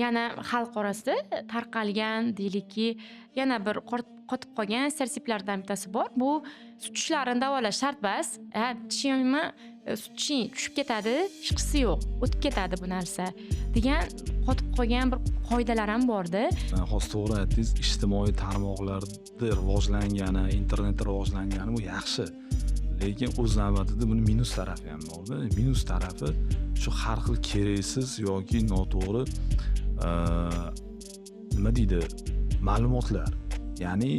Yana xalq orasida tarqalgan, deylikki, yana bir qotib qolgan stereotiplardan bittasi bor. Bu sut tishlarini davolash shart emas. Ha, tishingmi, sut tishing tushib ketadi, hechqisi yo'q, o'tib ketadi bu narsa degan qotib qolgan bir qoidalar ham borda. Hozir to'g'ri aytdingiz, ijtimoiy tarmoqlarda rivojlangani, internet rivojlangani bu yaxshi. Lekin o'z navbatida buni minus tarafi ham borda. Minus tarafi shu har xil keraksiz yoki noto'g'ri nima deydi, ma'lumotlar. Ya'ni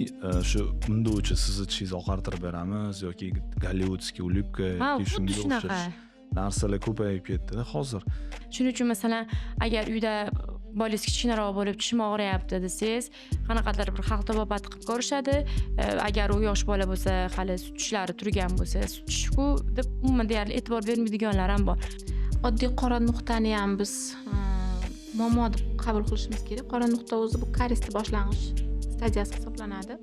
shu undovchi sizni tishingizni oqartirib beramiz yoki голливудский улыбка yoki shunga o'xshash narsalar ko'payib ketdi hozir. Shuning uchun masalan, agar uyda bolangiz kichkinaroq bo'lib tishim og'riyapti desangiz, qanaqadir bir xalq tabobati qilib ko'rishadi. Agar u yosh bola bo'lsa, hali sut tishlari turgan bo'lsa, sut tish-ku deb umuman deyarli e'tibor bermaydiganlar ham bor. Oddiy qora nuqtani ham biz muammo deb qabul qilishimiz kerak. Qora nuqta o'zi bu kariesni boshlang'ich stadiyasi hisoblanadi.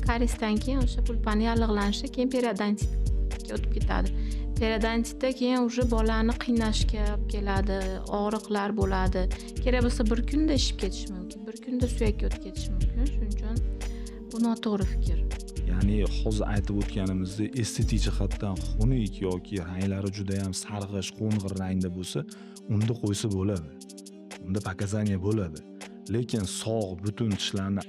Kariesdan keyin o'sha pulpani yallig'lanishi, keyin periodontitga o'tib ketadi. Periodontitda keyin уже bolani qiynashga olib keladi, og'riqlar bo'ladi. Kerak bo'lsa bir kunda ishib ketishi mumkin, bir kunda suyakka o'tib ketishi mumkin. Shuning uchun bu noto'g'ri fikr. Ya'ni hozir aytib o'tganimizdek, estetik jihatdan xunuk yoki ranglari juda ham sarg'ish, qo'ng'ir rangda bo'lsa, unda qo'ysa bo'ladi. Unda показания bo'ladi. Lekin sog', butun tishlarni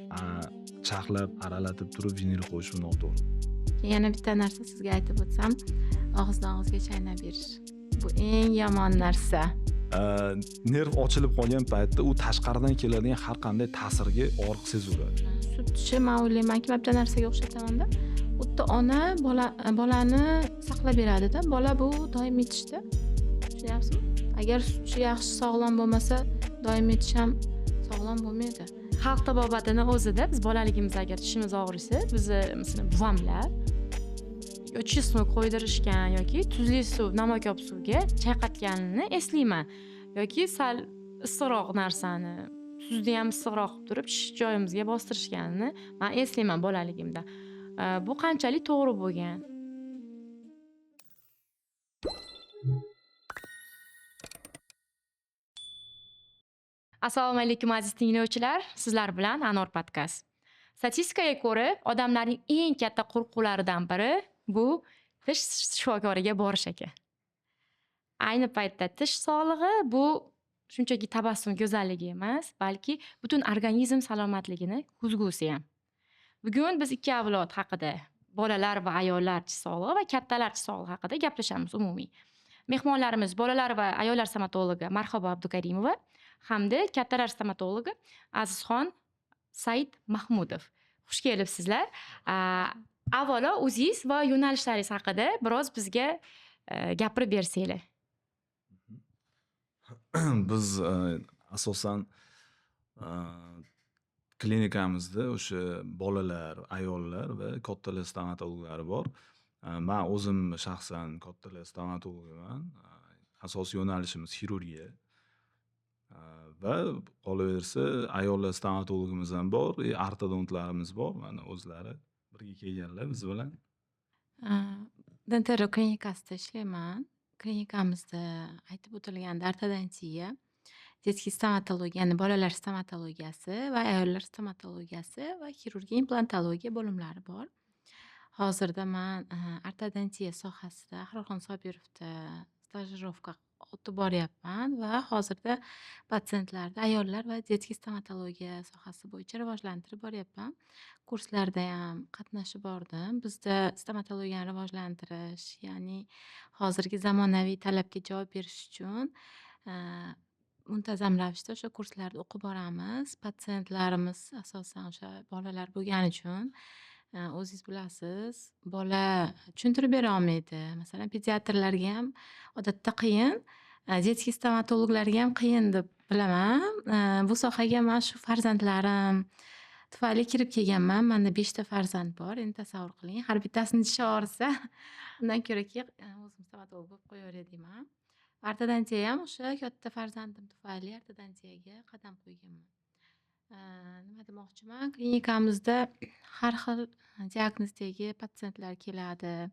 charxlab, aralatib turib vinil qo'yish bu noto'g'ri. Yana bitta narsa sizga aytib o'tsam, og'izdan og'izga chaynab berish. Bu eng yomon narsa. Nerv ochilib qolgan paytda u tashqaridan keladigan har qanday ta'sirga og'riq sezaveradi. Sut tishi, men o'ylaymanki, men bitta narsaga o'xshataman-da. U yerda ona bolani saqlab beradida, bola bu doimiy tishda. Tushunyapsizmi? Agar sut tishi yaxshi sog'lom bo'lmasa, doimiy tish ham sog'lom bo'lmaydi. Xalq tabobatini o'zida biz bolaligimizda agar tishimiz og'risa, bizni masalan buvamlar yo чеснок qo'ydirishgan yoki tuzli suv, namakop suvga chayqatganini eslayman. Yoki sal issiqroq narsani, tuzni ham issiqroq qilib turib tish joyimizga bostirishganini men eslayman bolaligimda. Bu qanchalik to'g'ri bo'lgan? Assalomu alaykum aziz tinglovchilar, sizlar bilan Anor podkast. Statistikaga ko'ra, odamlarning eng katta qo'rquvlaridan biri bu tish shifokoriga borish ekan. Ayni paytda tish sog'lig'i bu shunchaki tabassum go'zalligi emas, balki butun organizm salomatligini ko'zgusi ham. Bugun biz ikki avlod haqida, bolalar va ayollar tish sog'lig'i va kattalar tish sog'lig'i haqida gaplashamiz umumiy. Mehmonlarimiz bolalar va ayollar stomatologi Marhabo Abdukarimova hamda kattalar stomatologi Azizxon Said Mahmudov. Xush kelibsizlar. Avvalo o'zingiz va yo'nalishlaringiz haqida biroz bizga gapirib bersanglar. Biz asosan klinikamizda o'sha bolalar, ayollar va kattalar stomatologlari bor. Men o'zim shaxsan kattalar stomatologiman. Asosiy yo'nalishimiz xirurgiya. Va qolaversa ayollar stomatologimiz ham bor, ortodontlarimiz bor. Mana o'zlari birga kelganlar biz bilan. Dentero klinikasida ishlayman. Klinikamizda aytib o'tilganda ortodontiya, детский stomatologiya, ya'ni bolalar stomatologiyasi va ayollar stomatologiyasi va xirurgiya implantologiya bo'limlari bor. Hozirda man ortodontiya sohasida Ahrorxon Sobirovda stajirovka o'tib boryapman va hozirda patsientlarda ayollar va детский stomatologiya sohasi bo'yicha rivojlantirib boryapman. Kurslarda ham qatnashib bordim. Bizda stomatologiyani rivojlantirish, ya'ni hozirgi zamonaviy talabga javob berish uchun muntazam ravishda o'sha kurslarda o'qib boramiz. Patsientlarimiz asosan o'sha bolalar bo'lgani uchun o'zingiz bilasiz, bola tushuntirib bera olmaydi. Masalan, pediatrlarga ham odatda qiyin, детский stomatologlarga ham qiyin deb bilaman. Bu sohaga man shu farzandlarim tufayli kirib kelganman. Menda 5 ta farzand bor. Endi tasavvur qiling, har bittasini tishi og'risa, undan ko'raki o'zim stomatolog bo'lib qo'yaveray deyman. Ortodontiya ham o'sha katta farzandim tufayli ortodontiyaga qadam qo'yganman. Nima demoqchiman? Klinikamizda har xil diagnozdagi patsientlar keladi.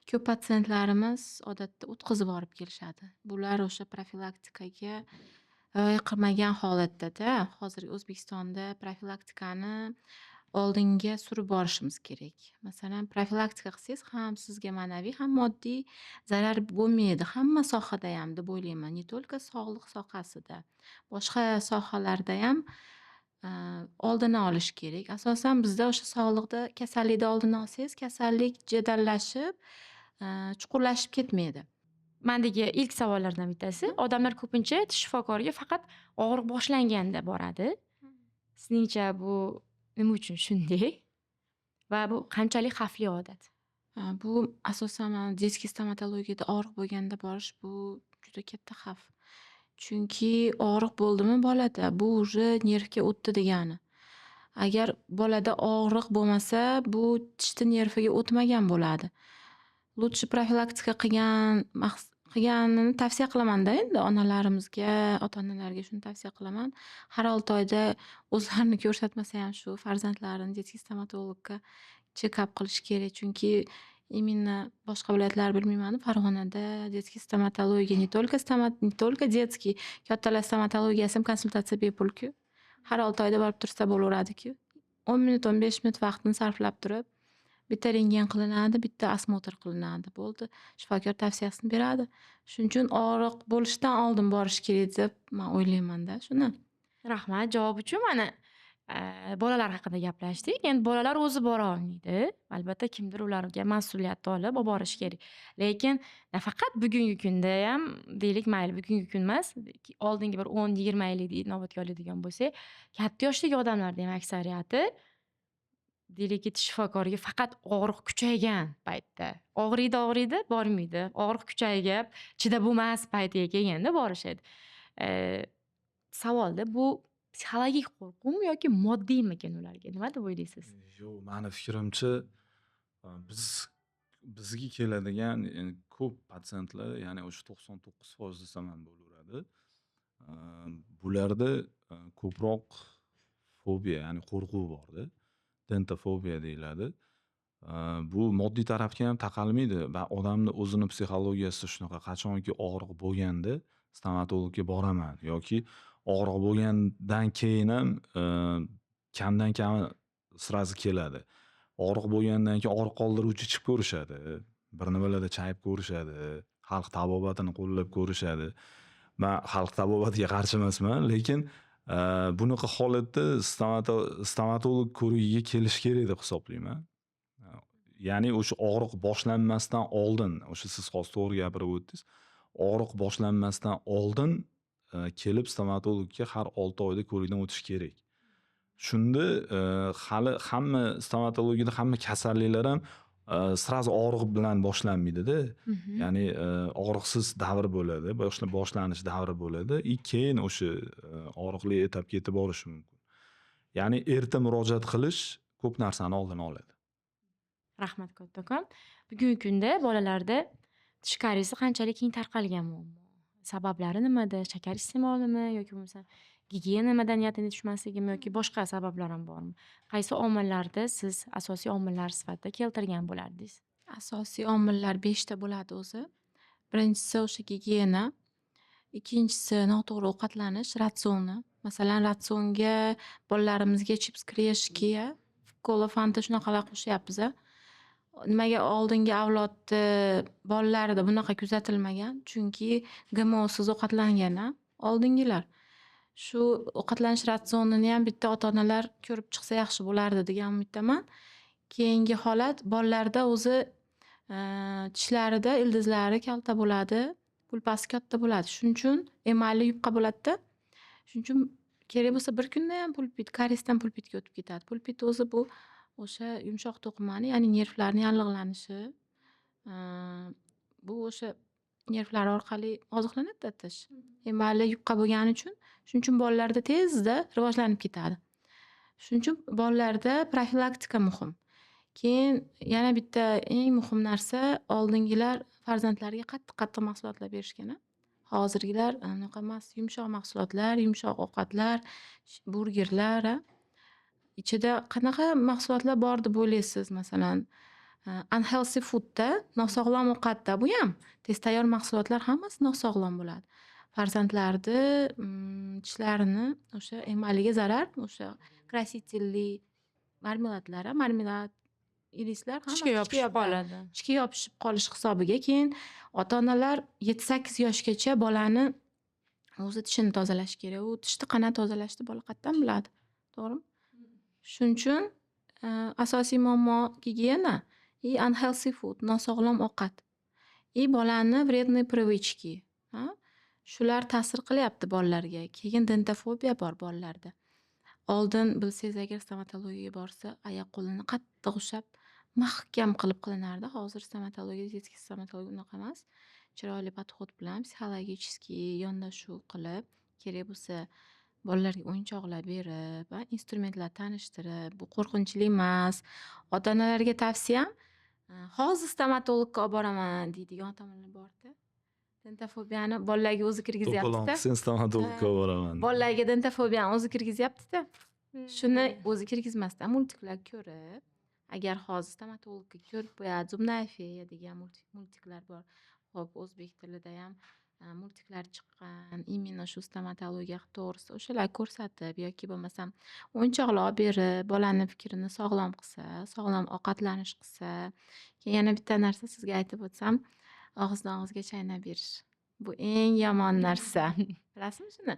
Ko'p patsientlarimiz odatda o'tkazib olib kelishadi. Bular o'sha profilaktikaga Rioya qilmagan holatda-da, hozir O'zbekistonda profilaktikani oldinga surib borishimiz kerak. Masalan, profilaktika qilsangiz ham sizga ma'naviy, ham moddiy zarar bo'lmaydi. Hamma sohadayam deb o'ylayman. Не только sog'liq sohasida. Boshqa sohalardayam oldini olish kerak. Asosan bizda o'sha sog'liqda kasallikni oldini olsangiz, kasallik jadallashib, chuqurlashib ketmaydi. Mandagi ilk savollardan bittasi: odamlar ko'pincha tish shifokoriga faqat og'riq boshlanganda boradi. Sizningcha, bu nima uchun shunday va bu qanchalik xavfli odat? Bu asosan mana детский stomatologiyada og'riq bo'lganda borish, bu juda katta xavf. Chunki og'riq bo'ldimi bolada, bu уже nervga o'tdi degani. Agar bolada og'riq bo'lmasa, bu tishni nerviga o'tmagan bo'ladi. Лучше profilaktika qilganini tavsiya qilamanda endi onalarimizga, ota-onalarga shuni tavsiya qilaman. Har 6 oyda o'zlarini ko'rsatmasayam, shu farzandlarini детский stomatologga check-up qilish kerak. Chunki именно boshqa viloyatlar bilmayman, Farg'onada детский stomatologiya, не только детский, kattalar stomatologiyasi ham konsultatsiya bepul-ku. Har 6 oyda borib tursa bo'laveradi-ku. 10 minut, 15 minut vaqtini sarflab turib, bitta rentgen qilinadi, bitta осмотр qilinadi. Bo'ldi. Shifokor tavsiyasini beradi. Shuning uchun og'riq bo'lishidan oldin borish kerak deb man o'ylaymanda shuni. Rahmat javob uchun. Mana, bolalar haqida gaplashdik. Endi bolalar o'zi bora olmaydi. Albatta, kimdir ularga mas'uliyatni olib olib borishi kerak. Lekin nafaqat bugungi kundayam deylik, mayli, bugungi kun emas, oldingi bir 10-20 yillik inobatga oladigan bo'lsak, katta yoshdagi odamlarda ham aksariyati, deylikki, tish shifokoriga faqat og'riq kuchaygan paytda, og'riydi, og'riydi, bormaydi. Og'riq kuchayib, chidab bo'lmas paytiga kelganda borishadi. Savolda bu psixologik qo'rquvmi yoki moddiymikin ularga? Nima deb o'ylaysiz? Yo'q, mani fikrimcha, bizga keladigan ko'p patsientlar, ya'ni o'sha 99% desam ham bo'laveradi. Bularda ko'proq fobiya, ya'ni qo'rquv borda. Dentofobiya deyiladi. Bu moddiy tarafga ham taqalmaydi va odamni o'zini psixologiyasi shunaqa: qachonki og'riq bo'lganda stomatologga boraman yoki og'riq bo'lgandan keyin ham kamdan kami сразу keladi. Og'riq bo'lgandan keyin og'riq qoldiruvchi ichib ko'rishadi, bir nimalarda chayib ko'rishadi, xalq tabobatini qo'llab ko'rishadi. Man xalq tabobatiga qarshi emasman, lekin bunaqa holatda stomatolog ko'rigiga kelish kerak deb hisoblayman. Ya'ni o'sha og'riq boshlanmasdan oldin, o'sha siz hozir to'g'ri gapirib o'tdingiz. Og'riq boshlanmasdan oldin kelib stomatologga har 6 oyda ko'rikdan o'tish kerak. Shunda hali hamma stomatologiyada hamma kasalliklar ham сразу og'riq bilan boshlanmaydida. Ya'ni og'riqsiz davr bo'ladi, boshlanish davri bo'ladi и keyin o'sha og'riqli etapga yetib borishi mumkin. Ya'ni erta murojaat qilish ko'p narsani oldini oladi. Rahmat kattakon. Bugungi kunda bolalarda tish kariesi qanchalik keng tarqalgan muammo? Sabablari nimada? Shakar iste'molimi yoki bo'lmasa gigiyena madaniyatini yetishmasligimi yoki boshqa sabablar ham bormi? Qaysi omillarni siz asosiy omillar sifatida keltirgan bo'lardingiz? Asosiy omillar 5 ta bo'ladi o'zi. Birinchisi o'sha gigiyena, ikkinchisi noto'g'ri ovqatlanish ratsioni. Masalan, ratsionga bolalarimizga chips, кириешки, kola, fanta, shunaqalar qo'shyapmiz a. Nimaga oldingi avlodni bolalarida bunaqa kuzatilmagan? Chunki GMOsiz ovqatlangan a oldingilar. Shu ovqatlanish ratsionini ham bitta ota-onalar ko'rib chiqsa yaxshi bo'lardi degan umiddaman. Keyingi holat, bolalarda o'zi tishlarida ildizlari kalta bo'ladi, pulpasi katta bo'ladi. Shuning uchun emali yupqa bo'ladida. Shuning uchun kerak bo'lsa bir kundayam pulpit, kariesdan pulpitga o'tib ketadi. Pulpit o'zi bu o'sha yumshoq to'qimani, ya'ni nervlarni yallig'lanishi. Bu o'sha nervlar orqali oziqlanadi-da tish. Emali yupqa bo'lgani uchun, shuning uchun bolalarda tezda rivojlanib ketadi. Shuning uchun bolalarda profilaktika muhim. Keyin yana bitta eng muhim narsa, oldingilar farzandlariga qattiq-qattiq mahsulotlar berishgan a. Hozirgilar unaqa emas, yumshoq mahsulotlar, yumshoq ovqatlar, burgerlar a. Ichida qanaqa mahsulotlar bor deb o'ylaysiz masalan? Unhealthy foodda, nosog'lom ovqatda buyam. Tez tayyor mahsulotlar hammasi nosog'lom bo'ladi. Farzandlarni tishlarini o'sha emaliga zarar, o'sha краситель li marmeladlar, marmelad, irislar hammasi Tishga yopishib qoladi. Tishga yopishib qolish hisobiga keyin ota-onalar 7-8 yoshgacha bolani o'zi tishini tozalashi kerak. U tishni qanaqa tozalashni bola qayerdan biladi, to'g'rimi? Shuning uchun asosiy muammo gigiyena и unhealthy food, nosog'lom ovqat и bolani вредные привычки, a? Shular ta'sir qilyapti bolalarga. Keyin dentofobiya bor bolalarda. Oldin, bilsangiz agar, stomatologiyaga borsa, oyoq qo'lini qattiq ushlab, mahkam qilib qilinardi. Hozir stomatologiya, детский stomatologiya unaqa emas. Chiroyli подход bilan, психологический yondashuv qilib, kerak bo'lsa, bolalarga o'yinchoqlar berib, instrumentlar tanishtirib, bu qo'rqinchli emas. Ota-onalarga tavsiyam, hozir stomatologga olib boraman deydigan ota-onalar borda. Dentofobiyani bolalarga o'zi To'polon kirgizyapti-da. qilsang, stomatologga olib boraman. Bolalarga dentofobiyani o'zi kirgizyapti-da. Shuni o'zi kirgizmasdan, multiklar ko'rib, agar hozir stomatologga ko'rib qo'yadi, "Зубная фея" degan multiklar bor. Hop, o'zbek tilidayam multiklar chiqqan, именно shu stomatologiya to'g'risida, o'shalarni ko'rsatib yoki bo'lmasam o'yinchoqlar olib berib, bolani fikrini sog'lom qilsa, sog'lom ovqatlanish qilsa. Keyin yana bitta narsa sizga aytib o'tsam, og'izdan og'izga chaynab berish. Bu eng yomon narsa. Bilasizmi shuni?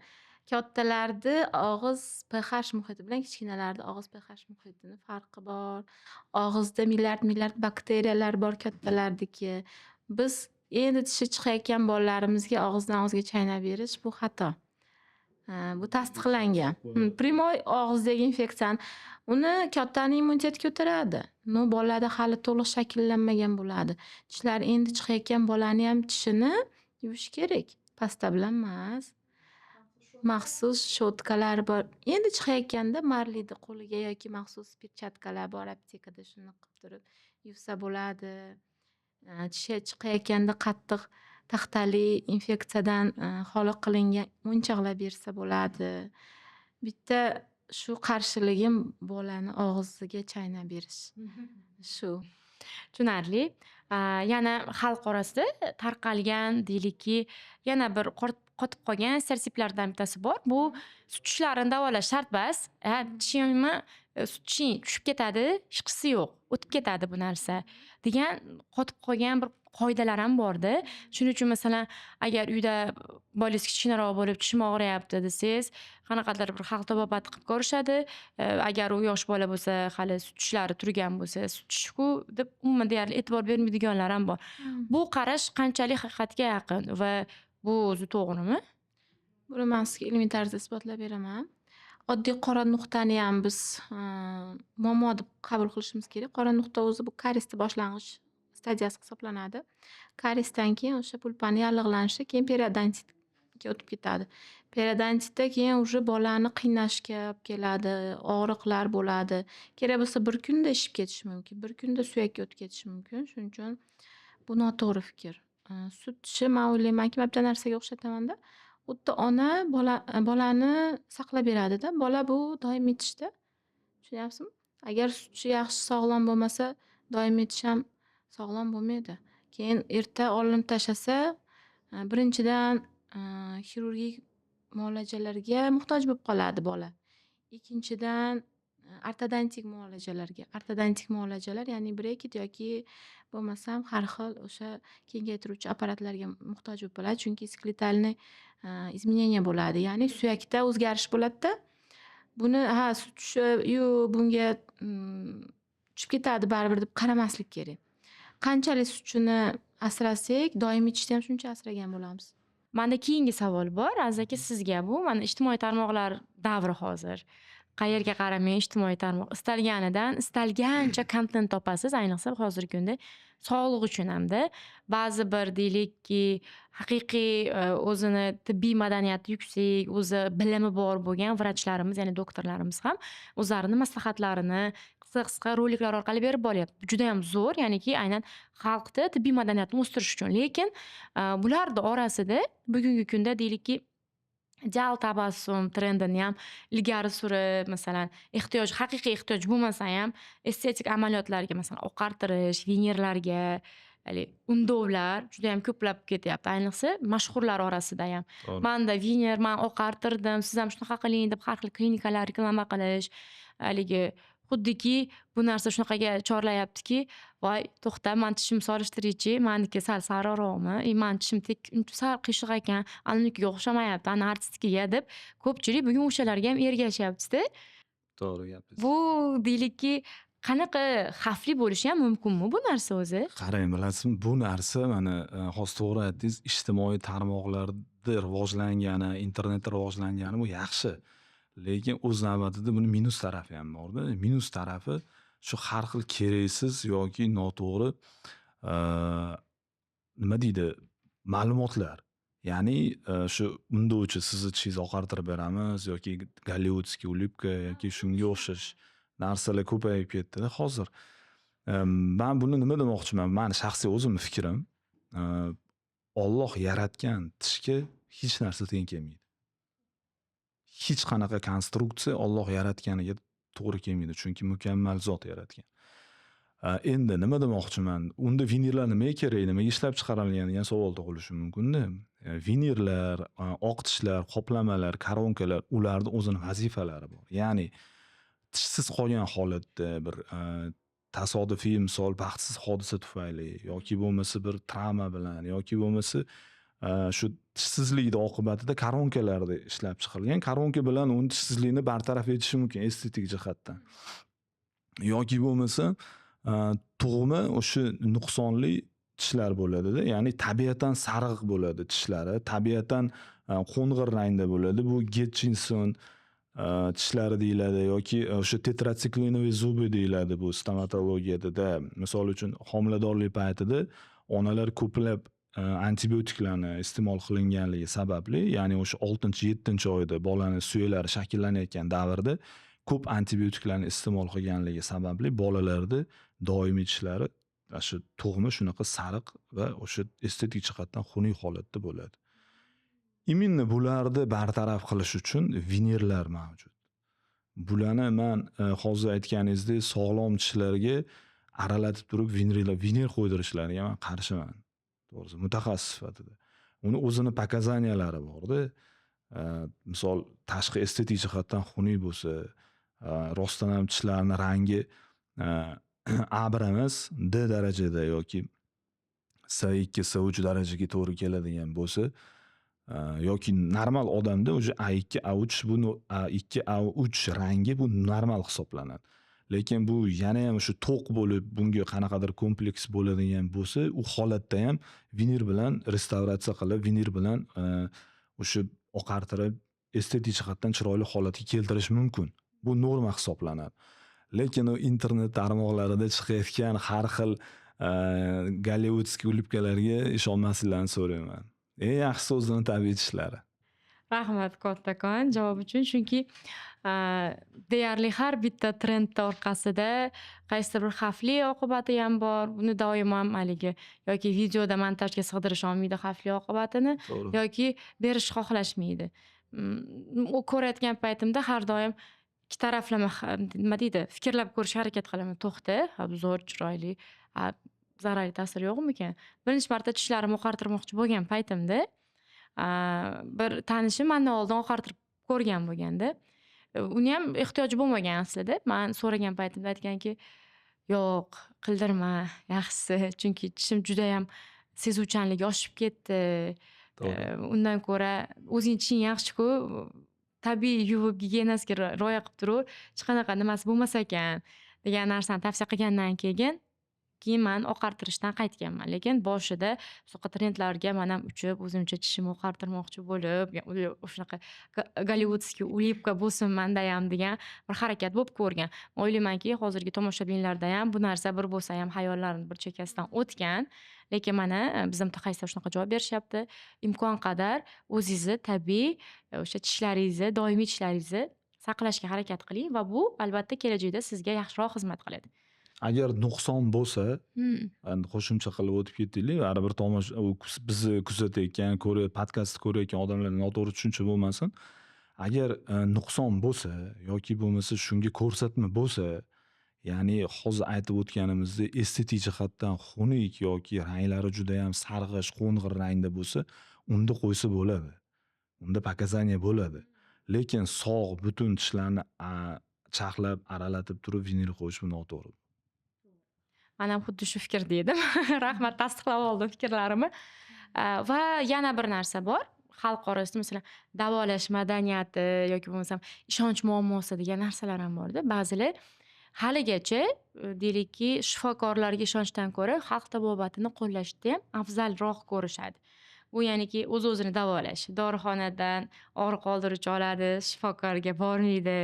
Kattalarni og'iz pH muhiti bilan kichkinalarni og'iz pH muhitini farqi bor. Og'izda milliard milliard bakteriyalar bor kattalarniki. Biz endi tishi chiqayotgan bolalarimizga og'izdan og'izga chaynab berish bu xato. Bu tasdiqlangan. Прямой og'izdagi infeksiyani, uni kattani immuniteti ko'taradi. Но bolada hali to'liq shakllanmagan bo'ladi. Tishlari endi chiqayotgan bolaniyam tishini yuvish kerak. Pasta bilan emas. Maxsus щётка lar bor. Endi chiqayotganda marlini qo'liga yoki maxsus перчатка lar bor aptekada, shuni qilib turib yuvsa bo'ladi. Tishi chiqayotganda qattiq taxtali, infeksiyadan xoli qilingan o'yinchoqlar bersa bo'ladi. Bitta shu qarshiligim bolani og'ziga chaynab berish. Shu. Tushunarli. Yana xalq orasida tarqalgan, deylikki, yana bir qotib qolgan stereotiplardan bittasi bor. Bu sut tishlarini davolash shart emas. Ha, tishingmi, sut tishing tushib ketadi, hechqisi yo'q, o'tib ketadi bu narsa degan qotib qolgan bir qoidalar ham borda. Shuning uchun, masalan, agar uyda bolangiz kichkinaroq bo'lib, tishim og'riyapti desangiz, qanaqadir bir xalq tabobati qilib ko'rishadi. Agar u yosh bola bo'lsa, hali sut tishlari turgan bo'lsa, sut tish-ku deb umuman deyarli e'tibor bermaydiganlar ham bor. Bu qarash qanchalik haqiqatga yaqin va bu o'zi to'g'rimi? Buni man sizga ilmiy tarzda isbotlab beraman. Oddiy qora nuqtaniyam biz muammo deb qabul qilishimiz kerak. Qora nuqta o'zi bu kariesni boshlang'ich stadiyasi hisoblanadi. Kariesdan keyin o'sha pulpani yallig'lanishi, keyin periodontitga o'tib ketadi. Periodontitda keyin уже bolani qiynashga olib keladi, og'riqlar bo'ladi. Kerak bo'lsa, bir kunda ishib ketishi mumkin, bir kunda suyakka o'tib ketishi mumkin. Shuning uchun bu noto'g'ri fikr. Sut tishi, man o'ylaymanki, man bitta narsaga o'xshataman-da. Xuddi ona bolani saqlab beradida. Bola bu doimiy tishda. Tushunyapsizmi? Agar sut tishi yaxshi, sog'lom bo'lmasa, doimiy tish ham sog'lom bo'lmaydi. Keyin erta olinib tashlasa, birinchidan, xirurgik muolajalarga muhtoj bo'lib qoladi bola. Ikkinchidan, ortodontik muolajalarga. Ortodontik muolajalar, ya'ni breket yoki bo'lmasam har xil o'sha kengaytiruvchi apparatlarga muhtoj bo'lib qoladi. Chunki скелетальный изменение bo'ladi. Ya'ni suyakda o'zgarish bo'ladida. Buni ha, sut tishi yo'q, bunga tushib ketadi baribir deb qaramaslik kerak. Qanchalik sut tishini asrasak, doimiy tishni ham shuncha asragan bo'lamiz. Manda keyingi savol bor, Aziz aka, sizga bu. Mana, ijtimoiy tarmoqlar davri hozir. Qayerga qaramang, ijtimoiy tarmoq. Istalganidan istalgancha kontent topasiz, ayniqsa hozirgi kunda sog'liq uchun hamda. Ba'zi bir, deylikki, haqiqiy o'zini tibbiy madaniyati yuksak, o'zi bilimi bor bo'lgan vrachlarimiz, ya'ni doktorlarimiz ham o'zlarini maslahatlarini qisqa-qisqa roliklar orqali berib boryapti. Judayam zo'r, ya'niki aynan xalqda tibbiy madaniyatni o'stirish uchun. Lekin bularni orasida bugungi kunda, deylikki, ideal tabassum trendini ham ilgari surib, masalan, ehtiyoj, haqiqiy ehtiyoj bo'lmasa ham estetik amaliyotlarga, masalan, oqartirish, venerlarga Haligi undovlar judayam ko'plab ketyapti. Ayniqsa mashhurlar orasida ham. To'g'ri. Manda винир, man oqartirdim, siz ham shunaqa qiling deb har xil klinikalar reklama qilish, haligi xuddiki bu narsa shunaqaga chorlayaptiki, voy, to'xta, man tishimni solishtiraychi, maniki sal sariqroqmi, и mani tishim sal qiyshiq ekan, ananikiga o'xshamayapti, ana artistnikiga deb ko'pchilik bugun o'shalarga ham ergashyaptida. To'g'ri gapingiz. Bu, deylikki, qanaqa xavfli bo'lishi ham mumkinmi bu narsa o'zi? Qarang, bilasizmi, bu narsa mana hozir to'g'ri aytdingiz, ijtimoiy tarmoqlarda rivojlangani, internetda rivojlangani bu yaxshi. Lekin o'z navbatida buni minus tarafi ham borda. Minus tarafi shu har xil keraksiz yoki noto'g'ri, nima deydi, ma'lumotlar. Ya'ni shu undovchi, sizni tishingizni oqartirib beramiz yoki голливудский улыбка yoki shunga o'xshash narsalar ko'payib ketdida hozir. Man buni nima demoqchiman? Mani shaxsiy o'zimni fikrim, Olloh yaratgan tishga hech narsa teng kelmaydi. Hech qanaqa konstruksiya Olloh yaratganiga to'g'ri kelmaydi, chunki mukammal zot yaratgan. Endi nima demoqchiman? Unda vinirlar nimaga kerak, nimaga ishlab chiqarilgan degan savol tug'ilishi mumkin-da. Vinirlar, oq tishlar, qoplamalar, koronkalar, ularni o'zini vazifalari bor. Ya'ni tishsiz qolgan holatda bir tasodifiy, misol, baxtsiz hodisa tufayli yoki bo'lmasa bir travma bilan yoki bo'lmasa shu tishsizlikni oqibatida koronkalarda ishlab chiqarilgan. Koronka bilan uni tishsizlikni bartaraf etishi mumkin estetik jihatdan. Yoki bo'lmasa tug'ma o'sha nuqsonli tishlar bo'ladida, ya'ni tabiatan sariq bo'ladi tishlari, tabiatan qo'ng'ir rangda bo'ladi. Bu Getchinson tishlari deyiladi yoki o'sha тетрациклиновые зубы deyiladi bu stomatologiyada. Misol uchun, homiladorlik paytida onalar ko'plab antibiotiklarni iste'mol qilinganligi sababli, ya'ni o'sha 6-7-oyda bolani suyaklari shakllanayotgan davrda ko'p antibiotiklarni iste'mol qilganligi sababli bolalarda doimiy tishlari ana shu tug'ma shunaqa sariq va o'sha estetik jihatdan xunuk holatda bo'ladi. Именно bularni bartaraf qilish uchun vinirlar mavjud. Bularni man hozir aytganingizdek sog'lom tishlarga aralatib turib vinir qo'ydirishlariga man qarshiman. To'g'risi, mutaxassis sifatida. Uni o'zini показания lari borda. Misol, tashqi estetik jihatdan xunuk bo'lsa, rostdan ham tishlarni rangi A1 emas, D darajada yoki S2, S3 darajaga to'g'ri keladigan bo'lsa, yoki normal odamda уже A2, A3, bu A2, A3 rangi bu normal hisoblanadi. Lekin bu yanayam o'sha to'q bo'lib, bunga qanaqadir kompleks bo'ladigan bo'lsa, u holatda ham vinir bilan restavratsiya qilib, vinir bilan o'sha oqartirib, estetik jihatdan chiroyli holatga keltirish mumkin. Bu norma hisoblanadi. Lekin u internet tarmoqlarida chiqayotgan har xil голливудский улыбка larga ishonmasliklarini so'rayman. Eng yaxshisi o'zini tabiiy tishlari. Rahmat kattakon javob uchun. Chunki deyarli har bitta trendni orqasida qaysidir bir xavfli oqibati ham bor. Buni doim ham haligi yoki videoda montajga sig'dirish olmaydi xavfli oqibatini yoki berishni xohlashmaydi. U ko'rayotgan paytimda har doim ikki taraflama, nima deydi, fikrlab ko'rishga harakat qilaman. To'xta, ha, bu zo'r, chiroyli, a, zararli ta'siri yo'qmikan? Birinchi marta tishlarimni oqartirmoqchi bo'lgan paytimda bir tanishim mandan oldin oqartirib ko'rgan bo'lganda, uniyam ehtiyoji bo'lmagan aslida. Man so'ragan paytimda aytganki, yo'q, qildirma, yaxshisi, chunki tishim judayam sezuvchanligi oshib ketdi. Undan ko'ra o'zing tishing yaxshi-ku, tabiiy yuvib, gigiyenasiga rioya qilib turaver, hech qanaqa nimasi bo'lmas ekan degan narsani tavsiya qilgandan keyin man oqartirishdan qaytganman. Lekin boshida shunaqa trendlarga man ham uchib, o'zimcha tishimni oqartirmoqchi bo'lib, shunaqa голливудский улыбка bo'lsin mandayam degan bir harakat bo'lib ko'rgan. O'ylaymanki, hozirgi tomoshabinlarda ham bu narsa bir bo'lsa ham xayollarini bir chekkasidan o'tgan. Lekin mana bizda mutaxassislar shunaqa javob berishyapti. Imkon qadar o'zingizni tabiiy o'sha tishlaringizni, doimiy tishlaringizni saqlashga harakat qiling va bu albatta kelajakda sizga yaxshiroq xizmat qiladi. Agar nuqson bo'lsa, endi qo'shimcha qilib o'tib ketdinglar, baribir tomosha u bizni kuzatayotgan, podkastni ko'rayotgan odamlarda noto'g'ri tushuncha bo'lmasin. Agar nuqson bo'lsa yoki bo'lmasa shunga ko'rsatma bo'lsa, Ya'ni hozir aytib o'tganimizdek, estetik jihatdan xunuk yoki ranglari judayam sarg'ish, qo'ng'ir rangda bo'lsa, unda qo'ysa bo'ladi. Unda показания bo'ladi. Lekin sog', butun tishlarni charxlab, aralatib turib vinir qo'yish bu noto'g'ri. Man ham xuddi shu fikrda edim. Rahmat, tasdiqlab oldim fikrlarimni. Va yana bir narsa bor. Xalq orasida, masalan, davolash madaniyati yoki bo'lmasam ishonch muammosi degan narsalar ham borda. Ba'zilar haligacha, deylikki, shifokorlarga ishonchdan ko'ra xalq tabobatini qo'llashni ham afzalroq ko'rishadi. Bu ya'niki o'z-o'zini davolash. Dorixonadan og'riq oldiruvchi oladi, shifokorga bormaydi.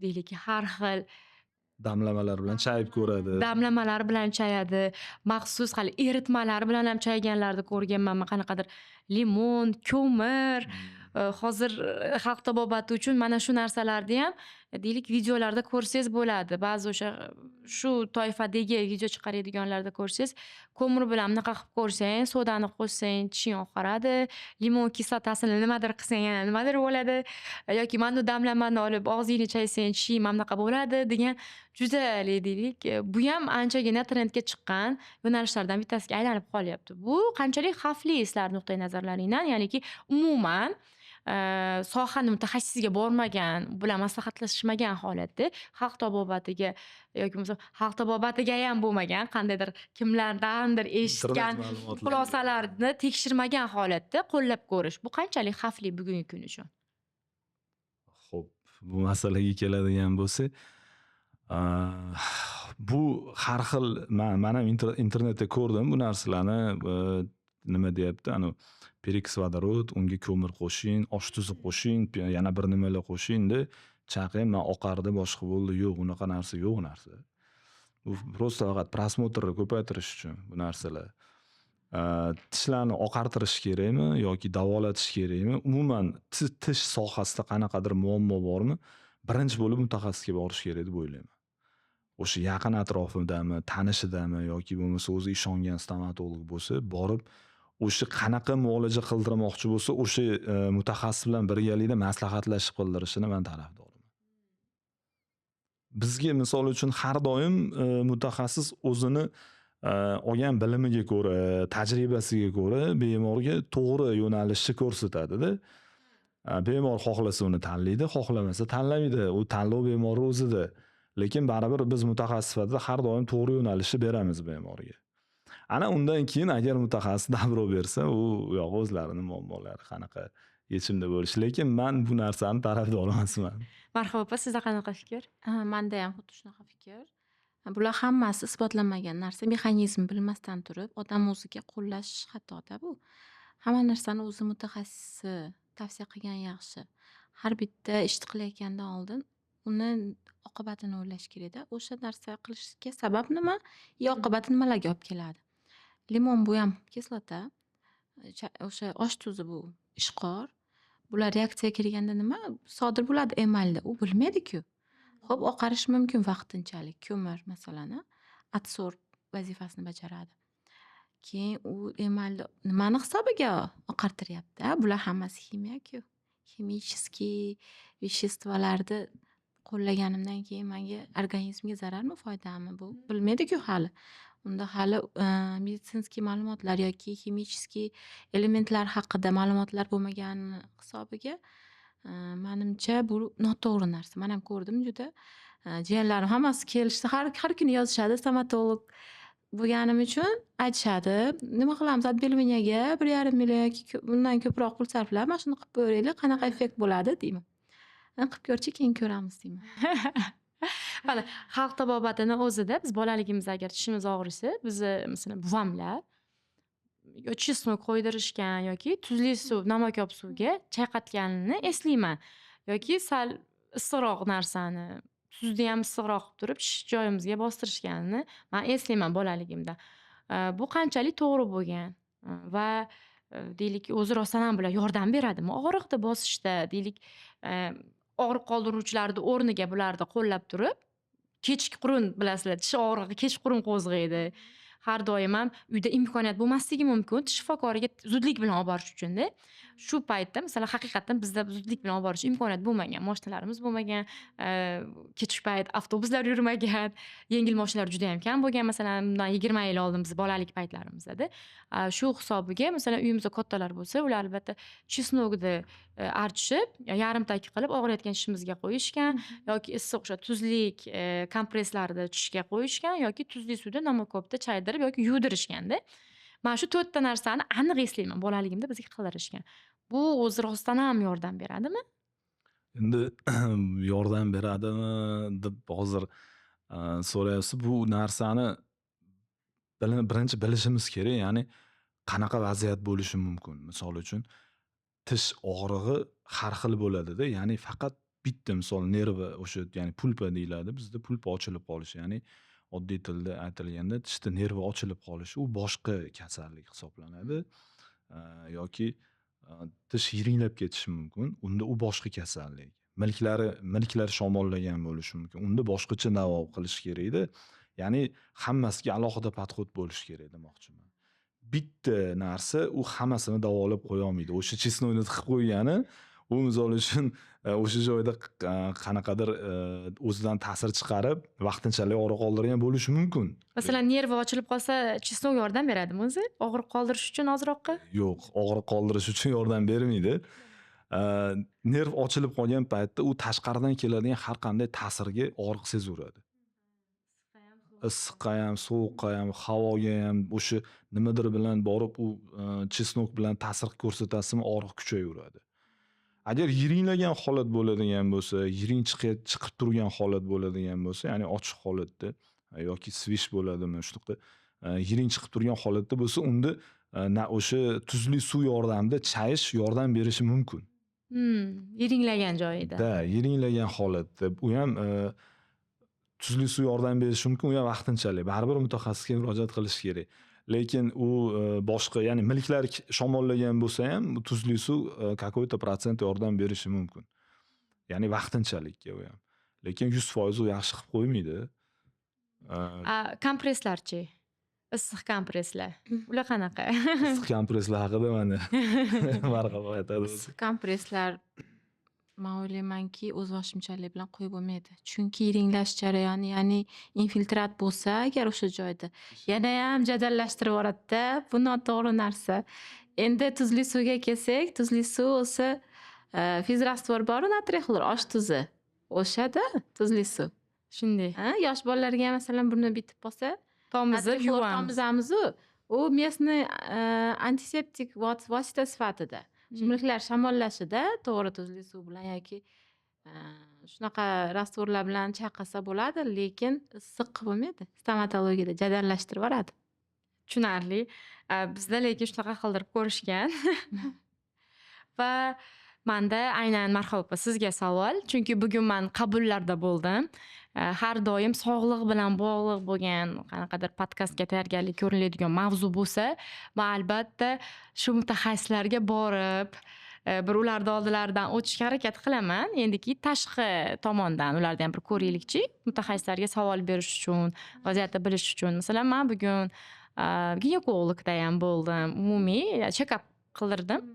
Deylikki, har xil damlamalar bilan chayib ko'radi. Damlamalar bilan chayadi. Maxsus hali eritmalar bilan ham chayganlarni ko'rganman man, qanaqadir limon, ko'mir. Hozir xalq tabobati uchun mana shu narsalarni ham, deylik, videolarda ko'rsangiz bo'ladi. Ba'zi o'sha shu toifadagi video chiqaradiganlarda ko'rsangiz, ko'mir bilan bunaqa qilib ko'rsang, sodani qo'shsang, tishing oqaradi, limon kislotasini nimadir qilsang, yana nimadir bo'ladi yoki mana bu damlamani olib og'zingni chaysang, tishing mana bunaqa bo'ladi degan juda, deylik, bu ham anchagina trendga chiqqan yo'nalishlardan bittasiga aylanib qolyapti. Bu qanchalik xavfli sizlar nuqtai nazarlaringdan? Ya'niki umuman sohani mutaxassisiga bormagan, u bilan maslahatlashmagan holatda xalq tabobatiga yoki bo'lmasam xalq tabobatiga ham bo'lmagan, qandaydir kimlardandir eshitgan Internet ma'lumotlari. xulosalarni tekshirmagan holatda qo'llab ko'rish, bu qanchalik xavfli bugungi kun uchun? Xo'p, bu masalaga keladigan bo'lsak, bu har xil, man ham internetda ko'rdim bu narsalarni, nima deyapti, anavi перекись водород, unga ko'mir qo'shing, osh tuzi qo'shing, yana bir nimalar qo'shing-da, chaqing, man oqardi, boshqa bo'ldi. Yo'q, unaqa narsa yo'q narsa. Bu просто faqat просмотр ni ko'paytirish uchun bu narsalar. Tishlarni oqartirish kerakmi yoki davolatish kerakmi? Umuman tish sohasida qanaqadir muammo bormi? Birinchi bo'lib mutaxassisga borish kerak deb o'ylayman. O'sha yaqin atrofidami, tanishidami yoki bo'lmasa o'zi ishongan stomatolog bo'lsa, borib o'sha qanaqa muolaja qildirmoqchi bo'lsa, o'sha mutaxassis bilan birgalikda maslahatlashib qildirishini man tarafdoriman. Bizga, misol uchun, har doim mutaxassis o'zini olgan bilimiga ko'ra, tajribasiga ko'ra bemorga to'g'ri yo'nalishni ko'rsatadi-da. Bemor xohlasa uni tanlaydi, xohlamasa tanlamaydi. U tanlov bemorni o'zida. Lekin baribir biz mutaxassis sifatida har doim to'g'ri yo'nalishni beramiz bemorga. Ana undan keyin agar mutaxassis добро bersa, u uyog'i o'zlarini muammolari, qanaqa yechimda bo'lishi. Lekin man bu narsani tarafdori emasman. Marhaba opa, sizda qanaqa fikr? Manda ham xuddi shunaqa fikr. Bular hammasi isbotlanmagan narsa, mexanizm bilmasdan turib odam o'ziga qo'llash xatoda bu. Hamma narsani o'zi mutaxassisi tavsiya qilgan yaxshi. Har bitta ishni qilayotgandan oldin uni oqibatini o'ylash kerakda. O'sha narsa qilishga sabab nima? И oqibati nimalarga olib keladi? Limon bu ham kislota, o'sha osh tuzi bu ishqor. Bular reaksiyaga kirganda nima sodir bo'ladi emalda? U bilmaydi-ku. Xo'p, oqarishi mumkin vaqtinchalik. Ko'mir, masalan, adsorb vazifasini bajaradi. Keyin u emalni nimani hisobiga oqartiryapti, a? Bular hammasi ximiya-ku. Химический вещество larni qo'llaganimdan keyin menga, organizmga zararmi, foydami bu? Bilmaydi-ku hali. Unda hali медицинский ma'lumotlar yoki химический elementlar haqida ma'lumotlar bo'lmagani hisobiga, manimcha, bu noto'g'ri narsa. Man ham ko'rdim juda. Jiyanlarim hammasi kelishdi. Har kuni yozishadi, stomatolog bo'lganim uchun aytishadi. Nima qilamiz, отбеливание ga 1,5 million yoki bundan ko'proq pul sarflab, mana shuni qilib ko'raylik, qanaqa effekt bo'ladi, deyman. Qilib ko'rchi, keyin ko'ramiz, deyman. Mana xalq tabobatini o'zida biz bolaligimizda agar tishimiz og'risa, bizni, masalan, buvamlar yo чеснок qo'ydirishgan yoki tuzli suv, namakob suvga chayqatganini eslayman. Yoki sal issiqroq narsani, tuzni ham issiqroq qilib turib tish joyimizga bostirishganini man eslayman bolaligimda. Bu qanchalik to'g'ri bo'lgan va, deylik, o'zi rostdan ham bular yordam beradimi og'riqni bosishda, deylik, og'riq qoldiruvchilarni o'rniga bularni qo'llab turib, kechqurun, bilasizlar, tish og'rig'i kechqurun qo'zg'aydi. Har doim ham uyda imkoniyat bo'lmasligi mumkin tish shifokoriga zudlik bilan olib borish uchunda. Shu paytda, masalan, haqiqatdan bizda zudlik bilan olib borish imkoniyat bo'lmagan. Moshinalarimiz bo'lmagan, kechki payt avtobuslar yurmagan, yengil moshinalar judayam kam bo'lgan. Masalan, bundan 20 yil oldin biz bolalik paytlarimizda. Shu hisobiga, masalan, uyimizda kattalar bo'lsa, ular albatta чеснок ni archishib, yarimtaki qilib og'riyotgan tishimizga qo'yishgan yoki issiq o'sha tuzlik kompresslarni tishga qo'yishgan yoki tuzli suvda nomakopda chaydirib yoki yuvdirishganda. Man shu to'rtta narsani aniq eslayman, bolaligimda bizga qildirishgan. Bu o'zi rostdan ham yordam beradimi? Endi yordam beradimi deb hozir so'rayapsiz. Bu narsani birinchi bilishimiz kerak, ya'ni qanaqa vaziyat bo'lishi mumkin. Misol uchun, tish og'rig'i har xil bo'ladida, ya'ni faqat bitta, misol, nervi o'sha, ya'ni pulpa deyiladi bizda, pulpa ochilib qolishi, ya'ni oddiy tilda aytilganda tishda nervi ochilib qolishi, u boshqa kasallik hisoblanadi. Yoki tish yiringlab ketishi mumkin, unda u boshqa kasallik. Milklar shamollagan bo'lishi mumkin, unda boshqacha davo qilish kerakda. Ya'ni hammasiga alohida подход bo'lishi kerak demoqchiman. Bitta narsa u hammasini davolab qo'ya olmaydi. O'sha чеснок ni tiqib qo'ygani, u misol uchun o'sha joyda qanaqadir o'zidan ta'sir chiqarib, vaqtinchalik og'riq qoldirgan bo'lishi mumkin. Masalan, nervi ochilib qolsa, чеснок yordam beradimi o'zi? Og'riq qoldirish uchun ozroqqa? Yo'q, og'riq qoldirish uchun yordam bermaydi. Nerv ochilib qolgan paytda u tashqaridan keladigan har qanday ta'sirga og'riq sezaveradi. Issiqqa ham, sovuqqa ham, havoga ham, o'sha nimadir bilan borib u чеснок bilan ta'sir ko'rsatasizmi, og'riq kuchayaveradi. Agar yiringlagan holat bo'ladigan bo'lsa, yiring chiqib turgan holat bo'ladigan bo'lsa, ya'ni ochiq holatda yoki свищ bo'ladimi, shunaqa yiring chiqib turgan holatda bo'lsa, unda na o'sha tuzli suv yordamida chayish yordam berishi mumkin. Yiringlagan joyida. Да, yiringlagan holatda. U ham tuzli suv yordam berishi mumkin, u ham vaqtinchalik. Baribir mutaxassisga murojaat qilish kerak. Lekin u boshqa, ya'ni milklar shamollagan bo'lsa ham tuzli suv какой-то процент yordam berishi mumkin. Ya'ni vaqtinchalikka u ham. Lekin 100% u yaxshi qilib qo'ymaydi. A, kompresslarchi? Issiq kompresslar. Ular qanaqa? Issiq kompresslar haqida mana Marhabo aytadi o'zi. Issiq kompresslar, man o'ylaymanki, o'zboshimchalik bilan qo'yib bo'lmaydi. Chunki yiringlash jarayoni, ya'ni infiltrat bo'lsa agar o'sha joyda, yanayam jadallashtirib yuboradida, bu noto'g'ri narsa. Endi tuzli suvga kelsak, tuzli suv o'zi физраствор boru, natriy xlor, osh tuzi. O'shada tuzli suv. Shunday. Ha, yosh bolalarga masalan burni bitib qolsa, Tomizib natriy xlor yuvamiz. Tomizamizu. U местный antiseptik vosita sifatida. Milklar shamollashida to'g'ri tuzli suv bilan yoki shunaqa раствор lar bilan chayqasa bo'ladi, lekin issiq qilib bo'lmaydi. Stomatologiyada jadallashtirib yuboradi. Tushunarli. Bizda lekin shunaqa qildirib ko'rishgan. Va manda aynan, Marhabo opa, sizga savol. Chunki bugun man qabullarda bo'ldim. Har doim sog'liq bilan bog'liq bo'lgan qanaqadir podkastga tayyorgarlik ko'riladigan mavzu bo'lsa, man albatta shu mutaxassislarga borib, bir ularni oldilaridan o'tishga harakat qilaman. Endiki tashqi tomondan ularni ham bir ko'raylikchi, mutaxassislarga savol berish uchun, vaziyatni bilish uchun. Masalan, man bugun ginekologda ham bo'ldim. Umumiy check-up qildirdim.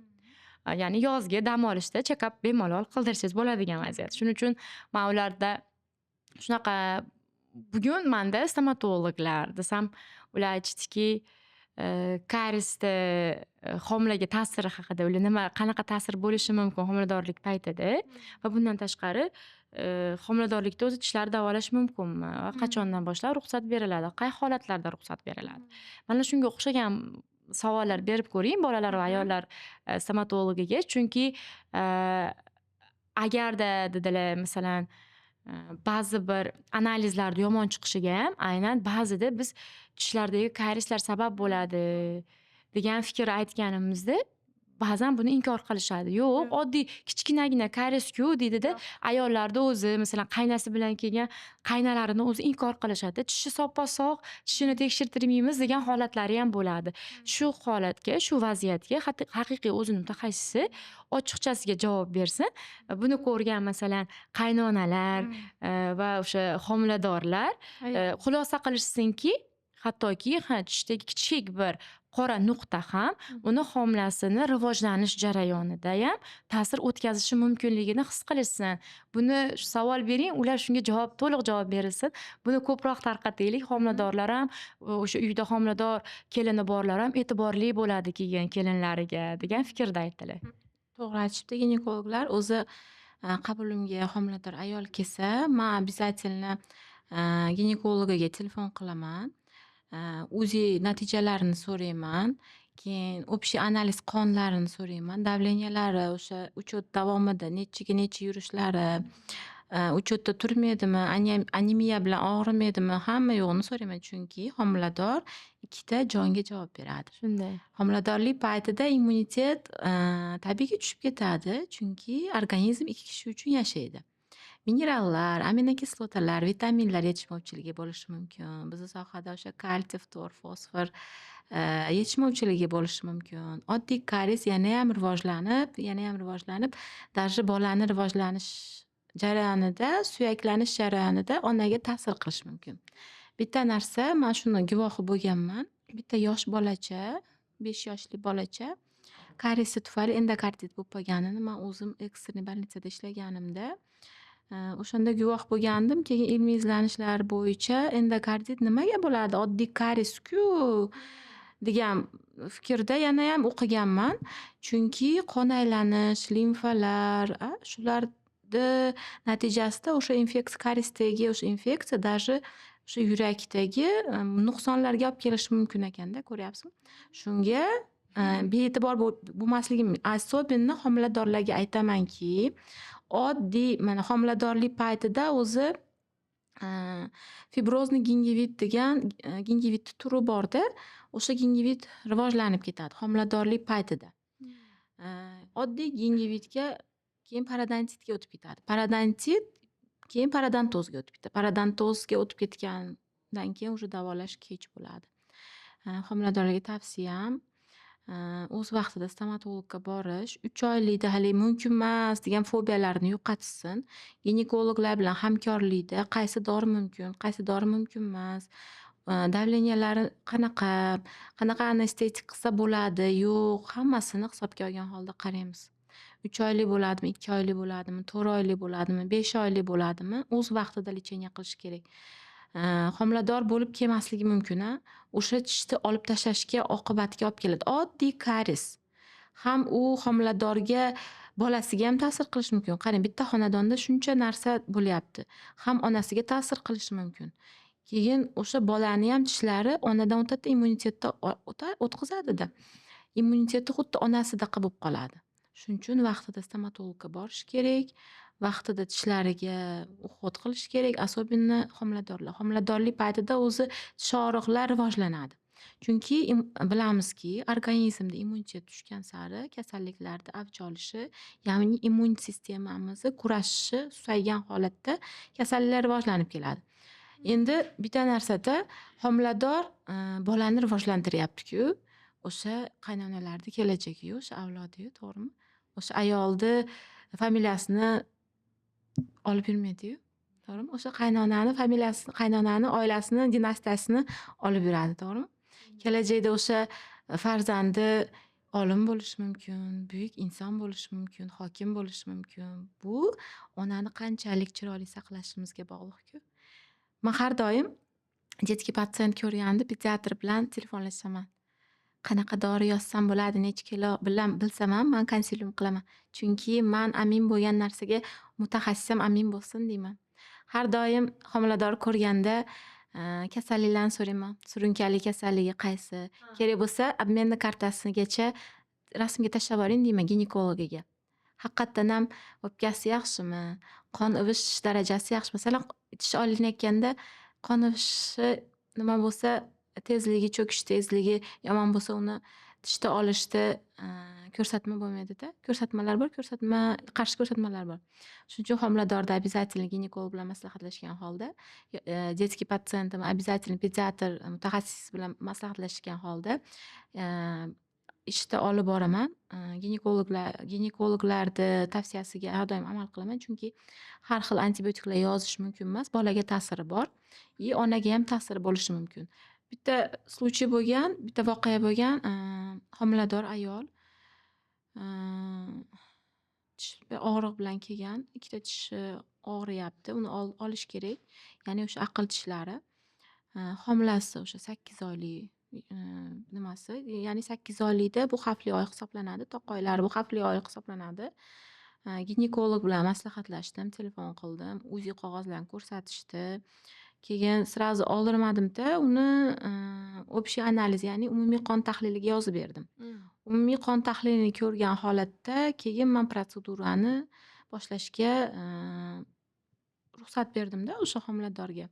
Ya'ni yozgi dam olishda check-up bemalol qildirsangiz bo'ladigan vaziyat. Shuning uchun man ularda shunaqa bugun manda stomatologlar desam, ular aytishdiki, kariesni homilaga ta'siri haqida, ular nima, qanaqa ta'sir bo'lishi mumkin homiladorlik paytida va bundan tashqari, homiladorlikda o'zi tishlarni davolash mumkinmi va qachondan boshlab ruxsat beriladi, qay holatlarda ruxsat beriladi? Mana shunga o'xshagan savollar berib ko'ring bolalar va ayollar stomatologiga, chunki agarda dedilar, masalan, ba'zi bir analizlarda yomon chiqishiga ham aynan ba'zida biz tishlardagi karieslar sabab bo'ladi degan fikr aytganimizda, ba'zan buni inkor qilishadi. Yo'q, oddiy kichkinagina kariesku deydida. Ayollarda o'zi, masalan, qaynasi bilan kelgan qaynalarini o'zi inkor qilishadi. Tishi soppa sog', tishini tekshirtirmaymiz degan holatlari ham bo'ladi. Shu holatga, shu vaziyatga haqiqiy o'zini mutaxassisi ochiqchasiga javob bersin. Buni ko'rgan, masalan, qaynonalar va o'sha homiladorlar xulosa qilishsinki, Hattoki, ha, tishdagi kichik bir qora nuqta ham uni homilasini rivojlanish jarayonidayam ta'sir o'tkazishi mumkinligini his qilishsin. Buni savol bering, ular shunga javob, to'liq javob berilsin. Buni ko'proq tarqataylik. Homiladorlar ham, o'sha uyda homilador kelini borlar ham e'tiborli bo'ladi keyin kelinlariga degan fikrda aytdilar. To'g'ri aytishibdi ginekologlar. O'zi qabulimga homilador ayol kelsa, man обязательно ginekologiga telefon qilaman. УЗИ natijalarini so'rayman. Keyin общий analiz qonlarini so'rayman. Давления lari, o'sha учет davomida nechiga necha yurishlari, учет da turmaydimi, anemiya bilan og'rimaydimi, hamma yo'g'ini so'rayman. Chunki homilador ikkita jonga javob beradi. Shunday. Homiladorlik paytida immunitet tabiiyki tushib ketadi, chunki organizm ikki kishi uchun yashaydi. Minerallar, aminokislotalar, vitaminlar yetishmovchiligi bo'lishi mumkin. Bizni sohada o'sha kalsiy, ftor, fosfor yetishmovchiligi bo'lishi mumkin. Oddiy karies yanayam rivojlanib, yanayam rivojlanib, даже bolani rivojlanish jarayonida, suyaklanish jarayonida onaga ta'sir qilishi mumkin. Bitta narsa, man shuni guvohi bo'lganman. Bitta yosh bolacha, 5 yoshli bolacha kariesi tufayli endokardit bo'lib qolganini man o'zim экстренный больница da ishlaganimda o'shanda guvoh bo'lgandim. Keyin ilmiy izlanishlar bo'yicha endokardit nimaga bo'ladi, oddiy karies-ku degan fikrda yanayam o'qiganman. Chunki qon aylanish, limfalar, shularni natijasida o'sha infeksiya, kariesdagi o'sha infeksiya даже o'sha yurakdagi nuqsonlarga olib kelishi mumkin ekanda, ko'ryapsizmi? Shunga bee'tibor bo'lmasligim, особенно homiladorlarga aytamanki, oddiy mana homiladorlik paytida o'zi фиброзный gingivit degan gingivitni turi borda, o'sha gingivit rivojlanib ketadi homiladorlik paytida. Oddiy gingivitga keyin parodontitga o'tib ketadi. Parodontit keyin parodontozga o'tib ketadi. Parodontozga o'tib ketgandan keyin уже davolash kech bo'ladi. Homiladorlarga tavsiyam o'z vaqtida stomatologga borish, 3 oylikda haligi mumkinmas degan fobiyalarni yo'qotishsin. Ginekologlar bilan hamkorlikda qaysi dori mumkin, qaysi dori mumkinmas, давления lari qanaqa, qanaqa anestetik qilsa bo'ladi, yo'q, hammasini hisobga olgan holda qaraymiz. 3 oylik bo'ladimi, 2 oylik bo'ladimi, 4 oylik bo'ladimi, 5 oylik bo'ladimi, o'z vaqtida лечение qilish kerak. Homilador bo'lib kelmasligi mumkin a, o'sha tishni olib tashlashga oqibatga olib keladi. Oddiy karies ham u homiladorga, bolasiga ham ta'sir qilishi mumkin. Qarang, bitta xonadonda shuncha narsa bo'lyapti. Ham onasiga ta'sir qilishi mumkin. Keyin o'sha bolaniyam tishlari onadan o'tadida, immunitetni o'tkazadida. Immuniteti xuddi onasidaqa bo'lib qoladi. Shuning uchun vaqtida stomatologga borish kerak, vaqtida tishlariga уход qilish kerak, особенно homiladorlar. Homiladorlik paytida o'zi tish og'riqlar rivojlanadi. Chunki bilamizki, organizmda immunitet tushgan sari kasalliklarni avj olishi, ya'ni immun sistemamizni kurashishi susaygan holatda kasalliklar rivojlanib keladi. Endi bitta narsada homilador bolani rivojlantiryapti-ku, o'sha qaynonalarni kelajagiyu, o'sha avlodiyu, to'g'rimi? O'sha ayolni familiyasini olib yurmaydiyu, to'g'rimi? O'sha qaynonani familiyasi, qaynonani oilasini dinastiyasini olib yuradi, to'g'rimi? Kelajakda o'sha farzandi olim bo'lishi mumkin, buyuk inson bo'lishi mumkin, hokim bo'lishi mumkin. Bu onani qanchalik chiroyli saqlashimizga bog'liq-ku. Man har doim детский patsient ko'rganda pediatr bilan telefonlashaman. Qanaqa dori yozsam bo'ladi, necha kilo bilan bilsam ham man konsilium qilaman. Chunki man amin bo'lgan narsaga mutaxassis ham amin bo'lsin deyman. Har doim homilador ko'rganda kasalliklarni so'rayman. Surunkali kasalligi qaysi? Kerak bo'lsa, обменный kartasigacha rasmga tashlab yuboring deyman ginekologiga. Haqiqatdan ham o'pkasi yaxshimi? Qon ivish darajasi yaxshimi? Masalan, tish olinayotganda qon ivishi nima bo'lsa, tezligi, cho'kish tezligi yomon bo'lsa, uni tishni olishda ko'rsatma bo'lmaydida. Ko'rsatmalar bor, ko'rsatma, qarshi ko'rsatmalar bor. Shuning uchun homiladorda обязательно ginekolog bilan maslahatlashgan holda, детский patsientini обязательно pediatr mutaxassis bilan maslahatlashgan holda ishda olib boraman. Ginekologlarni tavsiyasiga har doim amal qilaman. Chunki har xil antibiotiklar yozish mumkin emas. Bolaga ta'siri bor и onaga ham ta'siri bo'lishi mumkin. Bitta Bitta случай bo'lgan, bitta voqea bo'lgan. Homilador ayol tish og'riq bilan kelgan. Ikkita tishi og'riyapti. Uni olish kerak. Ya'ni o'sha aql tishlari. Homilasi o'sha 8 oylik nimasi, ya'ni 8 oylikda bu xavfli oy hisoblanadi. Toq oylari bu xavfli oy hisoblanadi. Ginekolog bilan maslahatlashdim, telefon qildim. УЗИ qog'ozlarini ko'rsatishdi. Keyin сразу oldirmadimda, uni общий analiz, ya'ni umumiy qon tahliliga yozib berdim. Umumiy qon tahlilini ko'rgan holatda keyin man protsedurani boshlashga ruxsat berdimda o'sha homiladorga.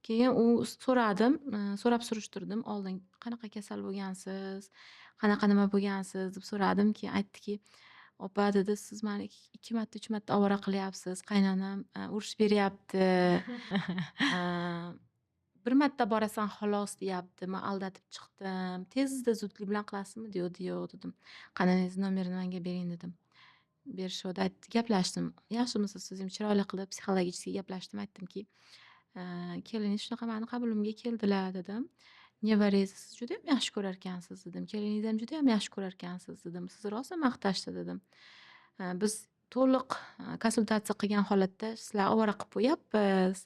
Keyin u so'radim, so'rab surishtirdim oldin qanaqa kasal bo'lgansiz, qanaqa nima bo'lgansiz deb so'radim. Keyin aytdiki: "Opa, dedi, siz mani ikki marta, uch marta ovora qilyapsiz. Qaynonam urushib beryapti. Bir marta borasan xolos deyapti. Man aldatib chiqdim. Tezda zudlik bilan qilasizmi?" Dedi. "Yo'q", dedim. "Qaynoningizni nomerini menga bering", dedim. Berishuvdi, aytdi, gaplashdim. Yaxshimisiz, siz ham chiroyli qilib психологический gaplashdim. Aytdimki, keliningiz shunaqa mani qabulimga keldilar, dedim. Nevarangizni siz judayam yaxshi ko'rarkansiz, dedim. Keliningizni ham judayam yaxshi ko'rarkansiz, dedim. Sizni rosa maqtashdi, dedim. Biz to'liq konsultatsiya qilgan holatda sizlarni ovora qilib qo'yapmiz.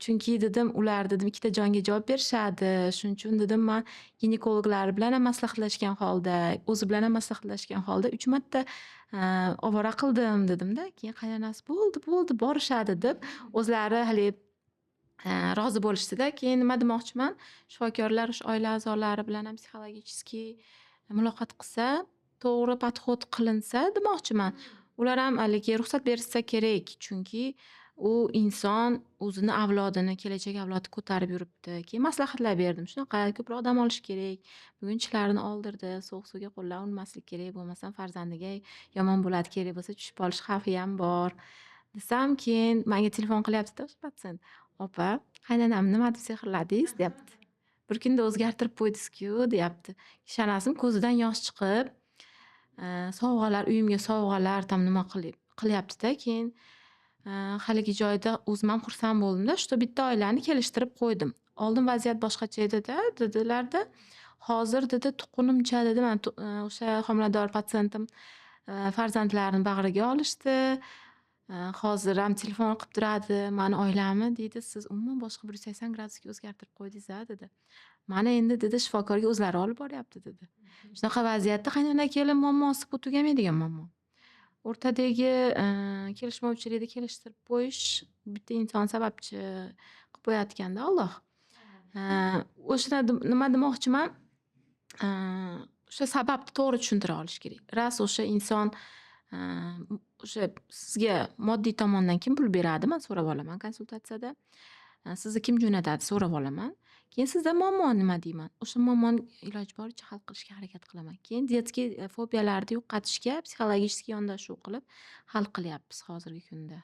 Chunki, dedim, ular, dedim, ikkita jonga javob berishadi. Shuning uchun, dedim, man ginekologlar bilan ham maslahatlashgan holda, o'zi bilan ham maslahatlashgan holda uch marta ovora qildim, dedimda. Keyin qaynonasi bo'ldi, bo'ldi, borishadi deb o'zlari haligi rozi bo'lishdida. Keyin nima demoqchiman, shifokorlar o'sha oila a'zolari bilan ham психологический muloqot qilsa, to'g'ri подход qilinsa demoqchiman. Ular ham haligi ruxsat berishsa kerak. Chunki u inson o'zini avlodini, kelajak avlodni ko'tarib yuribdi. Keyin maslahatlar berdim. Shunaqa ko'proq dam olish kerak. Bugun tishlarini oldirdi. Sovuq suvga qo'llarni urmaslik kerak. Bo'lmasam farzandiga yomon bo'ladi. Kerak bo'lsa tushib qolish xavfiyam bor. Desam, keyin manga telefon qilyapti-da o'sha patsient. "Opa, qaynonamni nima deb sehrladingiz?" deyapti. "Bir kunda o'zgartirib qo'ydingiz-ku", deyapti. Ishonasizmi, ko'zidan yosh chiqib, sovg'alar, uyimga sovg'alar там nima qilyapti-da. Keyin haligi joyda o'zim ham xursand bo'ldimda, что bitta oilani kelishtirib qo'ydim. Oldin vaziyat boshqacha edi-da, dedilarda. Hozir, dedi, tuqqunimcha, dedi, mana o'sha homilador patsientim farzandlarini bag'riga olishdi. Hozir ham telefon qilib turadi. "Mani oilamni, deydi, siz umuman boshqa 180 gradusga o'zgartirib qo'ydingiz a", dedi. "Mani endi, dedi, shifokorga o'zlari olib boryapti", dedi. Shunaqa vaziyatda qaynona kelin muammosi bu tugamaydigan muammo. O'rtadagi kelishmovchilikni kelishtirib qo'yish bitta inson sababchi qilib qo'yayotganda Alloh. O'sha nima demoqchiman, o'sha sababni to'g'ri tushuntira olish kerak. Rost o'sha inson o'sha sizga moddiy tomondan kim pul beradi, man so'rab olaman konsultatsiyada. Sizni kim jo'natadi, so'rab olaman. Keyin sizda muammo nima deyman. O'sha muammoni iloji boricha hal qilishga harakat qilaman. Keyin детский fobiyalarni yo'qotishga психологический yondashuv qilib hal qilyapmiz hozirgi kunda.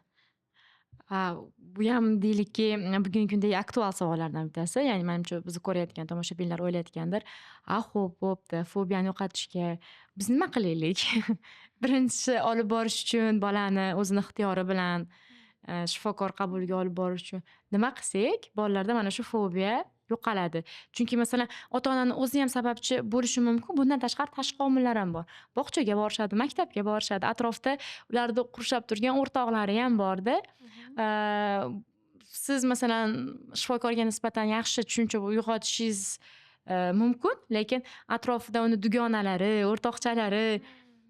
Buyam deylikki, bugungi kundagi aktual savollardan bittasi. Ya'ni manimcha, bizni ko'rayotgan tomoshabinlar o'ylayotgandir: "A, xo'p, bo'pti, fobiyani yo'qotishga biz nima qilaylik?" Birinchisi, olib borish uchun bolani o'zini ixtiyori bilan shifokor qabuliga olib borish uchun nima qilsak, bolalarda mana shu fobiya yo'qoladi? Chunki, masalan, ota-onani o'zi ham sababchi bo'lishi mumkin. Bundan tashqari tashqi omillar ham bor. Bog'chaga borishadi, maktabga borishadi. Atrofda ularni qurshab turgan o'rtoqlari ham borda. Siz, masalan, shifokorga nisbatan yaxshi tushuncha uyg'otishingiz mumkin, lekin atrofida uni dugonalari, o'rtoqchalari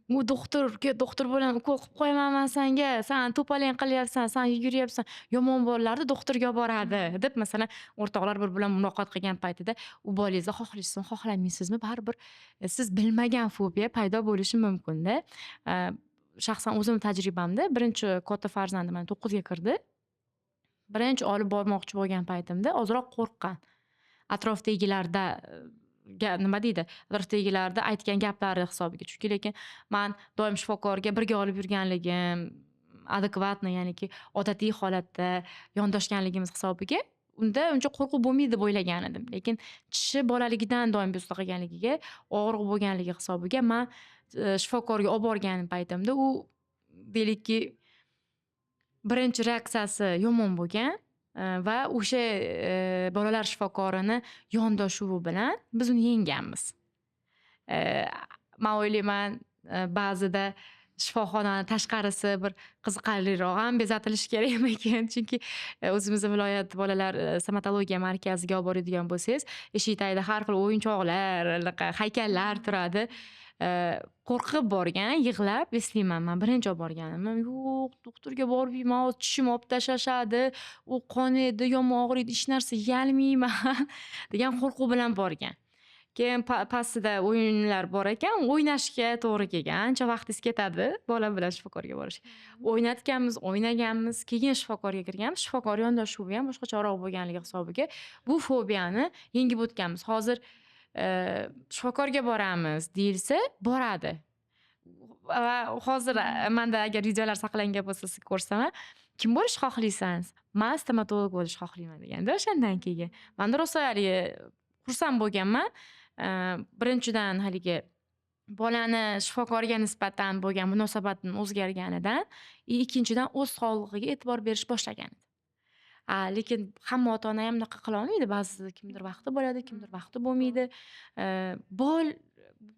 "U doktorga, doktor bilan ukol qilib qo'yaman man sanga, san to'palang qilyapsan, san yuguryapsan, yomon bolalarni doktorga olib boradi", deb, masalan, o'rtoqlar bir bilan muloqot qilgan paytida u bolangizda xohlaysizmi, xohlamaysizmi, baribir siz bilmagan fobiya paydo bo'lishi mumkinda. Shaxsan o'zimni tajribamda birinchi katta farzandim mana 9ga kirdi. Birinchi olib bormoqchi bo'lgan paytimda ozroq qo'rqqan. Atrofdagilarda nima deydi, atrofdagilarni aytgan gaplari hisobiga. Chunki lekin man doim shifokorga birga olib yurganligim, адекватный, ya'niki odatiy holatda yondoshganligimiz hisobiga unda uncha qo'rquv bo'lmaydi deb o'ylagan edim. Lekin tishi bolaligidan doim bezovta qilganligiga, og'riq bo'lganligi hisobiga man shifokorga olib borgan paytimda u, deylikki, birinchi reaksiyasi yomon bo'lgan. Va o'sha bolalar shifokorini yondashuvi bilan biz uni yengganmiz. Man o'ylayman, ba'zida shifoxonani tashqarisi bir qiziqarliroq ham bezatilishi kerakmikin. Chunki o'zimizni viloyat bolalar stomatologiya markaziga olib boradigan bo'lsangiz, eshik tagida har xil o'yinchoqlar, anaqa haykallar turadi. Qo'rqib borgan, yig'lab eslayman man birinchi olib borganimni. "Yo'q, doktorga bormayman, hozir tishimni olib tashlashadi, u qonaydi, yomon og'riydi, hech narsa yeyolmayman" degan qo'rquv bilan borgan. Keyin pastida o'yinlar bor ekan, o'ynashga to'g'ri kelgan. Ancha vaqtingiz ketadi bola bilan shifokorga borishga. O'ynatganmiz, o'ynaganmiz, keyin shifokorga kirganmiz. Shifokor yondashuvi ham boshqacharoq bo'lganligi hisobiga bu fobiyani yengib o'tganmiz. Hozir shifokorga boramiz deyilsa, boradi. Va hozir manda agar videolar saqlangan bo'lsa, sizga ko'rsataman. "Kim bo'lishni xohlaysan?" "Man stomatolog bo'lishni xohlayman" deganda o'shandan keyin. Manda rosa haligi xursand bo'lganman. Birinchidan, haligi bolani shifokorga nisbatan bo'lgan munosabatini o'zgarganidan, и ikkinchidan, o'z sog'lig'iga e'tibor berish boshlagan. Lekin hamma ota-ona ham unaqa qilolmaydi. Ba'zida kimdir vaqti bo'ladi, kimdir vaqti bo'lmaydi.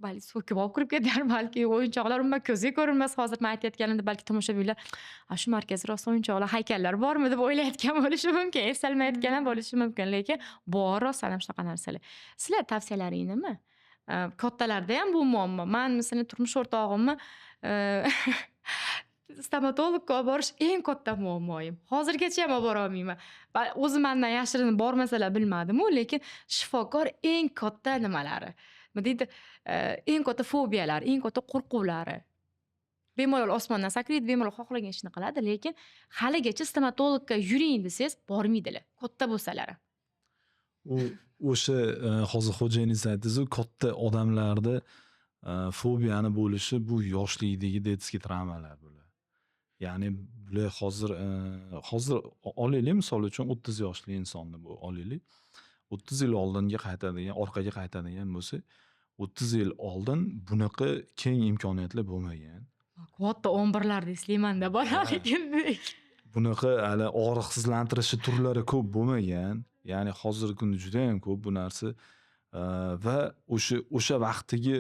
Balki so'kib olib kirib ketar, balki o'yinchoqlar umuman ko'zga ko'rinmas. Hozir man aytayotganimda balki tomoshabinlar, "A, shu markazda rosa o'yinchoqlar, haykallar bormi?" deb o'ylayotgan bo'lishi mumkin, eslolmayotgan ham bo'lishi mumkin. Lekin bor rostdan ham shunaqa narsalar. Sizlar tavsiyalaring nima? Kattalarda ham bu muammo. Man, masalan, turmush o'rtog'imni stomatologga olib borish eng katta muammoyim. Hozirgacha ham olib borolmayman. Va o'zi mandan yashirin bormasalar bilmadimu, lekin shifokor eng katta nimalari, nima deydi, eng katta fobiyalari, eng katta qo'rquvlari. Bemalol osmondan sakraydi, bemalol xohlagan ishini qiladi, lekin haligacha stomatologga yuring desangiz, bormaydilar, katta bo'lsalar ham. U o'sha hozir xo'jayiningiz aytdingizu, katta odamlarda fobiyani bo'lishi bu yoshlikdagi детский travmalar bular. Ya'ni bular hozir olaylik, misol uchun, 30 yoshli insonni bu olaylik. 30 yil oldinga qaytadigan, orqaga qaytadigan bo'lsak, 30 yil oldin bunaqa keng imkoniyatlar bo'lmagan. Katta 11larda eslayman-da bolaligimdek. Bunaqa hali og'riqsizlantirishi turlari ko'p bo'lmagan. Ya'ni hozirgi kunda judayam ko'p bu narsa. Va o'sha vaqtdagi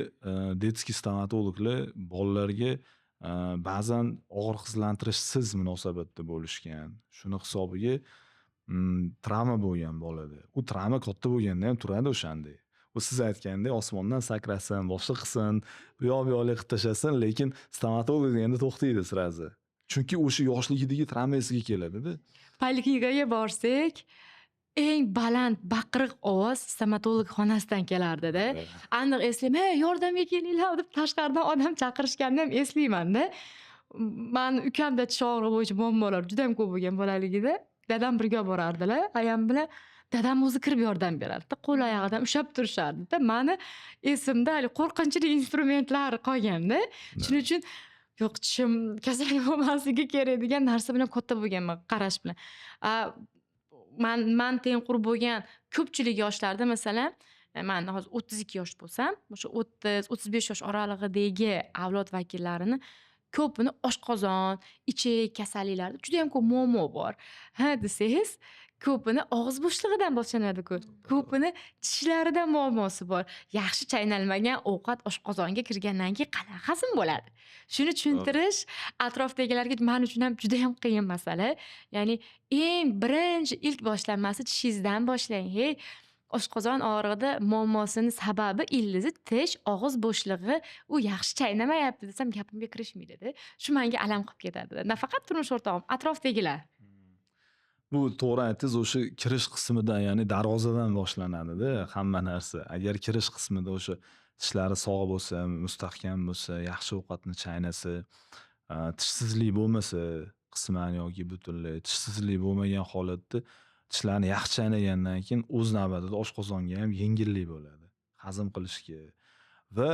детский stomatologlar bolalarga ba'zan og'riqsizlantirishsiz munosabatda bo'lishgan. Shuni hisobiga travma bo'lgan bolada. U travma katta bo'lganda ham turadi o'shanday. U siz aytgandek osmondan sakrasin, boshqa qilsin, u yoq bu yoqlik qilib tashlasin, lekin stomatolog deganda to'xtaydi сразу. Chunki o'sha yoshligidagi travma esiga keladida. Poliklinikaga borsak, eng baland baqiriq ovoz stomatolog xonasidan kelardida. Aniq eslayman, "Ey, yordamga kelinglar" deb tashqaridan odam chaqirishganini ham eslayman-da. Mani ukamda tish og'rig'i bo'yicha muammolar judayam ko'p bo'lgan bolaligida. Dadam birga olib borardilar ayam bilan. Dadam o'zi kirib yordam berardida, qo'l oyog'idan ushlab turishardida. Mani esimda hali qo'rqinchli instrumentlar qolganda. Shuning uchun yo'q, tishim kasal bo'lmasligi kerak degan narsa bilan katta bo'lganman, qarash bilan. A, man tengqur bo'lgan ko'pchilik yoshlarda, masalan, man hozir 32 yosh bo'lsam, o'sha 30, 35 yosh oralig'idagi avlod vakillarini ko'pini oshqozon, ichak kasalliklarida judayam ko'p muammo bor. Ha desangiz, ko'pini og'iz bo'shlig'idan boshlanadi-ku. Ko'pini tishlarida muammosi bor. Yaxshi chaynalmagan ovqat oshqozonga kirgandan keyin qanaqa hazm bo'ladi? Shuni tushuntirish atrofdagilarga man uchun ham judayam qiyin masala. Ya'ni eng birinchi ilk boshlanmasi tishingizdan boshlang. Hey, oshqozon og'rig'ida muammosini sababi, ildizi tish, og'iz bo'shlig'i, u yaxshi chaynamayapti desam, gapimga kirishmaydida. Shu menga alam qilib ketadi. Nafaqat turmush o'rtog'im, atrofdagilar. Bu to'g'ri aytdingiz, o'sha kirish qismidan, ya'ni darvozadan boshlanadida hamma narsa. Agar kirish qismida o'sha tishlari sog' bo'lsa, mustahkam bo'lsa, yaxshi ovqatni chaynasa, tishsizlik bo'lmasa qisman yoki butunlay tishsizlik bo'lmagan holatda tishlarni yaxshi chaynagandan keyin o'z navbatida oshqozonga ham yengillik bo'ladi hazm qilishga va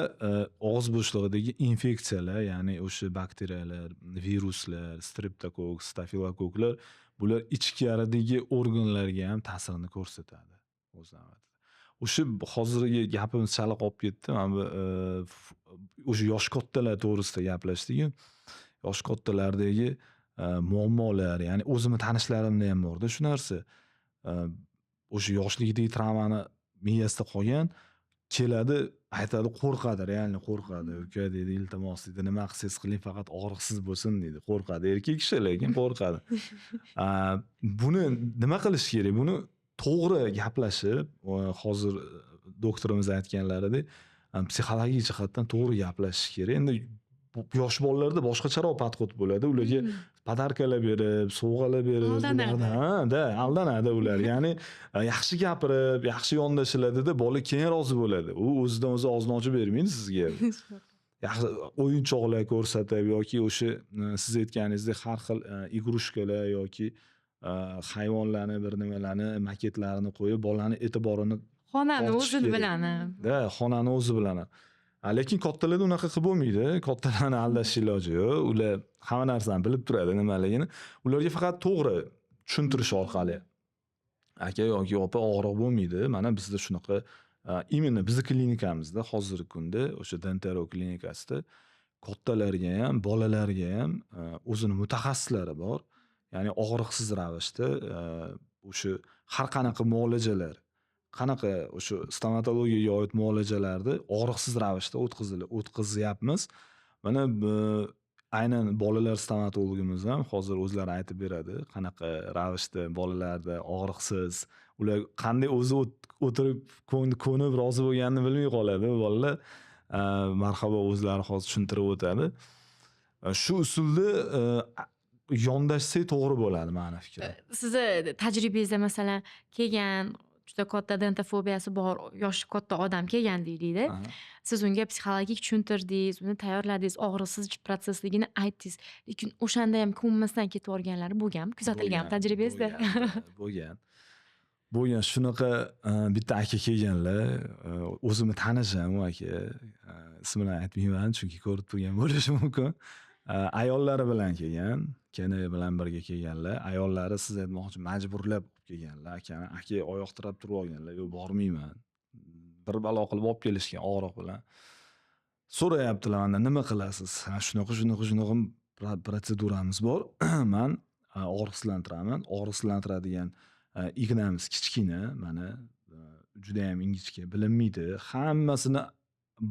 og'iz bo'shlig'idagi infeksiyalar, ya'ni o'sha bakteriyalar, viruslar, streptokokk, stafilokoklar, bular ichkaridagi organlarga ham ta'sirini ko'rsatadi o'z navbatida. O'sha hozirgi gapimiz chala qolib ketdi. Mana bu o'sha yoshi kattalar to'g'risida gaplashdik. Yoshi kattalardagi Muammolar, ya'ni o'zimni tanishlarimda ham borda shu narsa. O'sha yoshlikdagi travmani miyasida qolgan, keladi, aytadi, qo'rqadi, реально qo'rqadi. "Uka," deydi, "iltimos," deydi, "nima qilsangiz qiling, faqat og'riqsiz bo'lsin," deydi. Qo'rqadi. Erkak kishi, lekin qo'rqadi. Buni nima qilish kerak? Buni to'g'ri gaplashib, hozir doktorimiz aytganlaridek, psixologik jihatdan to'g'ri gaplashish kerak. Endi yosh bolalarda boshqacharoq подход bo'ladi. Ularga подарка lar berib, sovg'alar berib, Aldanadi. Ha, да, aldanadi ular. Ya'ni yaxshi gapirib, yaxshi yondashiladida, bola keyin rozi bo'ladi. U o'zidan o'zi og'zini ochib bermaydi sizga. Yaxshi o'yinchoqlar ko'rsatib yoki o'sha siz aytganingizdek har xil игрушка lar yoki hayvonlarni, bir nimalarni maketlarini qo'yib, bolani e'tiborini Xonani tortish o'zini kerak. bilan. Да, xonani o'zi bilan ham. Lekin kattalarda unaqa qilib bo'lmaydi. Kattalarni aldash iloji yo'q. Ular hamma narsani bilib turadi nimaligini. Ularga faqat to'g'ri tushuntirish orqali. Aka yoki opa, og'riq bo'lmaydi. Mana bizda shunaqa, именно bizni klinikamizda hozirgi kunda o'sha Dentero klinikasida kattalarga ham, bolalarga ham o'zini mutaxassislari bor. Ya'ni og'riqsiz ravishda o'sha har qanaqa muolajalar, qanaqa o'sha stomatologiyaga oid muolajalarni og'riqsiz ravishda o'tkazyapmiz. Mana bu aynan bolalar stomatologimiz ham hozir o'zlari aytib beradi, qanaqa ravishda bolalarda og'riqsiz, ular qanday o'zi o'tirib ko'nib rozi bo'lganini bilmay qoladi bolalar. Marhabo, o'zlari hozir tushuntirib o'tadi. Shu usulda yondashsak to'g'ri bo'ladi mani fikrim. Sizni tajribangizda, masalan, kelgan juda katta dentofobiyasi bor yoshi katta odam kelgan deylikda. Siz unga psixologik tushuntirdingiz, uni tayyorladingiz, og'riqsiz protsessligini aytdingiz. Lekin o'shanda ham ko'nmasdan ketib yuborganlari bo'lganmi? Kuzatilganmi Bo'lgan, tajribangizda? bo'lgan, bo'lgan. Bo'lgan shunaqa bitta aka kelganlar, o'zimni tanishim u aka, ismini aytmayman, chunki ko'rib turgan bo'lishi mumkin. Ayollari bilan kelgan, kelini bilan birga kelganlar. Ayollari, siz aytmoqchi, majburlab olib kelganlar akani. Aka oyoq tirab turib olganlar, "Yo'q, bormayman." Bir balo qilib olib kelishgan og'riq bilan. So'rayaptilar mandan, "Nima qilasiz?" "Ha, shunaqa, shunaqa, shunaqa protseduramiz bor. Man og'riqsizlantiraman. Og'riqsizlantiradigan ignamiz kichkina, mana, judayam ingichka, bilinmaydi. Hammasini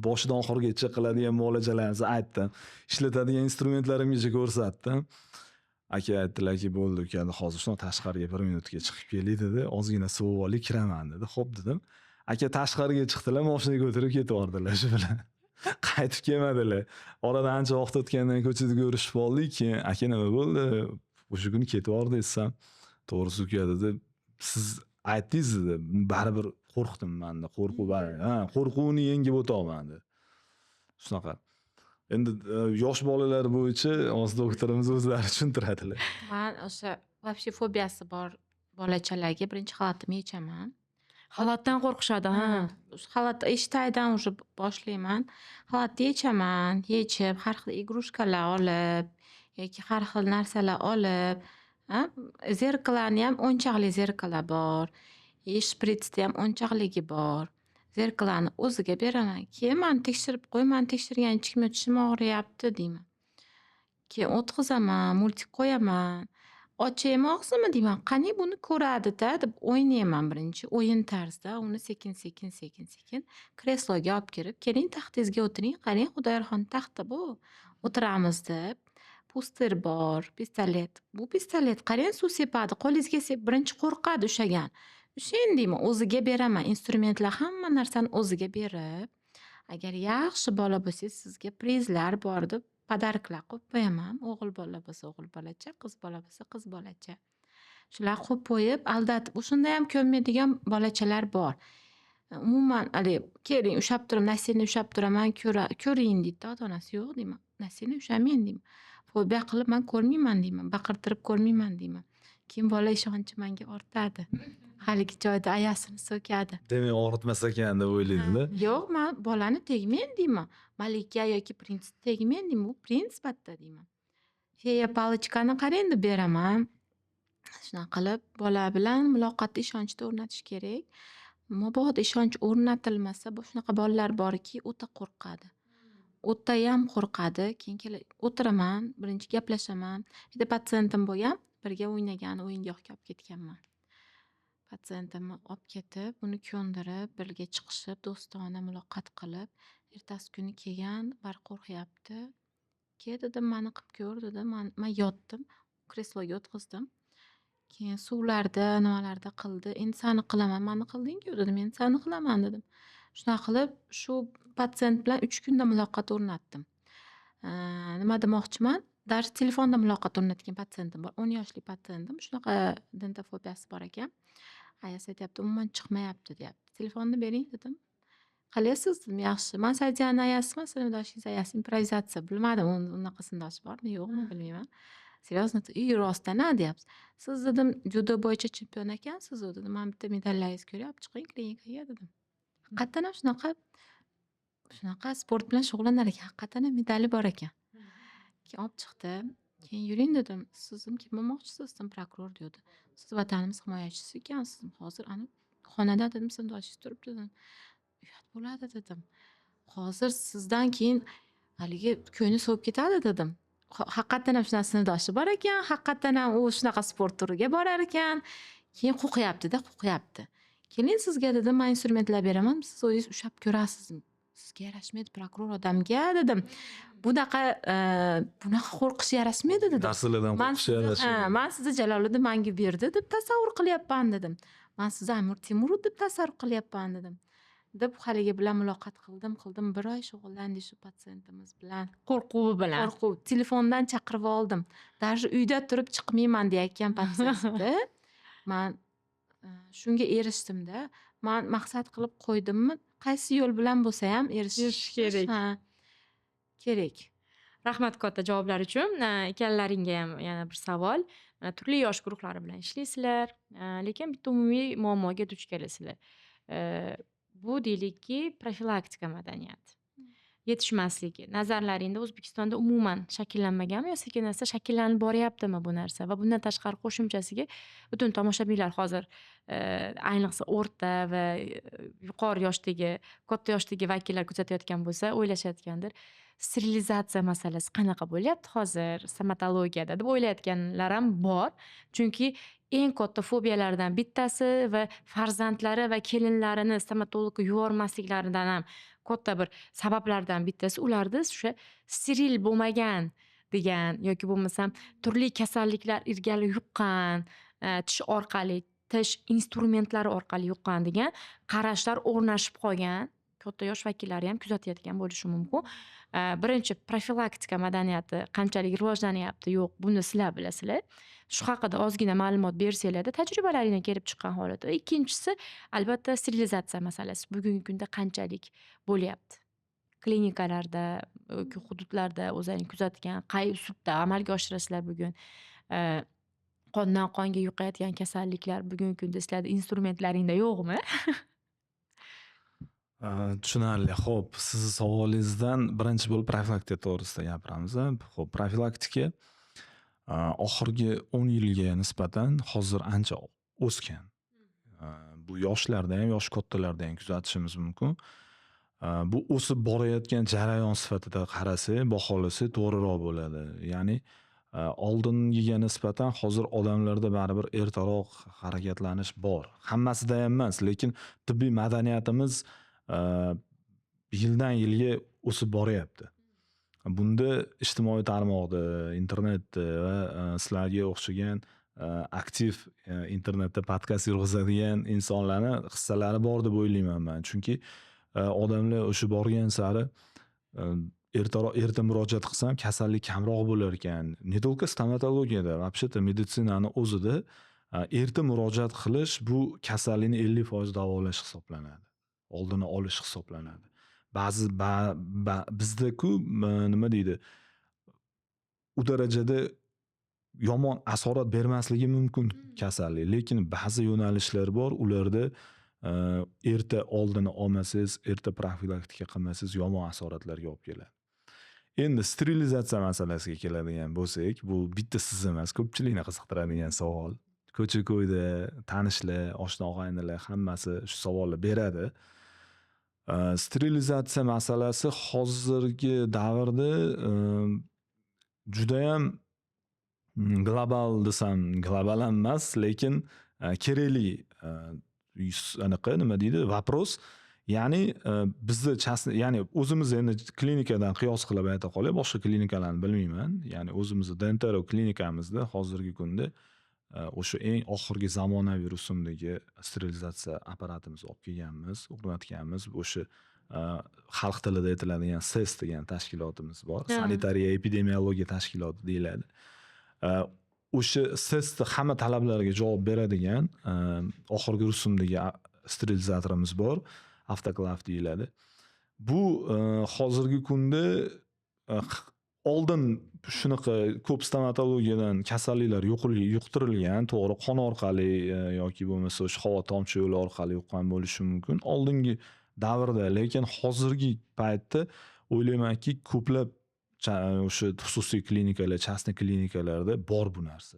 boshidan oxirigacha qiladigan muolajalarimizni aytdim. Ishlatadigan instrumentlarimgacha ko'rsatdim. Aka aytdilarki, "Bo'ldi, uka, hozir shunaqa tashqariga bir minutga chiqib kelay," dedi. "Ozgina sovib olay, kiraman," dedi. "Xo'p," dedim. Aka tashqariga chiqdilar, moshinaga o'tirib ketib yubordilar shu bilan. Qaytib kelmadilar. Oradan ancha vaqt o'tgandan keyin ko'chada ko'rishib qoldik. Keyin, "Aka, nima bo'ldi? O'sha kuni ketib yubordi," desam, "To'g'risi, uka," dedi, "siz aytdingiz," dedi. "Baribir qo'rqdim manda, qo'rquv baribir. Ha, qo'rquvni yengib o'tyapman," dedi. Shunaqa. Endi yosh bolalar bo'yicha hozir doktorimiz o'zlari tushuntiradilar. Man o'sha вообще fobiyasi bor bolachalarga birinchi xalatimni yechaman. Xalatdan qo'rqishadi, ha. O'sha xalat eshitaydan уже boshlayman. Xalatni yechaman, yechib, har xil игрушка lar olib yoki har xil narsalar olib, a, зеркала ni ham o'yinchoqli зеркала bor, и shpritsni ham o'yinchoqligi bor. Зеркала ni o'ziga beraman. Keyin mani tekshirib qo'y, mani tekshirgancha hech tishim og'riyapti deyman. Keyin o'tqizaman, мультик qo'yaman. Ochaymi og'zimni deyman. Qani, buni ko'radida deb o'ynayman birinchi o'yin tarzida. Uni sekin sekin sekin sekin kresloga olib kirib, "Keling, taxtingizga o'tiring, qarang, Xudoyorxon taxti bu. O'tiramiz" deb. Пустырь bor, pistolet. Bu pistolet, qarang, suv sepadi. Qo'lingizga sep, birinchi qo'rqadi ushlagan. Ushlang deyman, o'ziga beraman. Instrumentlar, hamma narsani o'ziga berib, agar yaxshi bola bo'lsangiz, sizga prizlar bor deb подарка lar qo'yib qo'yaman. O'g'il bola bo'lsa o'g'il bolacha, qiz bola bo'lsa qiz bolacha. Shularni qo'yib qo'yib, aldatib, o'shandayam ko'nmaydigan bolachalar bor. Umuman haligi, keling, ushlab turib, насильно ushlab turaman, ko'ring deydida ota-onasi. Yo'q deyman, насильно ushlamang deyman. Fobiya qilib man ko'rmayman deyman, baqirtirib ko'rmayman deyman. Keyin bola ishonchi manga ortadi. Haligi joyda ayasini so'kadi. Demak, og'ritmas ekan deb o'ylaydida. Yo'q, man bolani tegmang deyman. Malika yoki prinsni tegmang deyman. Bu prins sifatida deyman. Фея палочка ni qarang deb beraman. Shunaqa qilib bola bilan muloqotda ishonchni o'rnatish kerak. Mabodo ishonch o'rnatilmasa, shunaqa bolalar borki, o'ta qo'rqadi. O'tayam qo'rqadi. Keyin o'tiraman, birinchi gaplashaman. Bitta patsientim bo'lgan, birga o'ynagan, o'yingohga olib ketganman. Patsientimni olib ketib, uni ko'ndirib, birga chiqishib, do'stona muloqot qilib, ertasi kuni kelgan, bari qo'rqyapti. "Kel", dedim, "mani qilib ko'r", dedim. Man yotdim, kresloga o'tqizdim. Keyin suvlarda, nimalarda qildi. "Endi sani qilaman, mani qilding-ku", dedim, "endi sani qilaman", dedim. Shunaqa qilib, shu patsient bilan 3 kunda muloqot o'rnatdim. Nima demoqchiman? Даже telefonda muloqot o'rnatgan patsientim bor. 10 yoshli patsientim shunaqa dentofobiyasi bor ekan. Ayasi aytyapti, umuman chiqmayapti, deyapti. "Telefonni bering", dedim. "Qalaysiz?" dedim. "Yaxshi." Man Sadiyani ayasiman, sinfdoshingiz ayasi. Improvizatsiya bilmadim, unaqa sinfdoshi bormi, yo'qmi, bilmayman. "Серьезно?" "И rostdan-a", deyapsiz. "Siz", dedim, "dzyudo bo'yicha chempion ekansiz-u", dedim. "Mana bitta medallaringizni ko'ray, olib chiqing klinikaga", dedim. Haqiqatdan ham shunaqa sport bilan shug'ullanar ekan. Haqiqatdan ham medali bor ekan. Keyin olib chiqdi. Keyin "Yuring", dedim. "Siz kim bo'lmoqchisiz?" dedim. "Prokuror", deyapti. "Siz vatanimiz himoyachisi ekansiz. Hozir ana xonada", dedim, "sinfdoshingiz turibdi", dedim. "Uyat bo'ladi", dedim. "Hozir sizdan keyin haligi ko'ngli sovib ketadi", dedim. Haqiqatdan ham shunaqa sinfdoshi bor ekan, haqiqatdan ham u shunaqa sport turiga borar ekan. Keyin qo'rqyapti-da, qo'rqyapti. "Keling, sizga", dedim, "man instrumentlar beraman, siz o'zingiz ushlab ko'rasiz. Sizga yarashmaydi prokuror odamga", dedim. Bunaqa qo'rqish yarashmaydi", dedim. Narsalardan qo'rqish yarashmaydi. "Man sizni Jaloliddin Manguberdi deb tasavvur qilyapman", dedim. "Man sizni Amir Temur deb tasavvur qilyapman", dedim. Deb haligi bilan muloqot qildim, qildim. Bir oy shug'ullandik shu patsientimiz bilan. Qo'rquvi bilan. Qo'rquv. Telefondan chaqirib oldim. Даже uyda turib chiqmayman deyayotgan patsientni man shunga erishdim-da. Man maqsad qilib qo'ydimmi, qaysi yo'l bilan bo'lsa ham erishish Erishish kerak. Ha, kerak. Rahmat katta javoblar uchun. Ikkalalaringga ham yana bir savol. Turli yosh guruhlari bilan ishlaysizlar, lekin bitta umumiy muammoga duch kelasizlar. Bu deylikki, profilaktika madaniyati yetishmasligi. Nazarlaringda O'zbekistonda umuman shakllanmaganmi yo sekin asta shakllanib boryaptimi bu narsa? Va bundan tashqari qo'shimchasiga butun tomoshabinlar hozir, ayniqsa o'rta va yuqori yoshdagi, katta yoshdagi vakillar kuzatayotgan bo'lsa, o'ylashayotgandir. Sterilizatsiya masalasi qanaqa bo'lyapti hozir stomatologiyada deb o'ylayotganlar ham bor. Chunki eng katta fobiyalardan bittasi va farzandlari va kelinlarini stomatologga yubormasliklaridan ham katta bir sabablardan bittasi ularda o'sha steril bo'lmagan degan yoki bo'lmasam turli kasalliklar ilgari yuqqan, tish orqali, tish instrumentlari orqali yuqqan degan qarashlar o'rnashib qolgan. Katta yosh vakillari ham kuzatayotgan bo'lishi mumkin. Birinchi profilaktika madaniyati qanchalik rivojlanyapti, yo'q, buni sizlar bilasizlar. Shu haqida ozgina ma'lumot bersanglarda tajribalaringdan kelib chiqqan holatda. Ikkinchisi, albatta, sterilizatsiya masalasi bugungi kunda qanchalik bo'lyapti? Klinikalarda yoki hududlarda o'zlaring kuzatgan, qay uslubda amalga oshirasizlar bugun? Qondan qonga yuqayotgan kasalliklar bugungi kunda sizlarni instrumentlaringda yo'qmi? Tushunarli. Xo'p, sizni savolingizdan birinchi bo'lib profilaktika to'g'risida gapiramiz. Xo'p, profilaktika oxirgi 10 yilga nisbatan hozir ancha o'sgan. Bu yoshlarda ham, yoshi kattalarda ham kuzatishimiz mumkin. Bu o'sib borayotgan jarayon sifatida qarasak, baholasak to'g'riroq bo'ladi. Ya'ni oldingiga nisbatan hozir odamlarda baribir ertaroq harakatlanish bor. Hammasida ham emas, lekin tibbiy madaniyatimiz yildan yilga o'sib boryapti. Bunda ijtimoiy tarmoqda, internetda va sizlarga o'xshagan aktiv internetda podkast yurg'izadigan insonlarni hissalari bor deb o'ylayman man. Chunki odamlar o'sha borgan sari ertaroq erta murojaat qilsam kasallik kamroq bo'lar ekan. Не только stomatologiyada, вообще-то meditsinani o'zida erta murojaat qilish bu kasallikni 50% davolash hisoblanadi. Oldini olish hisoblanadi. Ba'zi bizda-ku nima deydi? U darajada yomon asorat bermasligi mumkin kasallik, lekin ba'zi yo'nalishlar bor, ularda erta oldini olmasangiz, erta profilaktika qilmasangiz yomon asoratlarga olib keladi. Endi sterilizatsiya masalasiga keladigan bo'lsak, bu bitta siz emas, ko'pchilikni qiziqtiradigan savol. Ko'cha-ko'yda tanishlar, oshna og'aynilar hammasi shu savolni beradi. Sterilizatsiya masalasi hozirgi davrda judayam global desam, global ham emas, lekin kerakli anaqa, nima deydi, вопрос. Ya'ni bizni частный, ya'ni o'zimiz endi klinikadan qiyos qilib ayta qolay, boshqa klinikalarni bilmayman. Ya'ni o'zimizni Dentero klinikamizda hozirgi kunda o'sha eng oxirgi zamonaviy rusumdagi sterilizatsiya apparatimizni olib kelganmiz, o'rnatganmiz. O'sha xalq tilida aytiladigan SES degan tashkilotimiz bor. Sanitariya epidemiologiya tashkiloti deyiladi. O'sha SESni hamma talablariga javob beradigan oxirgi rusumdagi sterilizatorimiz bor. Avtoklav deyiladi. Bu hozirgi kunda oldin shunaqa ko'p stomatologiyadan kasalliklar yuqtirilgan, to'g'ri, qon orqali yoki bo'lmasa o'sha havo tomchi yo'li orqali yuqqan bo'lishi mumkin oldingi davrda, lekin hozirgi paytda o'ylaymanki, ko'plab o'sha xususiy klinikalar, частный klinikalarda bor bu narsa.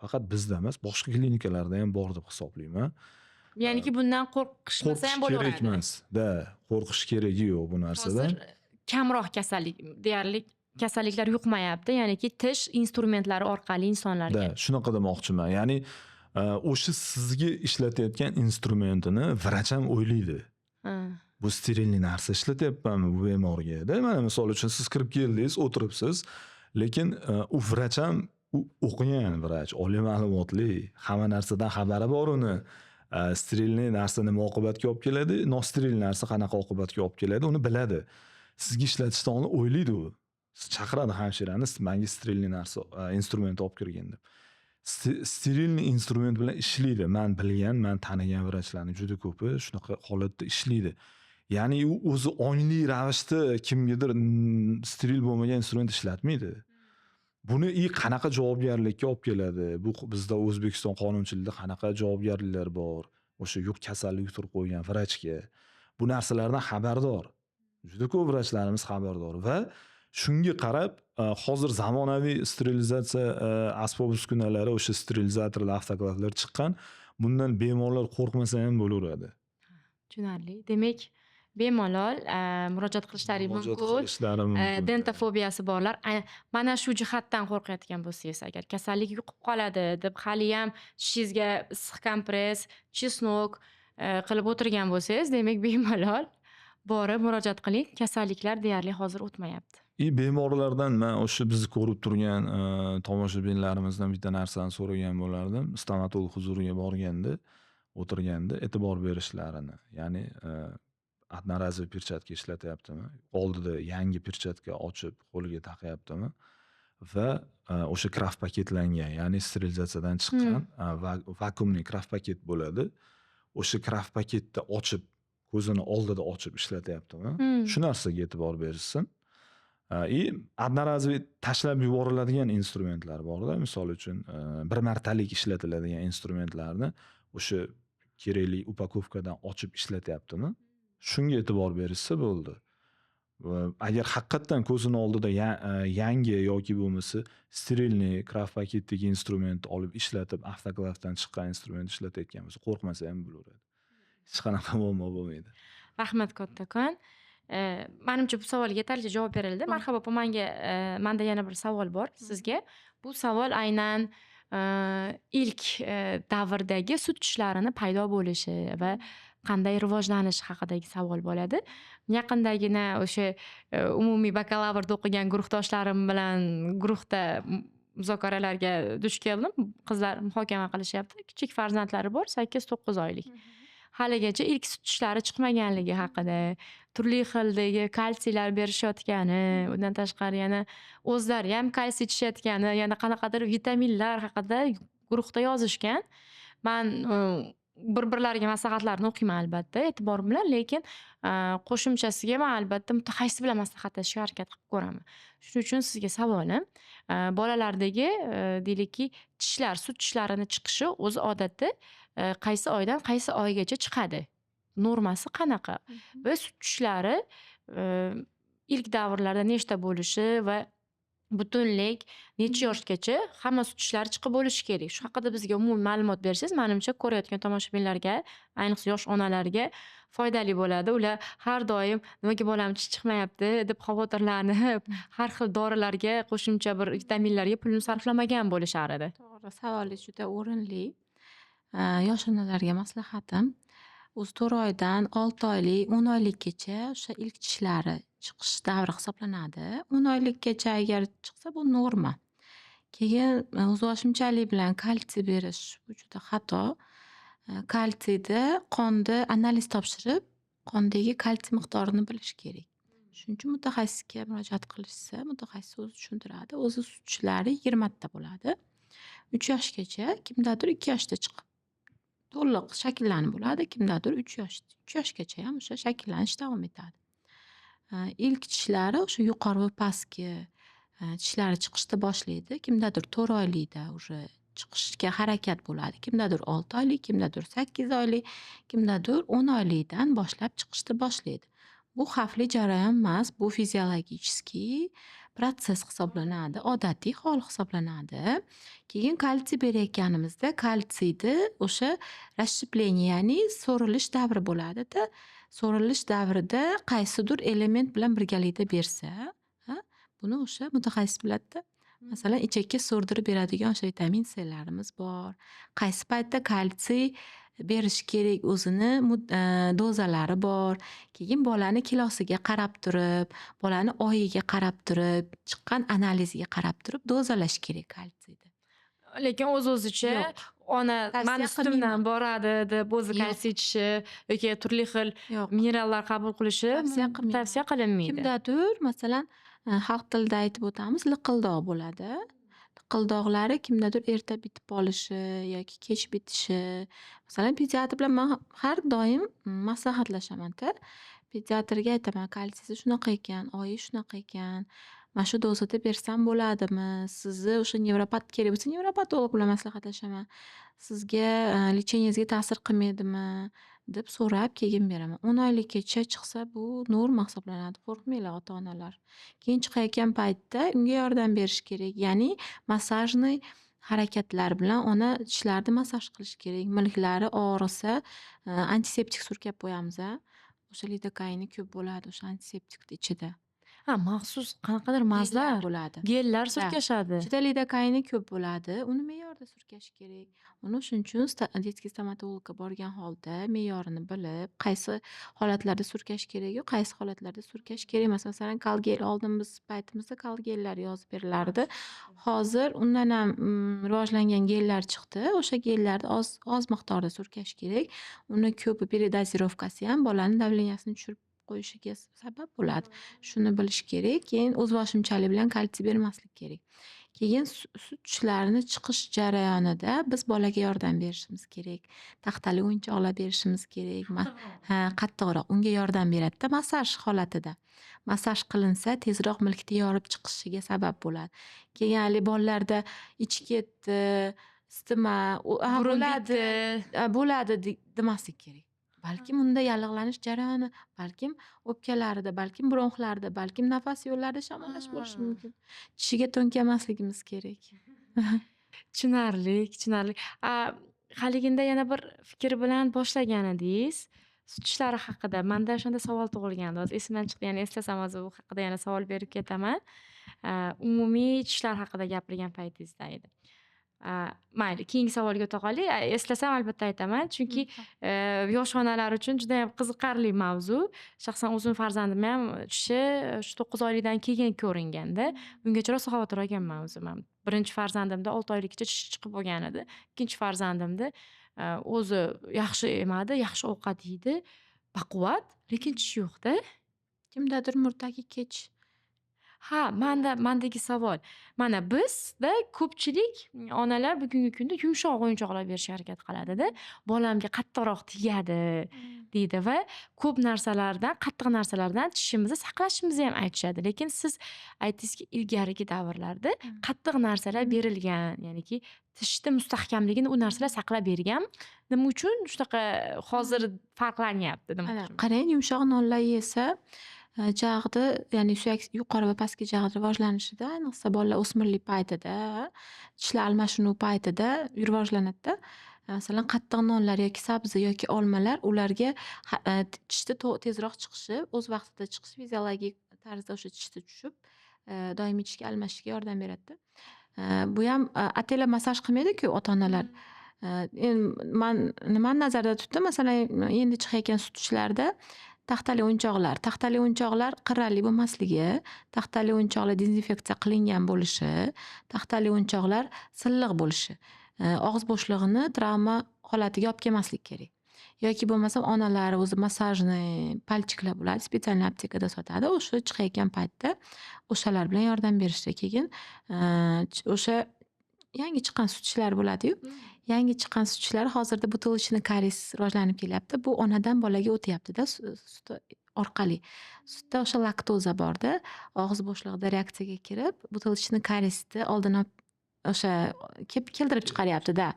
Faqat bizda emas, boshqa klinikalarda ham bor deb hisoblayman. Ya'niki bundan qo'rqishmasa ham Qo'rqish kerak bo'laveradi. emas. Да, qo'rqish keragi yo'q bu narsadan. Hozir kamroq kasallik, deyarli kasalliklar yuqmayapti. Ya'niki tish instrumentlari orqali insonlarga. Да, shunaqa demoqchiman. Ya'ni o'sha sizga ishlatayotgan instrumentini vrach ham o'ylaydi. Bu стерильный narsa ishlatyapmanmi bu bemorga? Da, mana misol uchun siz kirib keldingiz, o'tiribsiz, lekin u vrach ham, u o'qigan vrach, oliy ma'lumotli, hamma narsadan xabari bor uni. Стерильный narsa nima oqibatga olib keladi, ностериль narsa qanaqa oqibatga olib keladi, uni biladi. Sizga ishlatishdan oldin o'ylaydi u. Chaqiradi hamshirani, "Menga стерильный narsa, instrument olib kirgin" deb. Стерильный instrument bilan ishlaydi. Man bilgan, man tanigan vrachlarning juda ko'pi shunaqa holatda ishlaydi. Ya'ni u o'zi ongli ravishda kimgadir steril bo'lmagan instrument ishlatmaydi. Buni и qanaqa javobgarlikka olib keladi? Bu bizda O'zbekiston qonunchiligida qanaqa javobgarliklar bor? O'sha yo'q kasallik yuqtirib qo'ygan vrachga. Bu narsalardan xabardor. Juda ko'p vrachlarimiz xabardor va shunga qarab hozir zamonaviy sterilizatsiya asbob uskunalari, o'sha sterilizatorlar, avtoklavlar chiqqan. Bundan bemorlar qo'rqmasa ham bo'laveradi. Tushunarli. Demak, bemalol murojaat qilishlari Murojaat mumkin. qilishlari mumkin. Dentofobiyasi borlar. Mana shu jihatdan qo'rqayotgan bo'lsangiz, agar kasallik yuqib qoladi deb haliyam tishingizga issiq kompress, чеснок qilib o'tirgan bo'lsangiz, demak, bemalol borib murojaat qiling. Kasalliklar deyarli hozir o'tmayapti. И bemorlardan man o'sha bizni ko'rib turgan tomoshabinlarimizdan bitta narsani so'ragan bo'lardim. Stomatolog huzuriga borganda, o'tirganda e'tibor berishlarini. Ya'ni одноразовый перчатка ishlatyaptimi? Oldida yangi перчатка ochib qo'liga taqyaptimi? Va o'sha kraft paketlangan, ya'ni sterilizatsiyadan chiqqan вакуумный kraft paket bo'ladi. O'sha kraft paketni ochib, ko'zini oldida ochib ishlatyaptimi? Shu narsaga e'tibor berishsin. И одноразовый tashlab yuboriladigan instrumentlar borda, misol uchun, bir martalik ishlatiladigan instrumentlarni o'sha kerakli упаковка dan ochib ishlatyaptimi? Shunga e'tibor berishsa bo'ldi. Va agar haqiqatdan ko'zini oldida yangi yoki bo'lmasa стерильный kraft paketdagi instrumentni olib ishlatib, avtoklavdan chiqqan instrument ishlatayotgan bo'lsa, qo'rqmasa ham bo'laveradi. Hech qanaqa muammo bo'lmaydi. Rahmat kattakon. Manimcha, bu savolga yetarlicha javob berildi. Marhabo opa, manga manda yana bir savol bor sizga. Bu savol aynan ilk davrdagi sut tishlarini paydo bo'lishi va qanday rivojlanishi haqidagi savol bo'ladi. Yaqindagina o'sha umumiy bakalavrda o'qigan guruhdoshlarim bilan guruhda muzokaralarga duch keldim. Qizlar muhokama qilishyapti. Kichik farzandlari bor, 8-9 oylik. Haligacha ilk sut tishlari chiqmaganligi haqida, turli xildagi kalsiylar berishayotgani, undan tashqari yana o'zlari ham kalsiy ichishayotgani, yana qanaqadir vitaminlar haqida guruhda yozishgan. Man bir-birlariga maslahatlarni o'qiyman albatta e'tibor bilan, lekin qo'shimchasiga man albatta mutaxassis bilan maslahatlashishga harakat qilib ko'raman. Shuning uchun sizga savolim, bolalardagi, deylikki, tishlar, sut tishlarini chiqishi o'zi odatda qaysi oydan qaysi oygacha chiqadi? Normasi qanaqa? Va sut tishlari ilk davrlarda nechta bo'lishi va Butunlik necha yoshgacha hamma sut tishlari chiqib bo'lishi kerak? Shu haqida bizga umumiy ma'lumot bersangiz, manimcha, ko'rayotgan tomoshabinlarga, ayniqsa yosh onalarga foydali bo'ladi. Ular har doim nimaga bolam tishi chiqmayapti deb xavotirlanib, har xil dorilarga, qo'shimcha bir vitaminlarga pulini sarflamagan bo'lishar edi. To'g'ri, savolingiz juda o'rinli. Yosh onalarga maslahatim, o'zi 4 oydan 6 oylik, 10 oylikgacha o'sha ilk tishlari chiqish davri hisoblanadi. 10 oylikgacha agar chiqsa, bu norma. Keyin o'zboshimchalik bilan kalsiy berish bu juda xato. Kalsiyni qonda analiz topshirib, qondagi kalsiy miqdorini bilish kerak. Shuning uchun mutaxassisga murojaat qilishsa, mutaxassis o'zi tushuntiradi. O'zi sut tishlari 20 ta bo'ladi. 3 yoshgacha, kimdadir 2 yoshda chiqib to'liq shakllanib bo'ladi, kimdadir 3 yosh, 3 yoshgachayam o'sha shakllanish davom etadi. Ilk tishlari o'sha yuqori va pastki tishlari chiqishni boshlaydi. Kimdadir 4 oylikda уже chiqishga harakat bo'ladi. Kimdadir 6 oylik, kimdadir 8 oylik, kimdadir 10 oylikdan boshlab chiqishni boshlaydi. Bu xavfli jarayon emas, bu физиологический процесс hisoblanadi, odatiy hol hisoblanadi. Keyin kalsiy berayotganimizda kalsiyni o'sha расщепление, ya'ni so'rilish davri bo'ladida, so'rilish davrida qaysidir element bilan birgalikda bersa, a, buni o'sha mutaxassis biladida. Masalan, ichakka so'rdirib beradigan o'sha vitamin Clarimiz bor. Qaysi paytda kalsiy berish kerak, o'zini dozalari bor. Keyin bolani kilosiga qarab turib, bolani oyiga qarab turib, chiqqan analiziga qarab turib dozalash kerak kalsiyni. Lekin o'z-o'zicha Yo'q. ona Tavsiya mani sutimdan qilmayman. boradi deb o'zi Yo'q. kalsiy ichishi yoki turli xil Yo'q. minerallar qabul qilishi Tavsiya qilmayman. tavsiya qilinmaydi. Kimdadir, masalan, xalq tilida aytib o'tamiz, liqildoq bo'ladi. Liqildoqlari kimdadir erta bitib qolishi yoki kech bitishi. Masalan, pediatr bilan man har doim maslahatlashamanda. Pediatrga aytaman: "Kalsiysi shunaqa ekan, oyi shunaqa ekan, mana shu dozada bersam bo'ladimi? Sizni o'sha nevropat kerak bo'lsa, nevropatolog bilan maslahatlashaman. Sizga лечение ngizga ta'sir qilmaydimi?" deb so'rab keyin beraman. 10 oylikgacha chiqsa, bu norma hisoblanadi. Qo'rqmanglar, ota-onalar. Keyin chiqayotgan paytda unga yordam berish kerak. Ya'ni массажный harakatlar bilan ona tishlarni massaj qilish kerak. Milklari og'risa, antiseptik surkab qo'yamiz a. O'sha lidokaini ko'p bo'ladi o'sha antiseptikni ichida. Ha, maxsus qanaqadir Gellar mazlar, bo'ladi. Gellar Да. surkashadi. Ichida lidokaini ko'p bo'ladi. Uni me'yorida surkash kerak. Uni shuning uchun детский stomatologga borgan holda me'yorini bilib, qaysi holatlarda surkash keraku, qaysi holatlarda surkash kerak emas. Masalan, Kalgel, oldin biz paytimizda Kalgellar yozib berilardi. Hozir undan ham rivojlangan gellar chiqdi. O'sha gellarni oz oz miqdorda surkash kerak. Uni ko'pi, передозировка si ham bolani давления sini tushirib qo'yishiga sabab bo'ladi. Shuni bilish kerak. Keyin o'zboshimchalik bilan kalsiy bermaslik kerak. Keyin sut tishlarini chiqish jarayonida biz bolaga yordam berishimiz kerak. Taxtali o'yinchoqlar berishimiz kerak. Ha, qattiqroq. Unga yordam beradida massaj holatida. Massaj qilinsa, tezroq milkni yorib chiqishiga sabab bo'ladi. Keyin haligi bolalarda ichi ketdi, isitma, ha, Burun bo'ladi, bitdi. Bo'ladi demaslik kerak. Balkim unda yallig'lanish jarayoni, balkim o'pkalarida, balkim bronxlarda, balkim nafas yo'llarida shamollash bo'lishi mumkin. Tishiga to'nkamasligimiz kerak. Tushunarli, tushunarli. A, haliginda yana bir fikr bilan boshlagan edingiz. Sut tishlari haqida. Manda o'shanda savol tug'ilgandi. Hozir esimdan chiqdi. Yana eslasam, hozir u haqida yana savol berib ketaman. Umumiy tishlar haqida gapirgan paytingizda edi. Mayli, keyingi savolga o'ta qolaylik. Eslasam, albatta aytaman. Chunki yosh onalar uchun judayam qiziqarli mavzu. Shaxsan o'zim farzandimni ham tishi shu 9 oylikdan keyin ko'ringanda. Ungacha rosa xavotir olganman o'zim ham. Birinchi farzandimda 6 oylikcha tishi chiqib bo'lgan edi. Ikkinchi farzandimda o'zi yaxshi emadi, yaxshi ovqat yeydi, baquvvat, lekin tishi yo'qda. Kimdadir murtaki kech. Ha, mandagi savol. Mana bizda ko'pchilik onalar bugungi kunda yumshoq o'yinchoqlar berishga harakat qiladida. Bolamga qattiqroq tegadi deydi va ko'p narsalardan, qattiq narsalardan tishimizni saqlashimizni ham aytishadi. Lekin siz aytdingizki, ilgarigi davrlarda qattiq narsalar berilgan, ya'niki tishni mustahkamligini u narsalar saqlab bergan. Nima uchun shunaqa hozir farqlanyapti Mana demoqchiman. qarang, yumshoq nonlar yesa, Jag'ni, ya'ni suyak yuqori va pastki jag' rivojlanishida, ayniqsa bolalar o'smirlik paytida, tishlar almashinuvi paytida rivojlanadida. Masalan, qattiq nonlar yoki sabzi yoki olmalar ularga tishni tezroq chiqishi, o'z vaqtida chiqishi, fiziologik tarzda o'sha tishni tushib, doimiy tishga almashishga yordam beradida. Buyam ataylab massaj qilmaydiku ota-onalar. Endi man nimani nazarda tutdim? Masalan, endi chiqayotgan sut tishlarda taxtali o'yinchoqlar. Taxtali o'yinchoqlar qirrali bo'lmasligi, taxtali o'yinchoqlar dezinfeksiya qilingan bo'lishi, taxtali o'yinchoqlar silliq bo'lishi. Og'iz bo'shlig'ini travma holatiga olib kelmaslik kerak. Yoki bo'lmasam onalar o'zi массажный пальчик lar bo'ladi, специальный aptekada sotadi. O'sha chiqayotgan paytda o'shalar bilan yordam berishdi. Keyin o'sha yangi chiqqan sut tishlar bo'ladiyu. Yangi chiqqan sut tishlar hozirda бутылочный karies rivojlanib kelyapti. Bu onadan bolaga o'tyaptida sut orqali. Sutda o'sha laktoza borda, og'iz bo'shlig'ida reaksiyaga kirib, бутылочный kariesni oldini o'sha keltirib chiqaryapti-da.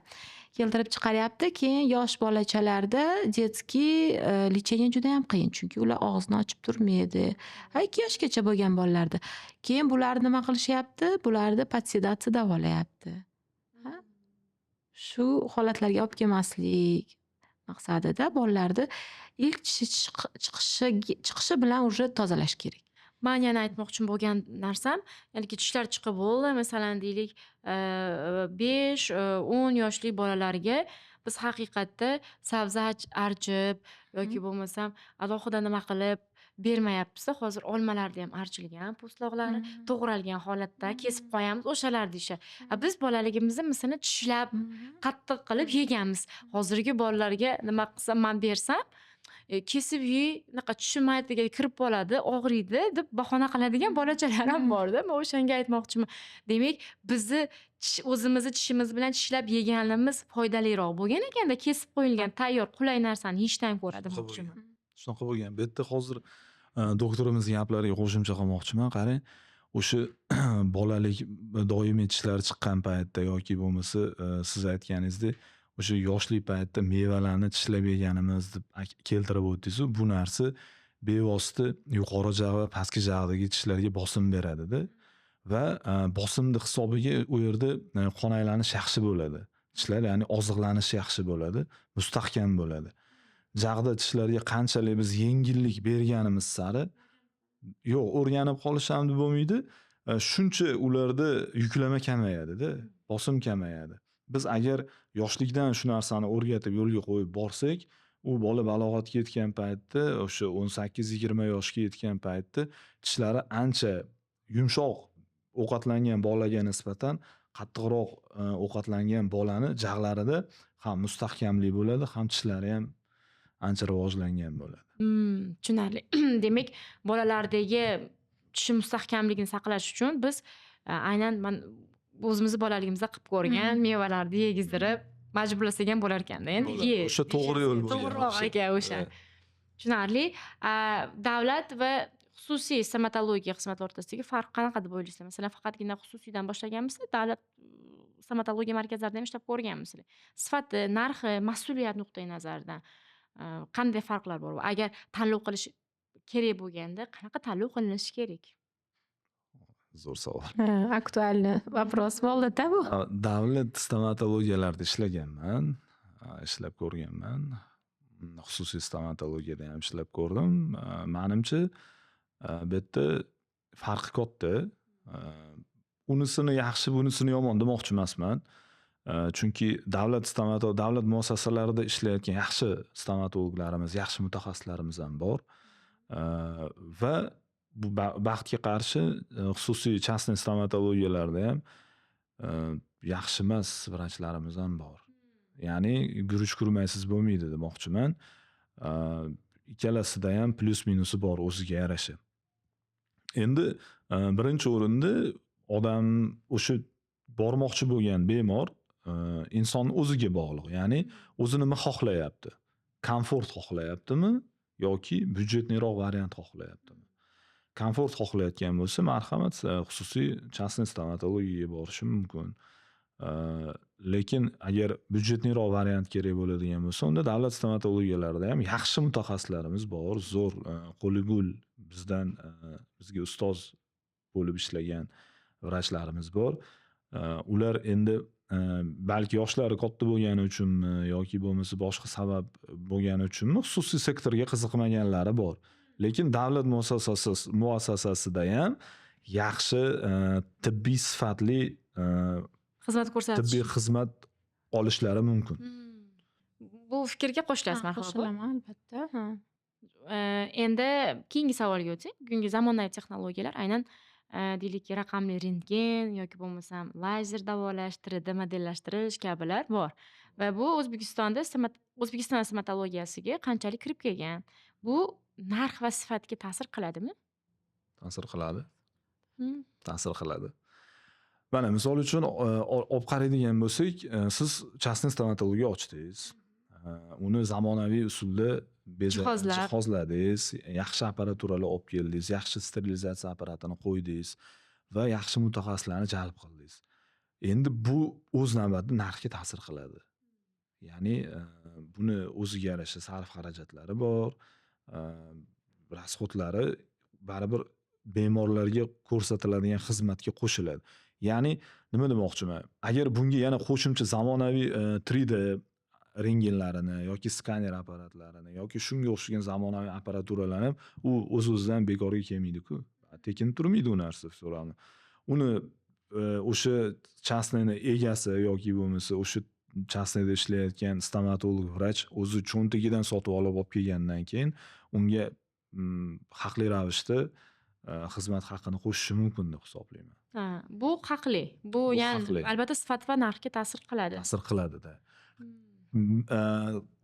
Keltirib chiqaryapti. Keyin yosh bolachalarda детский лечение judayam qiyin. Chunki ular og'izni ochib turmaydi. Ha, 2 yoshgacha bo'lgan bolalarda. Keyin bularni nima qilishyapti? Bularni под седация davolayapti. Ha? Shu holatlarga olib kelmaslik maqsadida bolalarni ilk tishi chiqishi bilan уже tozalash kerak. Man yana aytmoqchi bo'lgan narsam, ya'niki tishlar chiqib bo'ldi, masalan, deylik, 5, 10 yoshli bolalarga biz haqiqatda sabzi archib yoki bo'lmasam alohida nima qilib bermayapmiz. Hozir olmalarni ham archilgan po'stloqlari, to'g'ralgan holatda kesib qo'yamiz, o'shalarni yeyishadi. A biz bolaligimizda, masalan, tishlab, qattiq qilib yeganmiz. Hozirgi bolalarga nima qilsam, man bersam, kesib ye, unaqa tishim maydaga kirib qoladi, og'riydi deb bahona qiladigan bolachalar ham borda. Man o'shanga aytmoqchiman. Demak, bizni o'zimizni tishimiz bilan tishlab yeganimiz foydaliroq bo'lgan ekanda, kesib qo'yilgan tayyor qulay narsani yeyishdan ko'ra Shunaqa demoqchiman. bo'lgan. Shunaqa bo'lgan. Bu yerda hozir doktorimizning gaplariga qo'shimcha qilmoqchiman. Qarang, o'sha bolalik doimiy tishlari chiqqan paytda yoki bo'lmasa siz aytganingizdek o'sha yoshlik paytda mevalarni tishlab yeganimiz deb keltirib o'tdingiz-u, bu narsa bevosita yuqori jag' va pastki jag'dagi tishlarga bosim beradida va bosimni hisobiga u yerda qon aylanish yaxshi bo'ladi. Tishlar, ya'ni oziqlanishi yaxshi bo'ladi, mustahkam bo'ladi. Jag'da tishlarga qanchalik biz yengillik berganimiz sari, yo'q, o'rganib qolish ham bo'lmaydi, shuncha ularda yuklama kamayadida, bosim kamayadi. Biz agar yoshlikdan shu narsani o'rgatib yo'lga qo'yib borsak, u bola balog'atga yetgan paytda, o'sha 18-20 yoshga yetgan paytda tishlari ancha yumshoq ovqatlangan bolaga nisbatan qattiqroq ovqatlangan bolani jag'larida ham mustahkamlik bo'ladi, ham tishlari ham ancha rivojlangan bo'ladi. Tushunarli. Demak, bolalardagi tishi mustahkamligini saqlash uchun biz aynan man o'zimizni bolaligimizda qilib ko'rgan mevalarni yegizdirib majburlasak ham bo'larkanda. Endi Bo'ladi. ye. O'sha to'g'ri yo'l bo'lgan. To'g'riroq O'sha. ekan o'sha. Tushunarli. Davlat va xususiy stomatologiya xizmatlari o'rtasidagi farq qanaqa deb o'ylaysizlar? Masalan, faqatgina xususiydan boshlaganmisizlar, davlat stomatologiya markazlarida ham ishlab ko'rganmisizlar? Sifati, narxi, mas'uliyat nuqtai nazaridan qanday farqlar bor? Va agar tanlov qilish kerak bo'lganda, qanaqa tanlov qilinishi kerak? Zo'r savol. Ha, актуальный вопрос bo'ldi-da bu. Davlat stomatologiyalarida ishlaganman, ishlab ko'rganman. Xususiy stomatologiyada ham ishlab ko'rdim. Manimcha, bu yerda farqi katta. Unisini yaxshi, bunisini yomon demoqchi emasman. Chunki davlat muassasalarida ishlayotgan yaxshi stomatologlarimiz, yaxshi mutaxassislarimiz ham bor. Va bu baxtga qarshi xususiy частный stomatologiyalarda ham yaxshi emas vrachlarimiz ham bor. Ya'ni guruch kurmaysiz bo'lmaydi demoqchiman. Ikkalasida ham plyus minusi bor o'ziga yarasha. Endi birinchi o'rinda odam, o'sha bormoqchi bo'lgan bemor, inson o'ziga bog'liq. Ya'ni o'zi nima xohlayapti? Komfort xohlayaptimi yoki бюджетный roq variant xohlayaptimi? Komfort xohlayotgan bo'lsa, marhamat, xususiy частный stomatologiyaga borishi mumkin. Lekin agar бюджетный roq variant kerak bo'ladigan bo'lsa, unda davlat stomatologiyalarida ham yaxshi mutaxassislarimiz bor, zo'r, qo'li gul Bizdan bizga ustoz bo'lib ishlagan vrachlarimiz bor. Ular endi balki yoshlari katta bo'lgani uchunmi yoki bo'lmasa boshqa sabab bo'lgani uchunmi xususiy sektorga qiziqmaganlari bor. Lekin davlat muassasasida ham yaxshi tibbiy sifatli xizmat ko'rsatish, tibbiy xizmat olishlari mumkin. Bu fikrga qo'shilasiz, marhaba. Qo'shilaman, albatta. Ha. Endi keyingi savolga o'tsak, bugungi zamonaviy texnologiyalar, aynan deylikki, raqamli rentgen yoki bo'lmasam lazer davolash, 3D modellashtirish kabilar bor. Va bu O'zbekistonda O'zbekiston stomatologiyasiga qanchalik kirib kelgan? Bu narx va sifatga ta'sir qiladimi? Ta'sir qiladi. Ta'sir qiladi. Mana misol uchun olib qaraydigan bo'lsak, siz частный stomatologiya ochdingiz. Uni zamonaviy usulda Jihozlab. jihozladingiz, yaxshi apparaturalar olib keldingiz, yaxshi sterilizatsiya apparatini qo'ydingiz va yaxshi mutaxassislarni jalb qildingiz. Endi bu o'z navbatida narxga ta'sir qiladi. Ya'ni buni o'ziga yarasha sarf xarajatlari bor, расход lari baribir bemorlarga ko'rsatiladigan xizmatga qo'shiladi. Ya'ni nima demoqchiman? Agar bunga yana qo'shimcha zamonaviy 3D rentgenlarini yoki skaner apparatlarini yoki shunga o'xshagan zamonaviy apparaturalarni ham, u o'z-o'zidan bekorga kelmaydi-ku. Tekin turmaydi u narsa всё равно. Uni o'sha частный ni egasi yoki bo'lmasa o'sha частный da ishlayotgan stomatolog vrach o'zi cho'ntagidan sotib olib olib kelgandan keyin unga haqli ravishda xizmat haqini qo'shishi mumkin deb hisoblayman. Ha, bu haqli. Bu Bu ya'ni haqli. albatta sifat va narxga ta'sir qiladi. Ta'sir qiladi-da.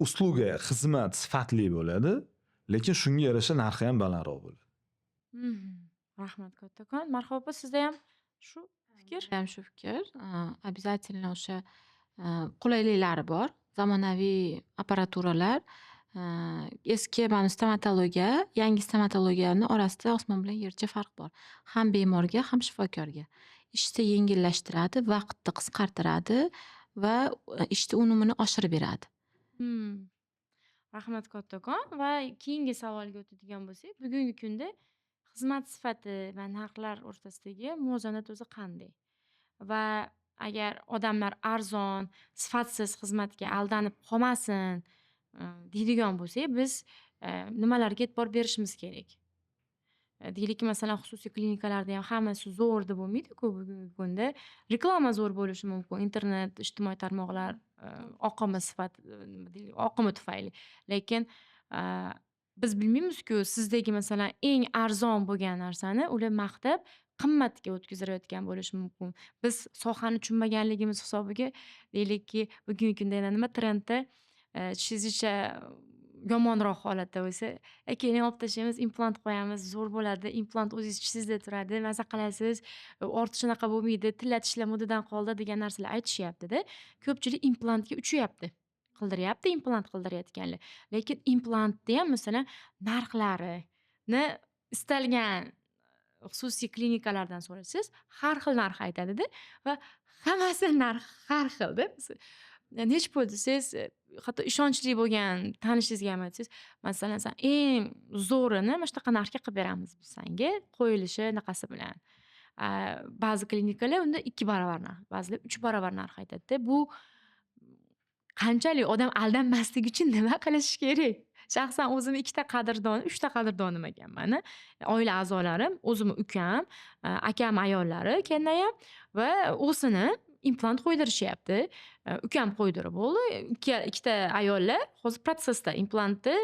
Услуга, xizmat sifatli bo'ladi, lekin shunga yarasha narxi ham balandroq bo'ladi. Rahmat kattakon. Marhaba opa, sizda ham shu fikr? Ham shu fikr. Обязательно o'sha qulayliklari bor. Zamonaviy apparaturalar. Eski mana stomatologiya, yangi stomatologiyani orasida osmon bilan yercha farq bor. Ham bemorga, ham shifokorga. Ishni yengillashtiradi, vaqtni qisqartiradi va ishni unumini oshirib beradi. Rahmat kattakon va keyingi savolga o'tadigan bo'lsak, bugungi kunda xizmat sifati va narxlar o'rtasidagi muvozanat o'zi qanday? Va agar odamlar arzon, sifatsiz xizmatga aldanib qolmasin deydigan bo'lsak, biz nimalarga e'tibor berishimiz kerak? Deylikki, masalan, xususiy klinikalarda ham hammasi zo'r deb bo'lmaydi-ku bugungi kunda. Reklama zo'r bo'lishi mumkin, internet, ijtimoiy tarmoqlar oqimi sifat nima deydi, oqimi tufayli. Lekin biz bilmaymiz-ku, sizdagi, masalan, eng arzon bo'lgan narsani ular maqtab, qimmatga o'tkazirayotgan bo'lishi mumkin. Biz sohani tushunmaganligimiz hisobiga, deylikki, bugungi kunda yana nima trendda, tishingizcha yomonroq holatda bo'lsa, "Keling, olib tashlaymiz, implant qo'yamiz, zo'r bo'ladi, implant o'zingiz tishingizda turadi, maza qilasiz, ortiq shunaqa bo'lmaydi, tilla tishlar modadan qoldi" degan narsalar aytishyapti-da. Ko'pchilik implantga uchyapti. Qildiryapti implant qildirayotganlar. Lekin implantni ham, masalan, narxlarini istalgan xususiy klinikalardan so'rasangiz, har xil narx aytadida va hammasi narx har xilda. Nechi pul desangiz, hatto ishonchli bo'lgan tanishingizga ham aytsangiz, masalan, san eng zo'rini mana shunaqa narxga qilib beramiz biz sanga, qo'yilishi anaqasi bilan. Ba'zi klinikalar unda 2 barobar narx, ba'zilar 3 barobar narx aytadida. Bu qanchalik odam aldanmasligi uchun nima qilish kerak? Shaxsan o'zimni ikkita qadrdon, uchta qadrdonim ekan mani. Oila a'zolarim, o'zimni ukam, akam ayollari, kennayam va o'sini implant qo'ydirishyapti. Ukam qo'ydirib bo'ldi. Ikkita ayollar hozir protsessda, implantni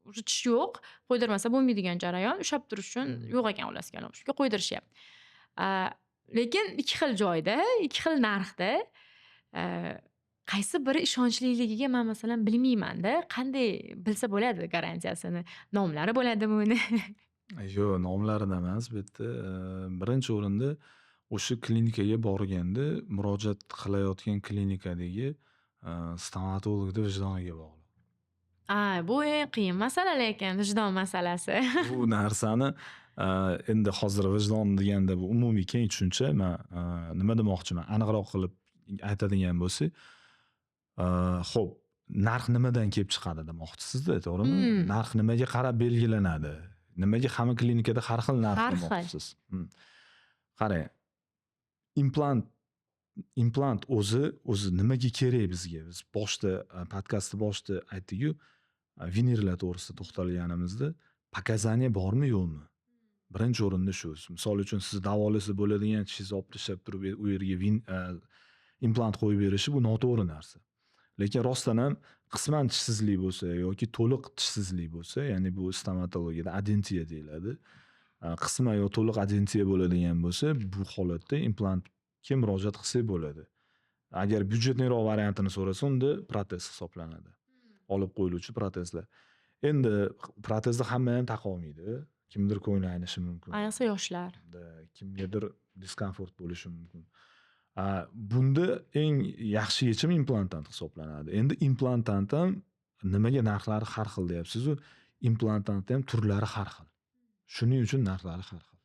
уже tish yo'q, qo'ydirmasa bo'lmaydigan jarayon, ushlab turish uchun yo'q ekan ular, shunga qo'ydirishyapti. Lekin ikki xil joyda, ikki xil narxda. Qaysi biri ishonchliligiga man, masalan, bilmayman-da. Qanday bilsa bo'ladi garantiyasini? Nomlari bo'ladimi uni? Yo'q, nomlaridan emas bu yerda. Birinchi o'rinda o'sha klinikaga borganda murojaat qilayotgan klinikadagi stomatologni vijdoniga bog'liq. A, bu eng qiyin masala lekin, vijdon masalasi. Bu narsani endi hozir vijdon deganda bu umumiy keng tushuncha. Man nima demoqchiman, aniqroq qilib aytadigan bo'lsak, xo'p, narx nimadan kelib chiqadi demoqchisizda, to'g'rimi? Hmm. Narx nimaga qarab belgilanadi? Nimaga hamma klinikada har xil narx Har xil. demoqchisiz? Qarang, implant o'zi nimaga kerak bizga? Biz boshida, podkastni boshida aytdik-ku, vinirlar to'g'risida to'xtalganimizda, показания bormi, yo'qmi? Birinchi o'rinda shu. Misol uchun, siz davolasa bo'ladigan tishingizni olib tashlab turib, u yerga implant qo'yib berishi, bu noto'g'ri narsa. Lekin rostdan ham qisman tishsizlik bo'lsa yoki to'liq tishsizlik bo'lsa, ya'ni bu stomatologiyada adentiya deyiladi. Qisman yo to'liq adentiya bo'ladigan bo'lsa, bu holatda implantga murojaat qilsak bo'ladi. Agar бюджетный roq variantini so'rasa, unda protez hisoblanadi. Olib qo'yiluvchi protezlar. Endi protezni hamma ham taqa olmaydi. Kimdir ko'ngli aynishi mumkin. Ayniqsa yoshlar. Да, kimgadir дискомфорт bo'lishi mumkin. Bunda eng yaxshi yechim implantant hisoblanadi. Endi implantant ham nimaga narxlari har xil deyapsiz-u, implantantni ham turlari har xil. Shuning uchun narxlari har xil.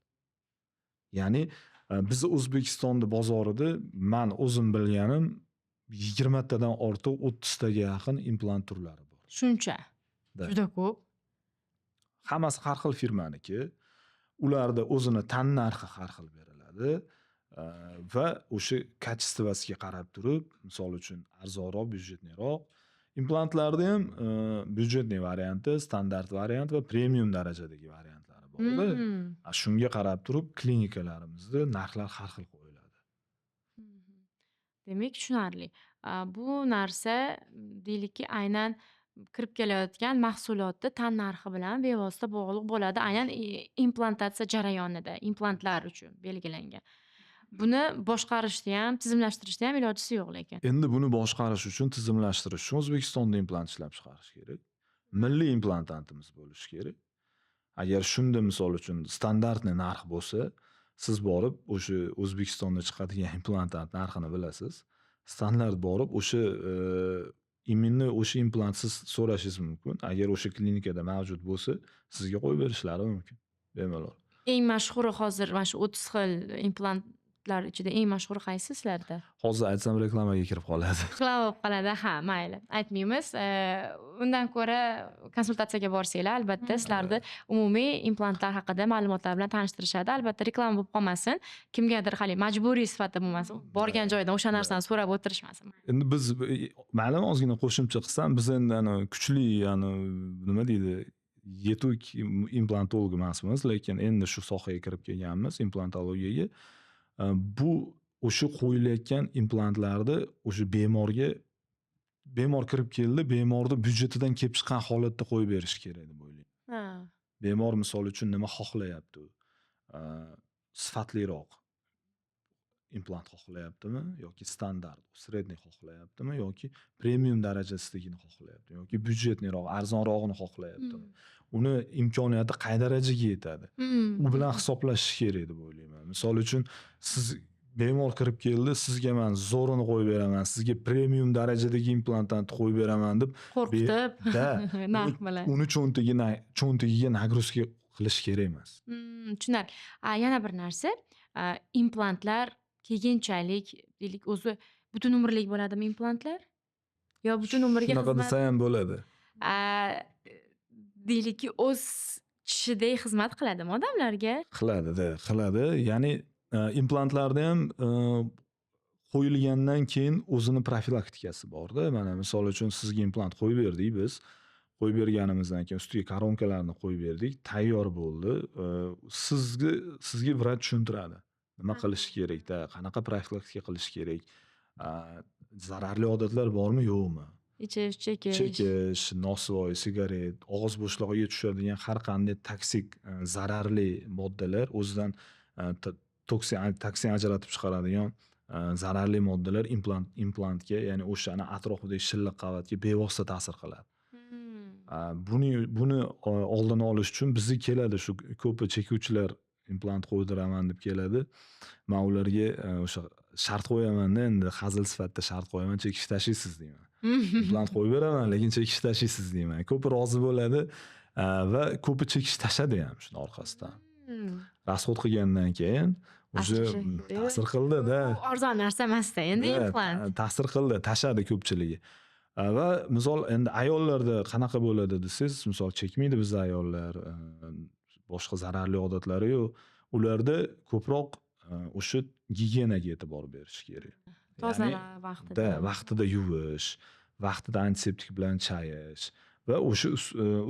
Ya'ni bizni O'zbekistonda bozorida man o'zim bilganim 20 tadan ortiq, 30 taga yaqin implant turlari bor. Shuncha. Да. Juda ko'p. Hammasi har xil firmaniki. Ularda o'zini tannarxi har xil beriladi. Va o'sha качество siga qarab turib, misol uchun, arzonroq, бюджетный roq. Implantlarda ham бюджетный varianti, standart variant va premium darajadagi variantlari borda. Shunga qarab turib klinikalarimizda narxlar har xil qo'yiladi. Demak, tushunarli. Bu narsa, deylikki, aynan kirib kelayotgan mahsulotni tannarxi bilan bevosita bog'liq bo'ladi. Aynan implantatsiya jarayonida, implantlar uchun belgilangan. Buni boshqarishni ham, tizimlashtirishni ham ilojisi yo'q lekin. Endi buni boshqarish uchun, tizimlashtirish uchun O'zbekistonda implant ishlab chiqarish kerak. Milliy implantantimiz bo'lishi kerak. Agar shunda, misol uchun, стандартный narx bo'lsa, siz borib o'sha O'zbekistonda chiqadigan implantant narxini bilasiz. Standart borib o'sha именно o'sha implantsiz so'rashingiz mumkin. Agar o'sha klinikada mavjud bo'lsa, sizga qo'yib berishlari mumkin bemalol. Eng mashhuri hozir mana shu 30 xil implantlar ichida eng mashhuri qaysi sizlarda? Hozir aytsam, reklamaga kirib qoladi. Reklama bo'lib qoladi. Ha, mayli. Aytmaymiz. Undan ko'ra konsultatsiyaga borsanglar, albatta sizlarni umumiy implantlar haqida ma'lumotlar bilan tanishtirishadi. Albatta, reklama bo'lib qolmasin. Kimgadir hali majburiy sifatida bo'lmasin. Borgan joyidan o'sha narsani so'rab o'tirishmasin. Endi biz, maylimi, ozgina qo'shimcha qilsam, biz endi ani kuchli, ani nima deydi, yetuk implantolog emasmiz, lekin endi shu sohaga kirib kelganmiz, implantologiyaga. Bu o'sha qo'yilayotgan implantlarni o'sha bemorga, bemor kirib keldi, bemorni byudjetidan kelib chiqqan holatda qo'yib berish kerak deb o'ylayman. Bemor, misol uchun, nima xohlayapti u? Sifatliroq implant xohlayaptimi yoki standart, средний xohlayaptimi yoki premium darajasidagini xohlayaptimi yoki бюджетный roq, arzonrog'ini xohlayaptimi? Uni imkoniyati qay darajaga yetadi? U bilan hisoblashish kerak deb o'ylayman. Misol uchun, siz, bemor kirib keldi, sizga man zo'rini qo'yib beraman, sizga premium darajadagi implantantni qo'yib beraman deb Qo'rqitib da narx bilan. uni cho'ntagiga нагрузка qilish kerak emas. Tushunarli. Yana bir narsa, implantlar keyinchalik, deylik, o'zi butun umrlik bo'ladimi implantlar? Yo butun umrga Shunaqa xizmat desa ham bo'ladi. Deylikki, o'z tishidek xizmat qiladimi odamlarga? Qiladi-da, qiladi. Ya'ni implantlarda ham qo'yilgandan keyin o'zini profilaktikasi borda. Mana, misol uchun, sizga implant qo'yib berdik biz. Qo'yib berganimizdan keyin ustiga koronkalarni qo'yib berdik, tayyor bo'ldi. Sizga vrach tushuntiradi. Nima qilish kerakda, qanaqa profilaktika qilish kerak, zararli odatlar bormi, yo'qmi? Ichish, chekish. Chekish, nosvoy, sigaret, og'iz bo'shlig'iga tushadigan har qanday toksik, zararli moddalar, o'zidan toksin ajratib chiqaradigan zararli moddalar implantga, ya'ni o'shani atrofidagi shilliq qavatga bevosita ta'sir qiladi. Buni oldini olish uchun bizga keladi shu ko'pi chekuvchilar, implant qo'ydiraman deb keladi. Man ularga o'sha shart qo'yamanda, endi hazil sifatida shart qo'yaman, chekish tashlaysiz deyman. Implant qo'yib beraman, lekin chekish tashlaysiz deyman. Ko'pi rozi bo'ladi va ko'pi chekish tashladi ham shuni orqasidan. Расход qilgandan keyin уже Ta'sir ta'sir qildi-da. Bu arzon narsa emasda endi Da, implant. Ta'sir qildi, tashladi ko'pchiligi. Va misol, endi ayollarda qanaqa bo'ladi desangiz, misol, chekmaydi bizda ayollar, Boshqa zararli odatlari yo'q. Ularda ko'proq o'sha gigiyenaga e'tibor berish kerak. Ya'ni Tozalab vaqtida. Да, vaqtida yuvish, vaqtida antiseptik bilan chayish va o'sha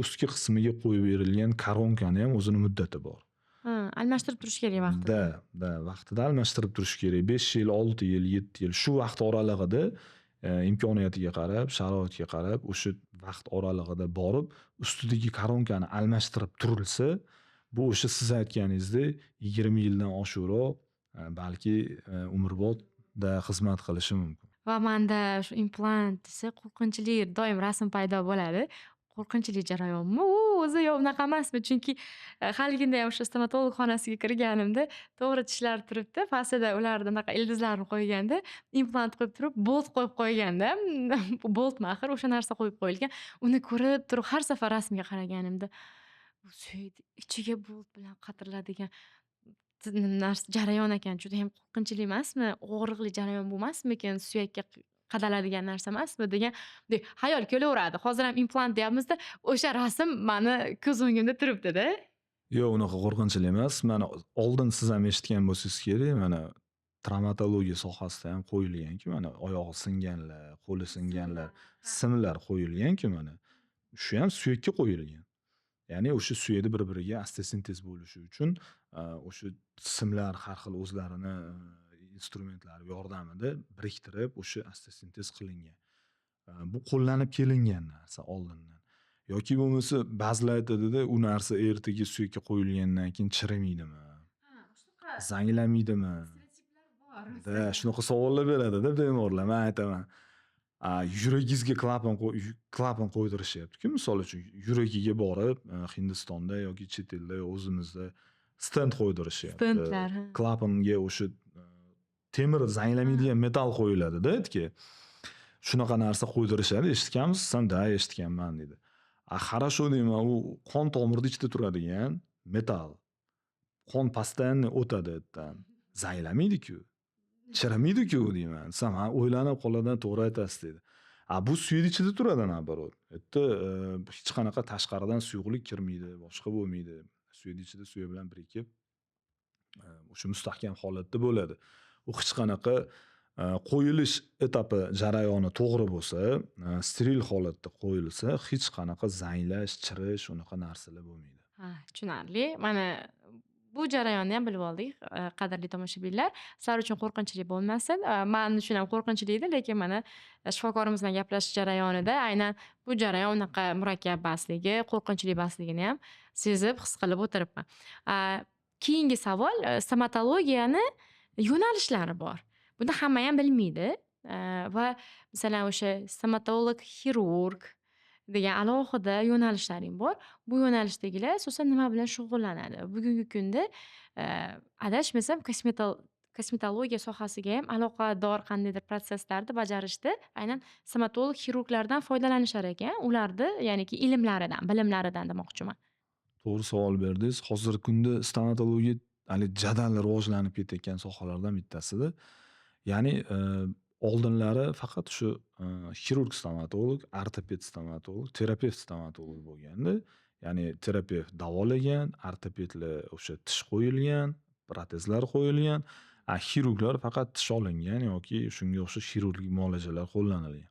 ustki qismiga qo'yib berilgan koronkani ham o'zini muddati bor. Ha, almashtirib turish kerak vaqtida. Да, vaqtida almashtirib turish kerak. 5 yil, 6 yil, 7 yil, shu vaqt oralig'ida imkoniyatiga qarab, sharoitga qarab o'sha vaqt oralig'ida borib ustidagi koronkani almashtirib turilsa, bu o'sha siz aytganingizdek 20 yildan oshiqroq, balki umrbodda xizmat qilishi mumkin. Va manda shu implant desa, qo'rqinchli doim rasm paydo bo'ladi. Qo'rqinchli jarayonmi u o'zi yo unaqa emasmi? Chunki haligida ham o'sha stomatolog xonasiga kirganimda to'g'ri tishlar turibdi, pastida ularni unaqa ildizlarni qo'yganda, implant qo'yib turib, bolt qo'yib qo'yganda, boltmi axir, o'sha narsa qo'yib qo'yilgan. Uni ko'rib turib har safar rasmga qaraganimda, bu suyakni ichiga bolt bilan qatiriladigan narsa, jarayon ekan, judayam qo'rqinchli emasmi? Og'riqli jarayon bo'lmasmikin? Suyakka qadaladigan narsa emasmi degan xayol kelaveradi. Hozir ham implant deyapmizda, o'sha rasm mani ko'z o'ngimda turibdi-da. Yo'q, unaqa qo'rqinchli emas. Mana, oldin siz ham eshitgan bo'lsangiz kerak, mana, travmatologiya sohasida ham qo'yilganku, mana, oyog'i singanlar, qo'li singanlar, simlar qo'yilganku, mana. Shu ham suyakka qo'yilgan. Ya'ni o'sha suyakni bir-biriga osteosintez bo'lishi uchun o'sha simlar har xil o'zlarini instrumentlari yordamida biriktirib, o'sha osteosintez qilingan. Bu qo'llanib kelingan narsa oldindan. Yoki bo'lmasa ba'zilar aytadida, u narsa ertaga suyakka qo'yilgandan keyin chirimaydimi? Zanglamaydimi? Да, shunaqa savollar beradida bemorlar. Man aytaman: "A, yuragingizga klapan qo'ydirishyapti-ku, misol uchun, yuragiga borib, Hindistonda yoki chet elda yo o'zimizda stent qo'ydirishyapti. Stentlar, ha. Klapanga o'sha temir, zanglamaydigan metall qo'yiladi-da etga. Shunaqa narsa qo'ydirishadi, eshitganmisiz?" Desam, "Да, eshitganman", deydi. "A, хорошо", deyman, "u qon tomirni ichida turadigan metall. Qon постоянно o'tadi u yerdan. Zanglamaydi-ku, chirimaydi-ku", deyman. Desam, "Ha, o'ylanib qoladi, to'g'ri aytasiz", deydi. A bu suyakni ichida turadi, наоборот. U yerda hech qanaqa tashqaridan suyuqlik kirmaydi, boshqa bo'lmaydi. Suyakni ichida suyak bilan birikib, o'sha mustahkam holatda bo'ladi. U hech qanaqa qo'yilish etapi, jarayoni to'g'ri bo'lsa, steril holatda qo'yilsa, hech qanaqa zanglash, chirish, unaqa narsalar bo'lmaydi. Ha, tushunarli. Mana, bu jarayonni ham bilib oldik, qadrli tomoshabinlar. Sizlar uchun qo'rqinchli bo'lmasin. Man uchun ham qo'rqinchli edi, lekin mana, shifokorimiz bilan gaplashish jarayonida aynan bu jarayon unaqa murakkab emasligi, qo'rqinchli emasligini ham sezib, his qilib o'tiribman. Keyingi savol, stomatologiyani yo'nalishlari bor. Buni hamma ham bilmaydi. Va masalan, o'sha stomatolog xirurg degan alohida yo'nalishlari ham bor. Bu yo'nalishdagilar asosan nima bilan shug'ullanadi? Bugungi kunda, adashmasam, kosmetologiya sohasiga ham aloqador qandaydir protsesslarni bajarishda aynan stomatolog xirurglardan foydalanishar ekan. Ularni, ya'niki, ilmlaridan, bilimlaridan demoqchiman. To'g'ri savol berdingiz. Hozirgi kunda stomatologiya hali jadal rivojlanib ketayotgan sohalardan bittasida. Ya'ni oldinlari faqat shu xirurg stomatolog, ortoped stomatolog, terapevt stomatolog bo'lganda, ya'ni terapevt davolagan, ortopedlar o'sha tish qo'yilgan, protezlar qo'yilgan, a xirurglar faqat tish olingan yoki shunga o'xshash xirurgik muolajalar qo'llanilgan.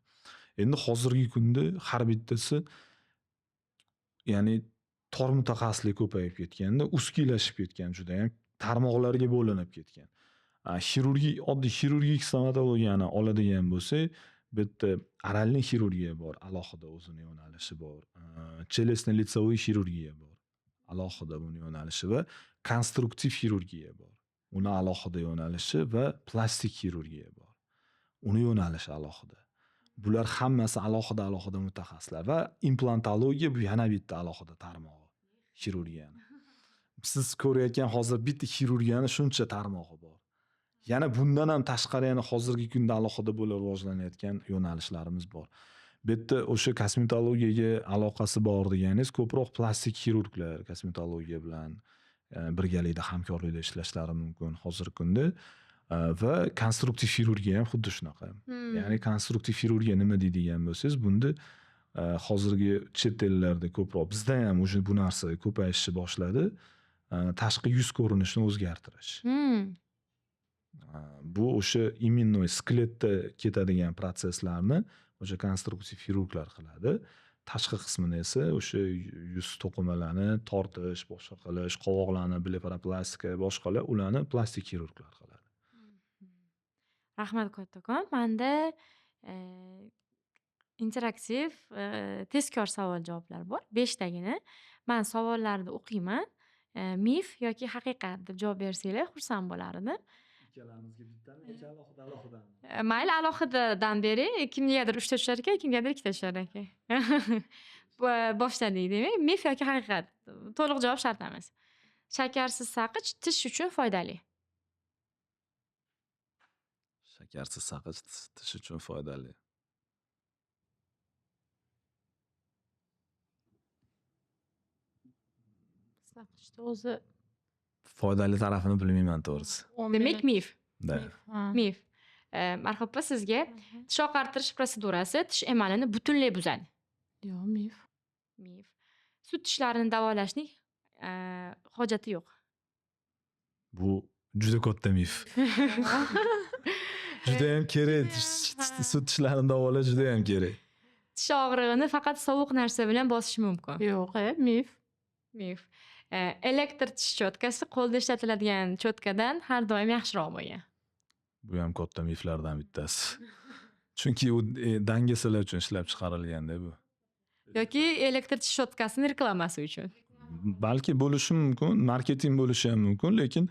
Endi hozirgi kunda har bittasi, ya'ni tor mutaxassislik ko'payib ketganda, узкий lashib ketgan judayam, tarmoqlarga bo'linib ketgan. Xirurgiy, oddiy xirurgik stomatologiyani oladigan bo'lsak, bu yerda оральный xirurgiya bor, alohida o'zini yo'nalishi bor. Челюстно-лицевой xirurgiya bor, alohida buni yo'nalishi va konstruktiv xirurgiya bor. Uni alohida yo'nalishi va plastik xirurgiya bor. Uni yo'nalishi alohida. Bular hammasi alohida-alohida mutaxassislar va implantologiya bu yana bitta alohida tarmog'i xirurgiyani. Siz ko'rayotgan hozir bitta xirurgiyani shuncha tarmog'i bor. Yana bundan ham tashqari, yana hozirgi kunda alohida bo'lib rivojlanayotgan yo'nalishlarimiz bor. Bu yerda o'sha kosmetologiyaga aloqasi bor deganingiz, ko'proq plastik xirurglar kosmetologiya bilan birgalikda, hamkorlikda ishlashlari mumkin hozirgi kunda. Va konstruktiv xirurgiya ham xuddi shunaqa. Ya'ni konstruktiv xirurgiya nima deydigan bo'lsangiz, bunda Hozirgi chet ellarda ko'proq, bizda ham уже bu narsa ko'payishni boshladi. Tashqi yuz ko'rinishini o'zgartirish. Bu o'sha именно skeletda ketadigan protsesslarni o'sha konstruktiv xirurglar qiladi. Tashqi qismini esa o'sha yuz to'qimalarini tortish, boshqa qilish, qovoqlarni blefaroplastika, boshqalar, ularni plastik xirurglar qiladi. Rahmat kattakon. Manda interaktiv, tezkor savol-javoblar bor. Beshtagina. Man savollarni o'qiyman. Mif yoki haqiqat deb javob bersanglar, xursand bo'lar edim. Ikkalamizga bittami yoki alohida alohidami? Mayli, alohidadan bering. Kimgadir uchta tushar ekan, kimgadir ikkita tushar ekan. Boshladik demak. Mif yoki haqiqat? To'liq javob shart emas. Shakarsiz saqich tish uchun foydali. Shakarsiz saqich tish uchun foydali. Saqichni o'zi foydali tarafini bilmayman to'g'risi. Demak, mif. Da. Mif. Marhaba sizga. Tish oqartirish protsedurasi tish emalini butunlay buzadi. Yo'q, mif. Mif. Sut tishlarini davolashning hojati yo'q. Bu juda katta mif. Juda ham kerak. Sut tishlarini davolash juda ham kerak. Tish og'rig'ini faqat sovuq narsa bilan bosish mumkin. Yo'q, mif. Mif. Elektr tish cho'tkasi qo'lda ishlatiladigan cho'tkadan har doim yaxshiroq bo'lgan. Bu ham katta miflardan bittasi. Chunki u dangasalar uchun ishlab chiqarilganda bu. Yoki elektr tish cho'tkasining reklamasi uchun. Balki bo'lishi mumkin, marketing bo'lishi ham mumkin, lekin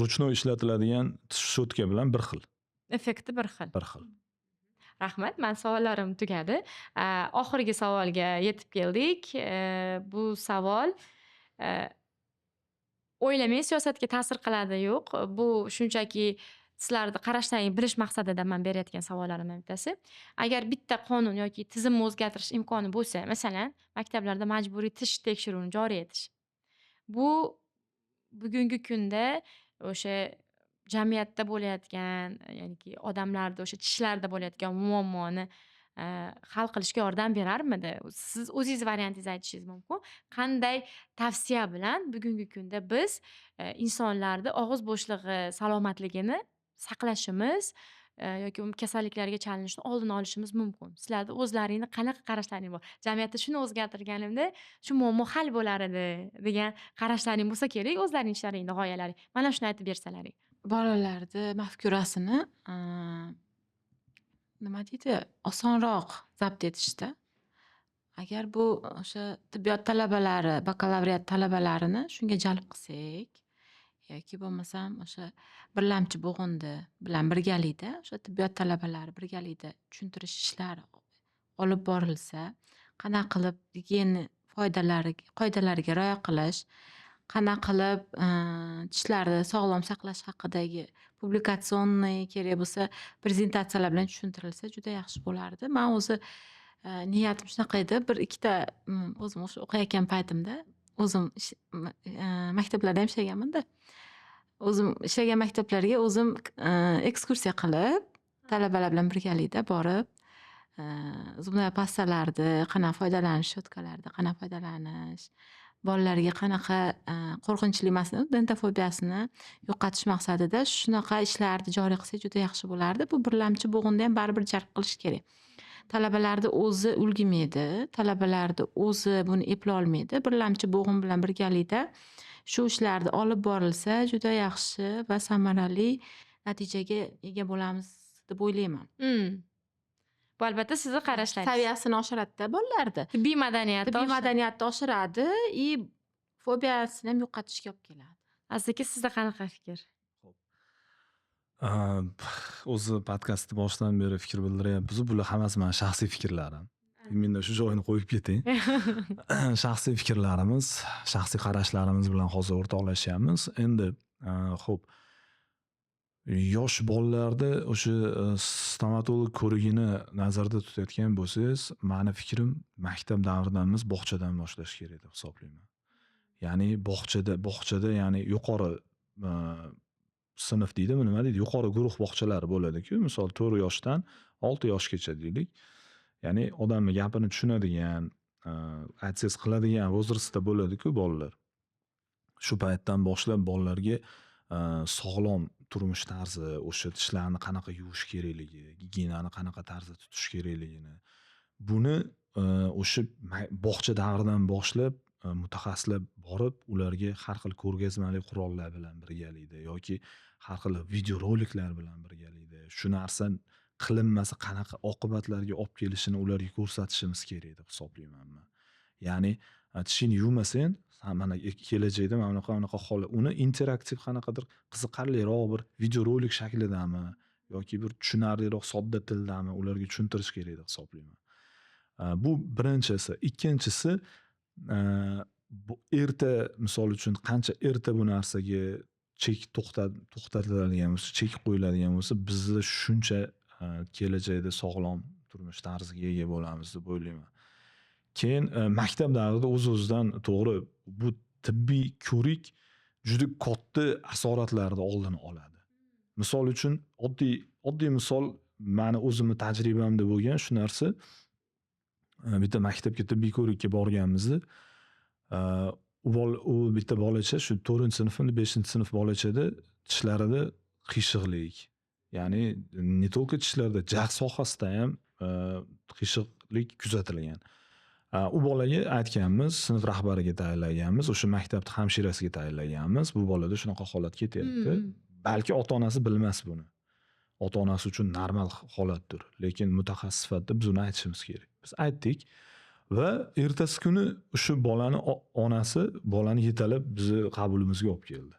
ручной ishlatiladigan tish cho'tka bilan bir xil. Effekti bir xil. Bir xil. Rahmat, men savollarim tugadi. Oxirgi savolga yetib keldik. Bu savol o'ylamang siyosatga ta'sir qiladi, yo'q. Bu shunchaki sizlarni qarashlaringni bilish maqsadida men berayotgan savollarimdan bittasi. Agar bitta qonun yoki tizimni o'zgartirish imkoni bo'lsa, masalan, maktablarda majburiy tish tekshiruvini joriy etish. Bu bugungi kunda o'sha jamiyatda bo'layotgan, ya'niki odamlarda o'sha tishlarda bo'layotgan muammoni hal qilishga yordam berarmidi? Siz o'zingiz variantingizni aytishingiz mumkin. Qanday tavsiya bilan bugungi kunda biz insonlarni og'iz bo'shlig'i salomatligini saqlashimiz yoki kasalliklarga chalinishni oldini olishimiz mumkin? Sizlarni o'zlaringni qanaqa qarashlaring bor? Jamiyatda shuni o'zgartirganimda shu muammo hal bo'lar edi degan qarashlaring bo'lsa kerak, o'zlaring ichlaringda g'oyalaring. Mana shuni aytib bersalaring. Bolalarni mafkurasini nima deydi, osonroq zabt etishda. Agar bu o'sha tibbiyot talabalari, bakalavriat talabalarini shunga jalb qilsak yoki bo'lmasam o'sha birlamchi bo'g'indi bilan birgalikda o'sha tibbiyot talabalari birgalikda tushuntirish ishlari olib borilsa, qanaqa qilib gigiyena foydalari, qoidalariga rioya qilish, qanaqa qilib tishlarni sog'lom saqlash haqidagi publikatsionniy kerak bo'lsa prezentatsiyalar bilan tushuntirilsa juda yaxshi bo'lardi. Men o'zi niyatim shunaqa edi, bir ikkita o'zim o'sha o'qiyotgan paytimda o'zim maktablarda ham ishlaganman-da. O'zim ishlagan maktablarga o'zim ekskursiya qilib, talabalar bilan birgalikda borib, zubnoy pastalarni qanaqa foydalanish, щётка larda qanaqa foydalanish, bolalarga qanaqa qo'rqinchli emas, dentofobiyasini yo'qotish maqsadida shunaqa ishlarni joriy qilsak juda yaxshi bo'lardi. Bu birlamchi bo'g'inda ham baribir jalb qilish kerak. Talabalarni o'zi ulgmaydi, talabalarni o'zi buni eplolmaydi. Birlamchi bo'g'in bilan birgalikda shu ishlarni olib borilsa juda yaxshi va samarali natijaga ega bo'lamiz deb o'ylayman. Bu albatta sizni qarashlaringiz. Saviyasini oshiradida bolalarda. Tibbiy madaniyatni Tibbiy oshiradi. madaniyatni oshiradi и fobiyasini ham yo'qotishga olib keladi. Aziz aka, sizda qanaqa fikr? O'zi podkastni boshidan beri fikr bildiryapmiz. Bular hammasi meni shaxsiy fikrlarim. Menda shu joyini qo'yib keting. Shaxsiy fikrlarimiz, shaxsiy qarashlarimiz bilan hozir o'rtoqlashyapmiz. Endi, xo'p, yosh bolalarda o'sha stomatolog ko'rigini nazarda tutayotgan bo'lsangiz, mani fikrim maktab davridan emas, bog'chadan boshlash kerak deb hisoblayman. Ya'ni bog'chada, ya'ni yuqori sinf deydimi, nima deydi, yuqori guruh bog'chalari bo'ladi-ku, misol 4 yoshdan 6 yoshgacha deylik. Ya'ni odamni gapini tushunadigan, aytsangiz qiladigan возраст da bo'ladi-ku bolalar. Shu paytdan boshlab bolalarga sog'lom turmush tarzi, o'sha tishlarni qanaqa yuvish kerakligi, gigiyenani qanaqa tarzda tutish kerakligini, buni o'sha bog'cha davridan boshlab mutaxassislar borib, ularga har xil ko'rgazmali qurollar bilan birgalikda yoki har xil videoroliklar bilan birgalikda shu narsa qilinmasa qanaqa oqibatlarga olib kelishini ularga ko'rsatishimiz kerak deb hisoblayman man. Ya'ni tishingni yuvmasang, san mana kelajakda mana bunaqa bunaqa holat, uni interaktiv qanaqadir qiziqarliroq bir videorolik shaklidami yoki bir tushunarliroq sodda tildami ularga tushuntirish kerak deb hisoblayman. Bu birinchisi. Ikkinchisi, bu erta, misol uchun, qancha erta bu narsaga chek to'xtatiladigan bo'lsa, chek qo'yiladigan bo'lsa, bizda shuncha kelajakda sog'lom turmush tarziga ega bo'lamiz deb o'ylayman. Keyin maktab davrida o'z-o'zidan to'g'ri, bu tibbiy ko'rik juda katta asoratlarni oldini oladi. Misol uchun, oddiy oddiy misol, mani o'zimni tajribamda bo'lgan shu narsa. Bitta maktabga tibbiy ko'rikka borganimizda, u bitta bolacha shu 4-sinfmi, 5-sinf bolachada tishlarida qiyshiqlik, ya'ni не только tishlarda, jag' sohasida ham qiyshiqlik kuzatilgan. U bolaga aytganmiz, sinf rahbariga tayinlaganmiz, o'sha maktabni hamshirasiga tayinlaganmiz. Bu bolada shunaqa holat ketyapti. Balki ota-onasi bilmas buni. Ota-onasi uchun normal holatdir. Lekin mutaxassis sifatida biz uni aytishimiz kerak. Biz aytdik va ertasi kuni o'sha bolani onasi bolani yetalab bizni qabulimizga olib keldi.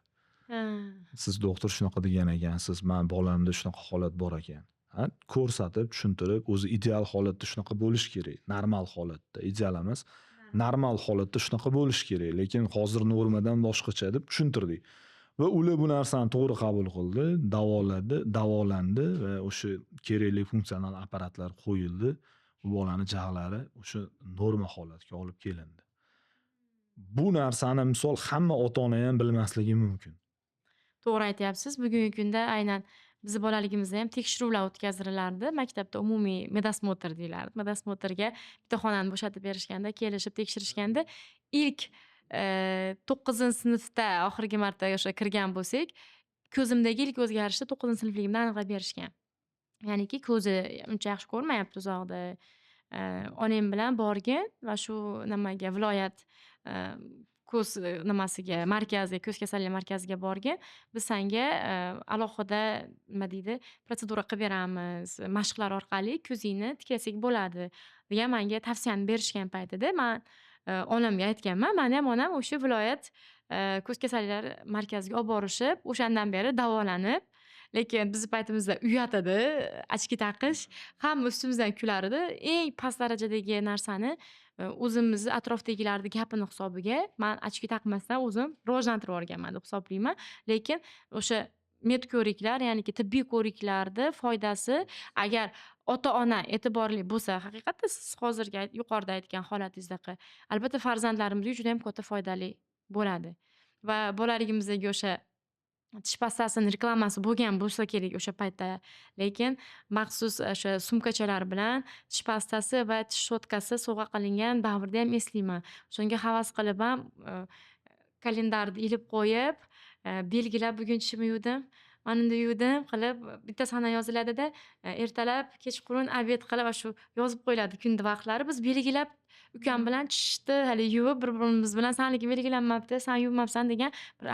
Siz doktor shunaqa degan ekansiz, man bolamda shunaqa holat bor ekan. Ha, ko'rsatib, tushuntirib, o'zi ideal holatda shunaqa bo'lishi kerak. Normal holatda, ideal emas. Normal holatda shunaqa bo'lishi kerak, lekin hozir normadan boshqacha deb tushuntirdik. Va ular bu narsani to'g'ri qabul qildi, davoladi, davolandi va o'sha kerakli funksional apparatlar qo'yildi. Bu bolani jag'lari o'sha norma holatga olib kelindi. Bu narsani misol hamma ota-ona ham bilmasligi mumkin. To'g'ri aytyapsiz. Bugungi kunda aynan bizni bolaligimizda ham tekshiruvlar o'tkazilardi. Maktabda umumiy медосмотр deyilardi. Медосмотр ga bitta xonani bo'shatib berishganda, kelishib tekshirishganda ilk 9-sinfda oxirgi marta o'sha kirgan bo'lsak, ko'zimdagi ilk o'zgarishni 9-sinfligimda aniqlab berishgan. Ya'niki ko'zi uncha yaxshi ko'rmayapti uzoqda. Onam bilan borgin va shu nimaga, viloyat ko'z nimasiga, markaziga, ko'z kasallik markaziga borgin. Biz sanga alohida, nima deydi, protsedura qilib beramiz. Mashqlar orqali ko'zingni tiklasak bo'ladi degan manga tavsiyani berishgan paytida man onamga aytganman. Mani ham onam o'sha viloyat ko'z kasalliklari markaziga olib borishib, o'shandan beri davolanib, lekin bizni paytimizda uyat edi очки taqish. Hamma ustimizdan kular edi. Eng past darajadagi narsani o'zimizni atrofdagilarni gapini hisobiga man очки taqmasdan o'zim rivojlantirib yuborganman deb hisoblayman. Lekin o'sha med ko'riklar, ya'niki tibbiy ko'riklarni foydasi, agar ota-ona e'tiborli bo'lsa, haqiqatda siz hozirgi yuqorida aytgan holatingizdaqa, albatta farzandlarimizga judayam katta foydali bo'ladi. Va bolaligimizdagi o'sha tish pastasini reklamasi bo'lgan bo'lsa kerak o'sha paytda. Lekin maxsus o'sha sumkachalar bilan tish pastasi va tish щётка si sovg'a qilingan davrni ham eslayman. Shunga havas qilib ham kalendarni ilib qo'yib, belgilab, bugun tishimni yuvdim, mana unda yuvdim qilib bitta sana yoziladida, ertalab, kechqurun, обед qilib va shu yozib qo'yiladi kunni vaqtlari. Biz belgilab ukam bilan tishni haligi yuvib, bir-birimiz bilan saniki belgilanmabdi, san yuvmabsan degan bir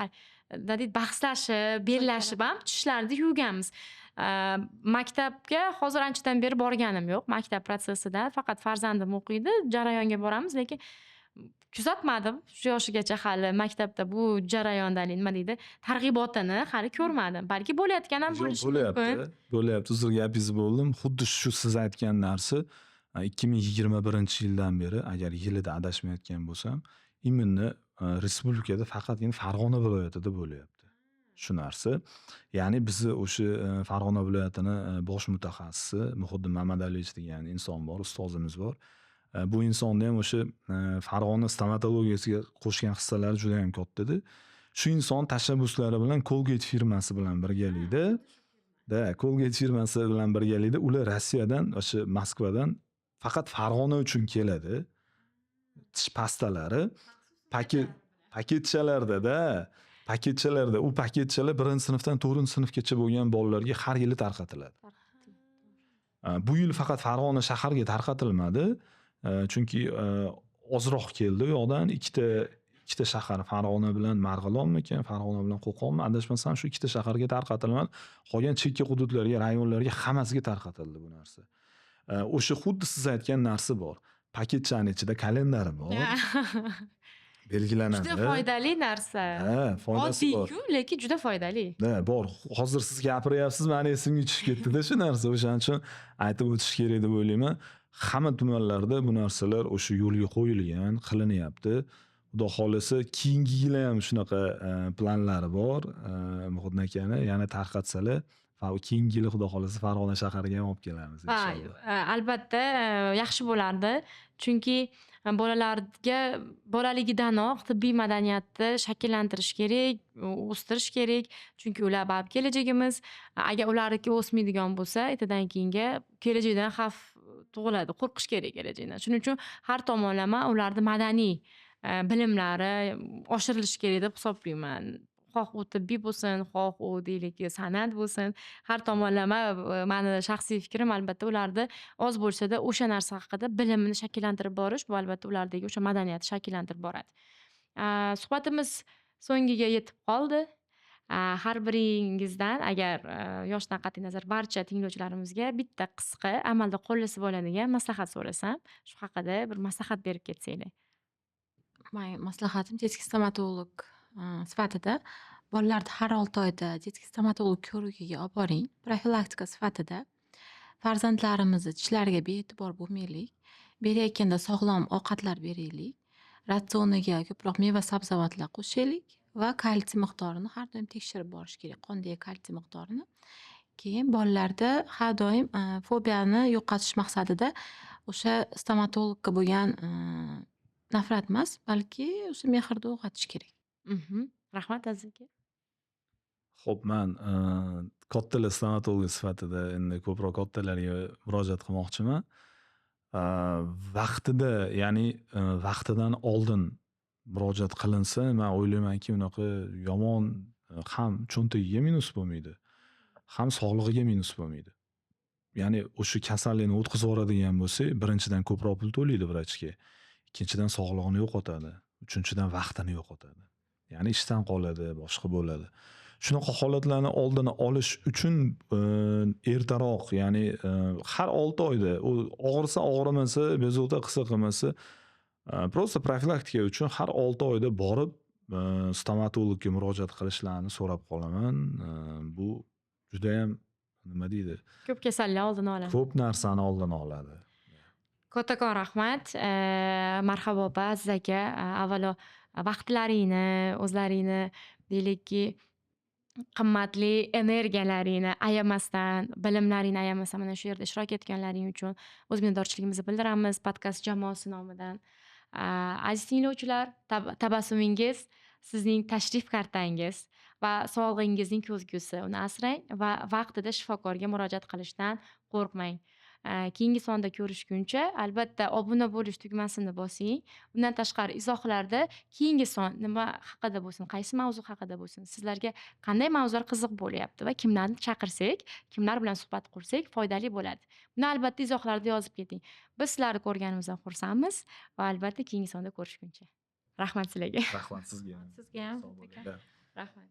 nima deydi, bahslashib, bellashib ham tishlarni yuvganmiz. Maktabga hozir anchadan beri borganim yo'q. Maktab protsessida faqat farzandim o'qiydi, jarayonga boramiz, lekin kuzatmadim shu yoshigacha hali maktabda bu jarayonda haligi, nima deydi, targ'ibotini hali ko'rmadim. Balki bo'layotgan ham Yo'q, bo'lishi mumkin. Bo'lyapti. Bo'lyapti. Uzr, gapingizni bo'ldim. Xuddi shu siz aytgan narsa 2021-yildan beri, agar yilida adashmayotgan bo'lsam, именно respublikada faqatgina Farg'ona viloyatida bo'lyapti shu narsa. Ya'ni bizni o'sha Farg'ona viloyatini bosh mutaxassisi Muhiddin Mamadaliyevich degan inson bor, ustozimiz bor. Bu insonni ham o'sha Farg'ona stomatologiyasiga qo'shgan hissalari juda ham katta edi. Shu inson tashabbuslari bilan Colgate firmasi bilan birgalikda, da, Colgate firmasi bilan birgalikda ular Rossiyadan, o'sha Moskvadan Faqat Farg'ona uchun keladi. Tish pastalari paketchalarda-da, paketchalarda. U paketchalar 1-sinfdan 4-sinfgacha bo'lgan bolalarga har yili tarqatiladi. Bu yil faqat Farg'ona shahariga tarqatilmadi. Chunki ozroq keldi u yoqdan. Ikkita shahar, Farg'ona bilan Marg'ilonmikan, Farg'ona bilan Qo'qonmi, adashmasam shu ikkita shaharga tarqatilmadi. Qolgan chekka hududlarga, rayonlarga hammasiga tarqatildi bu narsa. O'sha xuddi siz aytgan narsa bor. Paketchani ichida kalendari bor. Belgilanadi. Juda foydali narsa. Ha, foydasi bor. Oddiy-ku, lekin juda foydali. Да, bor. Hozir siz gapiryapsiz, mani esimga tushib ketdi-da shu narsa. O'shaning uchun aytib o'tish kerak deb o'ylayman. Hamma tumanlarda bu narsalar o'sha yo'lga qo'yilgan, qilinyapti. Xudo xohlasa keyingi yili ham shunaqa planlari bor. Muhiddin akani yana tarqatsalar, keyingi yili Xudo xohlasa Farg'ona shahariga ham olib kelamiz Va inshaalloh. Albatta yaxshi bo'lardi. Chunki bolalarga bolaligidanoq tibbiy madaniyatni shakllantirish kerak, o'stirish kerak. Chunki ular baribir kelajagimiz. Agar ularniki o'smaydigan bo'lsa, ertadan keyinga kelajakdan xavf tug'iladi, qo'rqish kerak kelajakdan. Shuning uchun har tomonlama ularni madaniy bilimlari oshirilishi kerak deb hisoblayman. Xoh u tibbiy bo'lsin, xoh u deylik san'at bo'lsin, har tomonlama mani shaxsiy fikrim, albatta ularni oz bo'lsa-da o'sha narsa haqida bilimini shakllantirib borish, bu albatta ulardagi o'sha madaniyatni shakllantirib boradi. Suhbatimiz so'ngiga yetib qoldi. Har biringizdan agar yoshdan qat'iy nazar barcha tinglovchilarimizga bitta qisqa amalda qo'llasa bo'ladigan maslahat so'rasam, shu haqida bir maslahat berib ketsanglar. Mani maslahatim детский stomatolog sifatida bolalarni har 6 oyda детский stomatolog ko'rigiga olib boring. Profilaktika sifatida. Farzandlarimizni tishlariga bee'tibor bo'lmaylik. Berayotganda sog'lom ovqatlar beraylik. Ratsioniga ko'proq meva-sabzavotlar qo'shaylik va kalsiy miqdorini har doim tekshirib borish kerak, qondagi kalsiy miqdorini. Keyin bolalarda har doim fobiyani yo'qotish maqsadida o'sha stomatologga bo'lgan nafrat emas, balki o'sha mehrni uyg'otish kerak. Rahmat, Aziz aka. Xo'p, man kattalar stomatologi sifatida endi ko'proq kattalarga murojaat qilmoqchiman. Vaqtida, ya'ni vaqtidan oldin murojaat qilinsa, man o'ylaymanki, unaqa yomon ham cho'ntagiga minus bo'lmaydi, ham sog'lig'iga minus bo'lmaydi. Ya'ni o'sha kasallikni o'tkazib yuboradigan bo'lsak, birinchidan ko'proq pul to'laydi vrachga, ikkinchidan sog'lig'ini yo'qotadi, uchinchidan vaqtini yo'qotadi. Ya'ni ishdan qoladi, boshqa bo'ladi. Shunaqa holatlarni oldini olish uchun ertaroq, ya'ni har 6 oyda u og'risa og'rimasa, bezovta qilsa qilmasa, просто profilaktika uchun har 6 oyda borib stomatologga murojaat qilishlarini so'rab qolaman. Bu judayam, nima deydi? Ko'p kasallik oldini oladi. Ko'p narsani oldini oladi. Kattakon rahmat. Marhabo opa, Aziz aka, avvalo vaqtlaringni, o'zlaringni deylikki qimmatli energiyalaringni ayamasdan, bilimlaringni ayamasdan mana shu yerda ishtirok etganlaring uchun o'z minnatdorchiligimizni bildiramiz podkast jamoasi nomidan. Aziz tinglovchilar, tabassumingiz sizning tashrif kartangiz va sog'lig'ingizning ko'zgusi. Uni asrang va vaqtida shifokorga murojaat qilishdan qo'rqmang. Keyingi sonda ko'rishguncha albatta obuna bo'lish tugmasini bosing. Undan tashqari izohlarda keyingi son nima haqida bo'lsin, qaysi mavzu haqida bo'lsin, sizlarga qanday mavzular qiziq bo'lyapti va kimlarni chaqirsak, kimlar bilan suhbat qursak foydali bo'ladi. Buni albatta izohlarda yozib keting. Biz sizlarni ko'rganimizdan xursandmiz va albatta keyingi sonda ko'rishguncha. Rahmat sizlarga. Rahmat sizga ham. Sizga ham. Sog' bo'linglar. Rahmat.